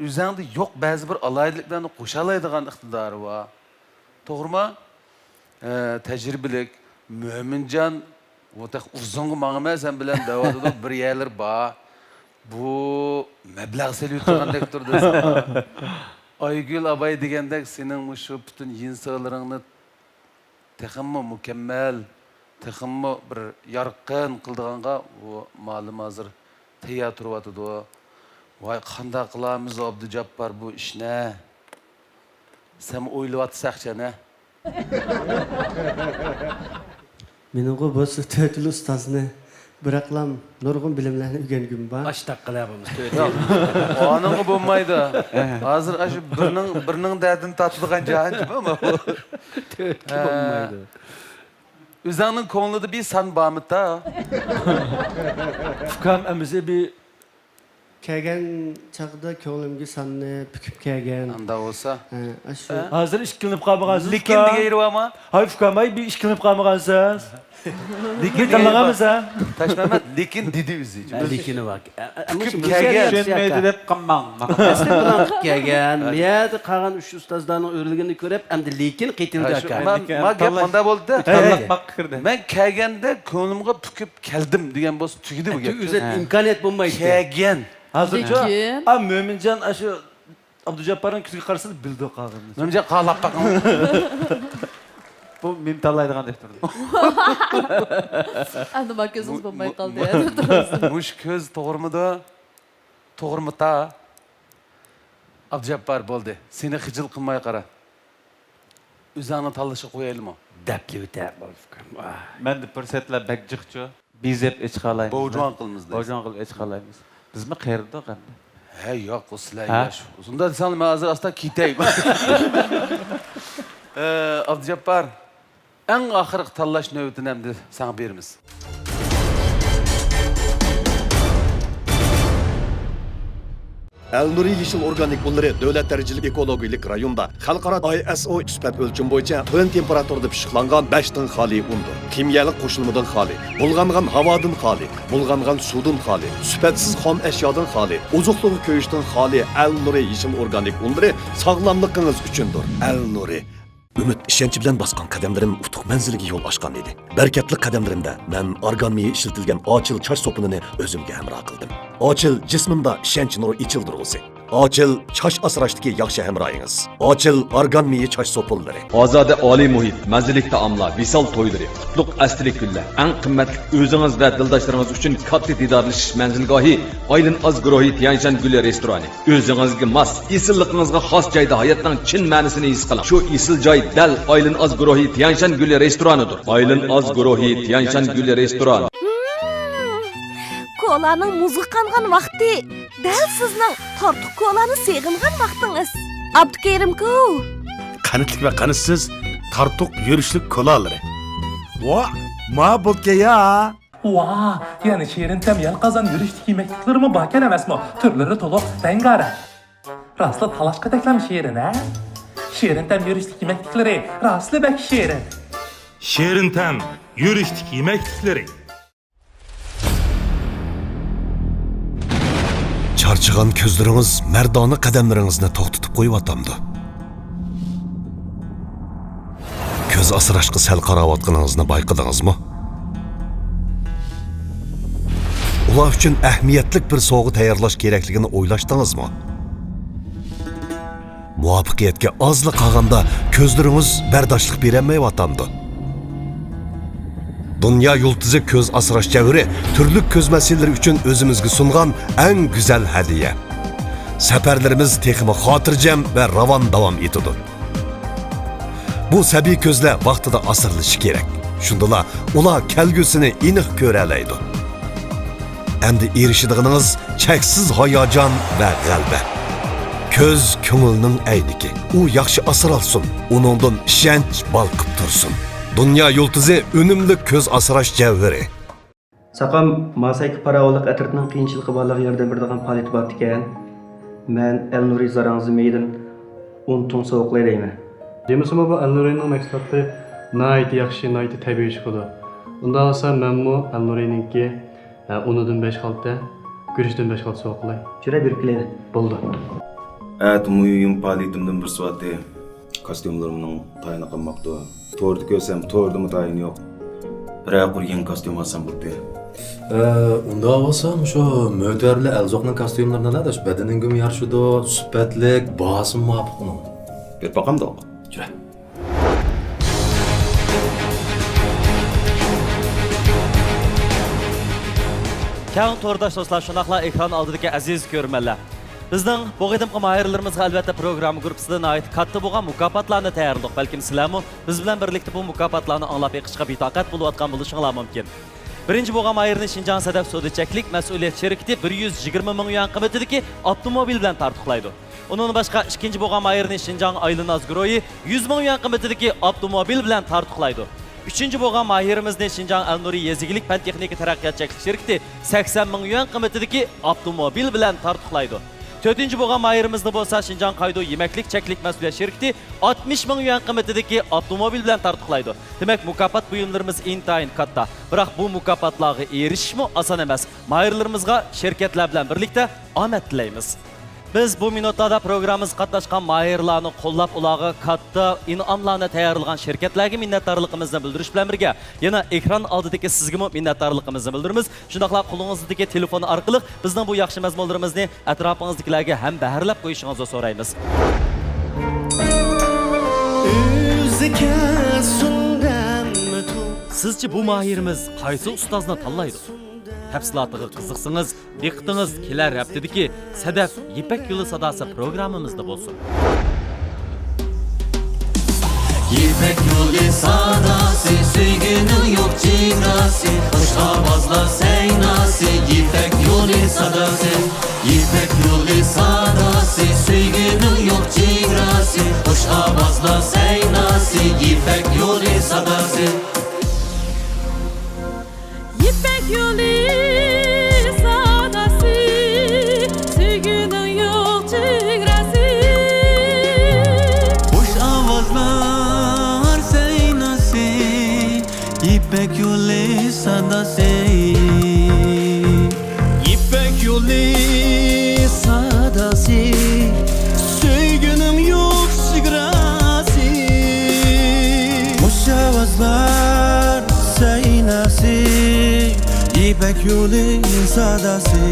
ئۆزەڭدە يوق بەزى بىر ئالاھىدىلىكلەرنى قوشالايدىغان ئىقتىدارى بار. توغرىما؟ ئە، تەجرىبىلىك، مۆمىنجان، ئۇ تېخى ئۇزۇنغا ماڭىمەن سەن بىلەن دەۋاتىدۇ، بىر يەرلىرى بار. بۇ مەبلەغ سېلىۋېتىدىغاندەك تۇرىدۇ ساڭا. ئايگۈل ئاباي دېگەندەك سېنىڭ مۇشۇ پۈتۈن يىنسىلىرىڭنى تېخىمۇ مۇكەممەل، تېخىمۇ بىر يارقىن قىلىدىغانغا ئۇ مالىم ھازىر تەييار تۇرۇۋاتىدۇ. ۋاي، قانداق قىلارمىز ئابدۇجاپپار بۇ ئىشنى؟ سەن ئويلىۋاتىسەن ئەخچەن ھە؟ مېنىڭغۇ بولسا تۆت يىل ئۇستازنى بىراقلام نۇرغۇن بىلىملەرنى ئۆگەنگۈم بار. ئاشتاق قىلە بولمىسا تۆت يىل. ئانىڭغا بولمايدۇ. ھازىر ئاشۇ بىرنىڭ، بىرنىڭ دەردىنى تارتىدىغان جاھان جىمىما بۇ. تۆتكە ھە. بولمايدۇ. ئۆزۈڭنىڭ كۆڭلىدە بىر سان بارمىتا؟ ئۇكام ئەمىسە بىر كەلگەن چاغدا كۆڭلۈمگە ساننى پۈكۈپ كەلگەن. ئاندا بولسا. ھە، ئاشۇ. ھە؟ ھازىر ئىككىلىنىپ قالمىغانسىز لېكىن ئۇكام؟ دېگەن يېرى بارمۇ؟ ھاي ئۇكام، ھاي بىر ئىككىلىنىپ قالمىغانسىز؟ لېكىن تاللىغانمىسەن؟ تاشمەمەت، لېكىن دېدى ئۆزى. ھە، لېكىنى بار. ئە، ئە، پۈكۈپ كەلگەن. چۈشەنمەيدۇ دەپ قالماڭ. ئەسلى پىلان قىلىپ كەلگەن. مۇ يەردە قالغان ئۈچ ئۇستازلارنىڭ ئۆرلىگىنىنى كۆرۈپ، ئەمدى لېكىن قېتىلدى ئاكا. ما، ما گەپ مۇندا بولدى. تاللاپ باققا كىردى. مەن كەلگەندە كۆڭلۈمگە پۈكۈپ كەلدىم دېگەن بولسا تۈگىدى بۇ گەپ. ئۆزى ئىمكانىيەت بولمايتتى. كەلگەن. ھازىرچۇ، لېكىن ئا، مۆمىنجان ئاشۇ ئابدۇجاپپارنىڭ كۆزىگە قارىسا بىلدى قالغىنىنى. مۆمىنجان قالاپ باقىڭ. بۇ مېنى تاللايدىغان دەپ تۇردى. ئەمدى ما كۆزىڭىز بولماي قالدى. مۇ-، مۇ-، مۇشۇ كۆز توغرىمىدۇ؟ توغرىمىتا؟ ئابدۇجاپپار، بولدى. سېنى خىجىل قىلماي قارا. ئۆزۈڭنى تاللىشىغا قويايلىمۇ؟ دەپلىۋېتە، بولدى. مەندە پۇرسەتلەر بەك جىقچۇ. بېزەپ ئېچىقالايمىز. بوجۇڭ قىلىمىز دەيسىز. بوجۇڭ قىلىپ ئېچىقالايمىز. بىزمۇ قېرىدۇق ئەمدى. ھە، ياق، ئۇ سىلەر ھە؟ ياش. ئۇنداق دېسەڭلار، مەن ھازىر ئاستا كېتەي. ئە، ئابدۇجاپپار، ئەڭ ئاخىرقى تاللاش نۆۋىتىنى ئەمدى ساڭا بېرىمىز. ئەلنۇرى يېشىل ئورگانىك ئۇنلىرى دۆلەت دەرىجىلىك ئېكولوگىيەلىك رايوندا خەلقئارا ئاي ئېس ئو سۈپەت ئۆلچىمى بويىچە تۆۋەن تېمپېراتۇرىدا پىششىقلانغان بەش تىڭ خالىي ئۇندۇر. كىميەلىك قوشۇلمىدىن خالىي، بۇلغانغان ھاۋادىن خالىي، بۇلغانغان سۇدىن خالىي، سۈپەتسىز خام ئەشيادىن خالىي، ئوزۇقلۇقى كۆيۈشتىن خالىي ئەلنۇرى يېشىل ئورگانىك ئۇنلىرى ساغلاملىقىڭىز ئۈچۈندۇر. ئەلنۇرى. ئۈمىد، ئىشەنچ بىلەن باسقان قەدەملىرىم ئۇتۇق مەنزىلىگە يول ئاچقان ئىدى. بەرىكەتلىك قەدەملىرىمدە مەن ئارگان مېيى ئىشلىتىلگەن ئاچىل چاچ سوپۇنىنى ئۆزۈمگە ھەمراھ قىلدىم. ئاچىل جىسمىمدا ئىشەنچ نۇرى ئېچىلدۇرغۇسى. ئاچىل چاچ ئاسراشتىكى ياخشى ھەمراھىڭىز. ئاچىل ئارگان مېيى چاچ سوپۇنلىرى. ئازادە ئالىي مۇھىت، مەززىلىك تائاملار، ۋىسال تويلىرى، قۇتلۇق ئەستىلىك كۈنلەر، ئەڭ قىممەتلىك ئۆزىڭىز ۋە دىلداشلىرىڭىز ئۈچۈن كاتتا دىدارلىشىش مەنزىلگاھى ئايلىن ئاز گۇرۇھى تيەنشەن گۈلى رېستورانى. ئۆزىڭىزگە ماس، ئېسىللىقىڭىزغا خاس جايدا ھاياتنىڭ چىن مەنىسىنى ھېس قىلىڭ. شۇ ئېسىل جاي دەل ئايلىن ئاز گۇرۇھى تيەنشەن گۈلى رېستورانىدۇر. ئايلىن ئاز گۇرۇھى تيەنشەن گۈلى رېستوران. ھىم، كولانىڭ مۇزغا قانغان ۋاقتى، دەل سىزنىڭ تارتۇق كولانى سېغىنغان ۋاقتىڭىز. ئابدۇكېرىمكۇ؟ قەنتلىك ۋە قەنتسىز تارتۇق يۈرۈشلۈك كولالىرى. ۋاھ، ما بولكەن يا! ۋاھ، يەنە شېرىن تەم يەلقازان يۈرۈشلۈك يېمەكلىكلىرىمۇ باركەن ئەمەسمۇ؟ تۈرلىرى تولۇق، رەڭگارەڭ. راستلا تالاشقۇدەكلا شېرىن، ھە؟ شېرىن تەم يۈرۈشلۈك يېمەكلىكلىرى راستلا بەك شېرىن. شېرىن تەم يۈرۈشلۈك يېمەكلىكلىرى. چارچىغان كۆزلىرىڭىز مەردانە قەدەملىرىڭىزنى توختىتىپ قويۇۋاتامدۇ؟ كۆز ئاسراشقا سەل قاراۋاتقىنىڭىزنى بايقىدىڭىزمۇ؟ ئۇلار ئۈچۈن ئەھمىيەتلىك بىر سوۋغا تەييارلاش كېرەكلىكىنى ئويلاشتىڭىزمۇ؟ مۇۋەپپەقىيەتكە ئازلا قالغاندا كۆزلىرىڭىز بەرداشلىق بېرەلمەيۋاتامدۇ؟ دۇنيا يۇلتۇزى كۆز ئاسراش جەۋھىرى تۈرلۈك كۆز مەسىلىلىرى ئۈچۈن ئۆزىمىزگە سۇنغان ئەڭ گۈزەل ھەدىيە. سەپەرلىرىمىز تېخىمۇ خاتىرجەم ۋە راۋان داۋام ئېتىدۇ. بۇ سەبىي كۆزلەر ۋاقتىدا ئاسرىلىشى كېرەك. شۇندىلا ئۇلار كەلگۈسىنى ئېنىق كۆرەلەيدۇ. ئەمدى ئېرىشىدىغىنىڭىز چەكسىز ھاياجان ۋە غەلىبە. كۆز كۆڭۈلنىڭ ئەينىكى. ئۇ ياخشى ئاسرالسۇن، ئۇنىڭدىن ئىشەنچ بالقىپ تۇرسۇن. دۇنيا يۇلتۇزى ئۈنۈملۈك كۆز ئاسراش جەۋھىرى. ساقام، ماسەيكە پاراۋانلىق ئەترىتىنىڭ قىيىنچىلىقى بارلارغا ياردەم بېرىدىغان پائالىيىتى بارتىكەن. مەن ئەلنۇرى زاراڭزا مېيىدىن ئون تۇڭ سوۋغا قىلاي دەيمەن. دېمىسىمۇ، بۇ ئەلنۇرىنىڭ مەھسۇلاتلىرى ناھايىتى ياخشى، ناھايىتى تەبىئىي چىقىدۇ. ئۇنداق بولسا، مەنمۇ ئەلنۇرىنىڭكى، ئە، ئۇنىدىن بەش خالتا، گۈرۈچتىن بەش خالتا سوۋغا قىلاي. چۈرە بېرىپ كېلەيلى. بولىدۇ. ئەتە مۇھىم پائالىيىتىمدىن بىرسى بارتى. كاستيۇملىرىمنىڭ تايىنى قالماپتۇ. توردا كۆرسەم، توردىمۇ تايىنى يوق. بىرەر قۇر يېڭى كاستيۇم ئالسام بولدى. ئە، ئۇنداق بولسا، مۇشۇ مۆتىۋەرلىك ئەلزوقنىڭ كاستيۇملىرىنى ئالا، بەدىنىڭگىمۇ يارىشىدۇ، سۈپەتلىك، باھاسىمۇ مۇۋاپىق ئۇنىڭ. بېرىپ باقامدۇق؟ يۈرە. كەڭ تورداش دوستلار، شۇنداقلا ئېكران ئالدىدىكى ئەزىز كۆرۈرمەنلەر. بىزنىڭ بۇ قېتىمقى ماھىرلىرىمىزغا ئەلۋەتتە پروگرامما گۇرۇپپىسىدا ناھايىتى كاتتا بولغان مۇكاپاتلارنى تەييارلىدۇق. بەلكىم سىلەرمۇ بىز بىلەن بىرلىكتە بۇ مۇكاپاتلارنى ئاڭلاپ بېقىشقا بىتاقەت بولۇۋاتقان بولۇشۇڭلار مۇمكىن. بىرىنچى بولغان ماھىرنى شىنجاڭ سەدەف سودا چەكلىك مەسئۇلىيەت شىركىتى بىر يۈز يىگىرمە مىڭ يۈەن قىممىتىدىكى ئاپتوموبىل بىلەن تارتۇقلايدۇ. ئۇنىڭدىن باشقا، ئىككىنچى بولغان ماھىرنى شىنجاڭ ئايلىناز گۇرۇھى يۈز مىڭ يۈەن قىممىتىدىكى ئاپتوموبىل بىلەن تارتۇقلايدۇ. ئۈچىنچى بولغان ماھىرىمىزنى شىنجاڭ ئەلنۇرى يېزا ئىگىلىك پەن تېخنىكا تەرەققىيات چەكلىك شىركىتى سەكسەن مىڭ يۈەن قىممىتىدىكى ئاپتوموبىل بىلەن تارتۇقلايدۇ. تۆتىنچى بولغان ماھىرىمىزنى بولسا شىنجاڭ قايدۇ يېمەكلىك چەكلىك مەسئۇلىيەت شىركىتى ئاتمىش مىڭ يۈەن قىممىتىدىكى ئاپتوموبىل بىلەن تارتۇقلايدۇ. دېمەك، مۇكاپات بۇيۇملىرىمىز ئىنتايىن كاتتا. بىراق بۇ مۇكاپاتلارغا ئېرىشىشمۇ ئاسان ئەمەس. ماھىرلىرىمىزغا شىركەتلەر بىلەن بىرلىكتە ئامەت تىلەيمىز. بىز بۇ مىنۇتلاردا پروگراممىمىزغا قاتناشقان ماھىرلارنى قوللاپ، ئۇلارغا كاتتا ئىنئاملارنى تەييارلىغان شىركەتلەرگە مىننەتدارلىقىمىزنى بىلدۈرۈش بىلەن بىرگە، يەنە ئېكران ئالدىدىكى سىزگىمۇ مىننەتدارلىقىمىزنى بىلدۈرىمىز. شۇنداقلا قولىڭىزدىكى تېلېفون ئارقىلىق بىزنىڭ بۇ ياخشى مەزمۇنلىرىمىزنى ئەتراپىڭىزدىكىلەرگە ھەمبەھىرلەپ قويۇشىڭىزنى سورايمىز. سىزچە بۇ ماھىرىمىز قايسى ئۇستازنى تاللايدۇ؟ تەپسىلاتىغا قىزىقسىڭىز، دىققىتىڭىز كېلەر ھەپتىدىكى سەدەپ يىپەك يولى ساداسى پروگراممىمىزدا بولسۇن. يىپەك يولى ساداسى، سۆيگۈنىڭ يوق چېگراسى، خۇش ئاۋازلار سەيناسى، يىپەك يولى ساداسى. يىپەك يولى ساداسى، سۆيگۈنىڭ يوق چېگراسى، خۇش ئاۋازلار سەيناسى، يىپەك يولى ساداسى. يىپەك يولى ساداسى، سۆيگۈنىڭ يوق چېگراسى. خۇش ئاۋازلار سەيناسى، يىپەك يولى ساداسى. يىپەك يولى ساداسى، سۆيگۈنىڭ يوق چېگراسى. خۇش ئاۋازلار سەيناسى، يىپەك يولى ساداسى.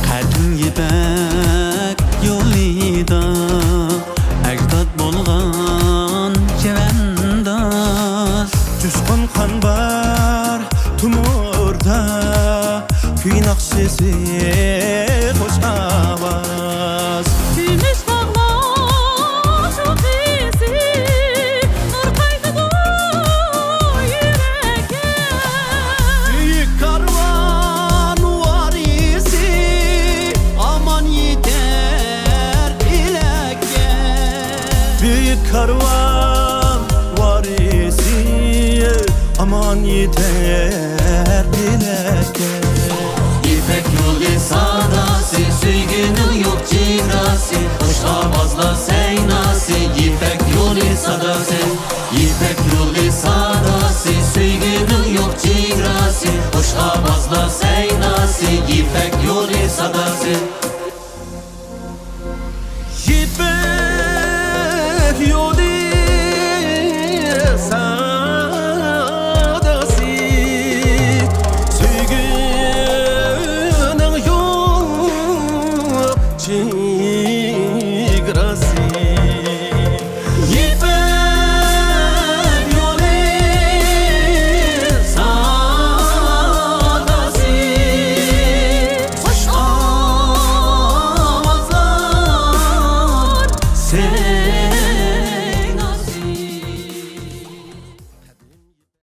قەدىم يىپەك يولىدا ئەجداد بولغان چەۋەنداز. جۇشقۇن قان بار تومۇردا، كۈي ناخشىسى، خۇش ئاۋاز. كۈمۈش تاغلار چوققىسى، نۇر قايتىدۇ يۈرەككە. بۈيۈك كارۋان ۋارىسى، ئامان يېتەر ئىلەككە. بۈيۈك كارۋان ۋارىسى، ئامان يېتەر ئىلەككە. يىپەك يولى ساداسى، سۆيگۈنىڭ يوق چېگراسى، خۇش ئاۋازلار سەيناسى، يىپەك يولى ساداسى. يىپەك يولى ساداسى، سۆيگۈنىڭ يوق چېگراسى، خۇش ئاۋازلار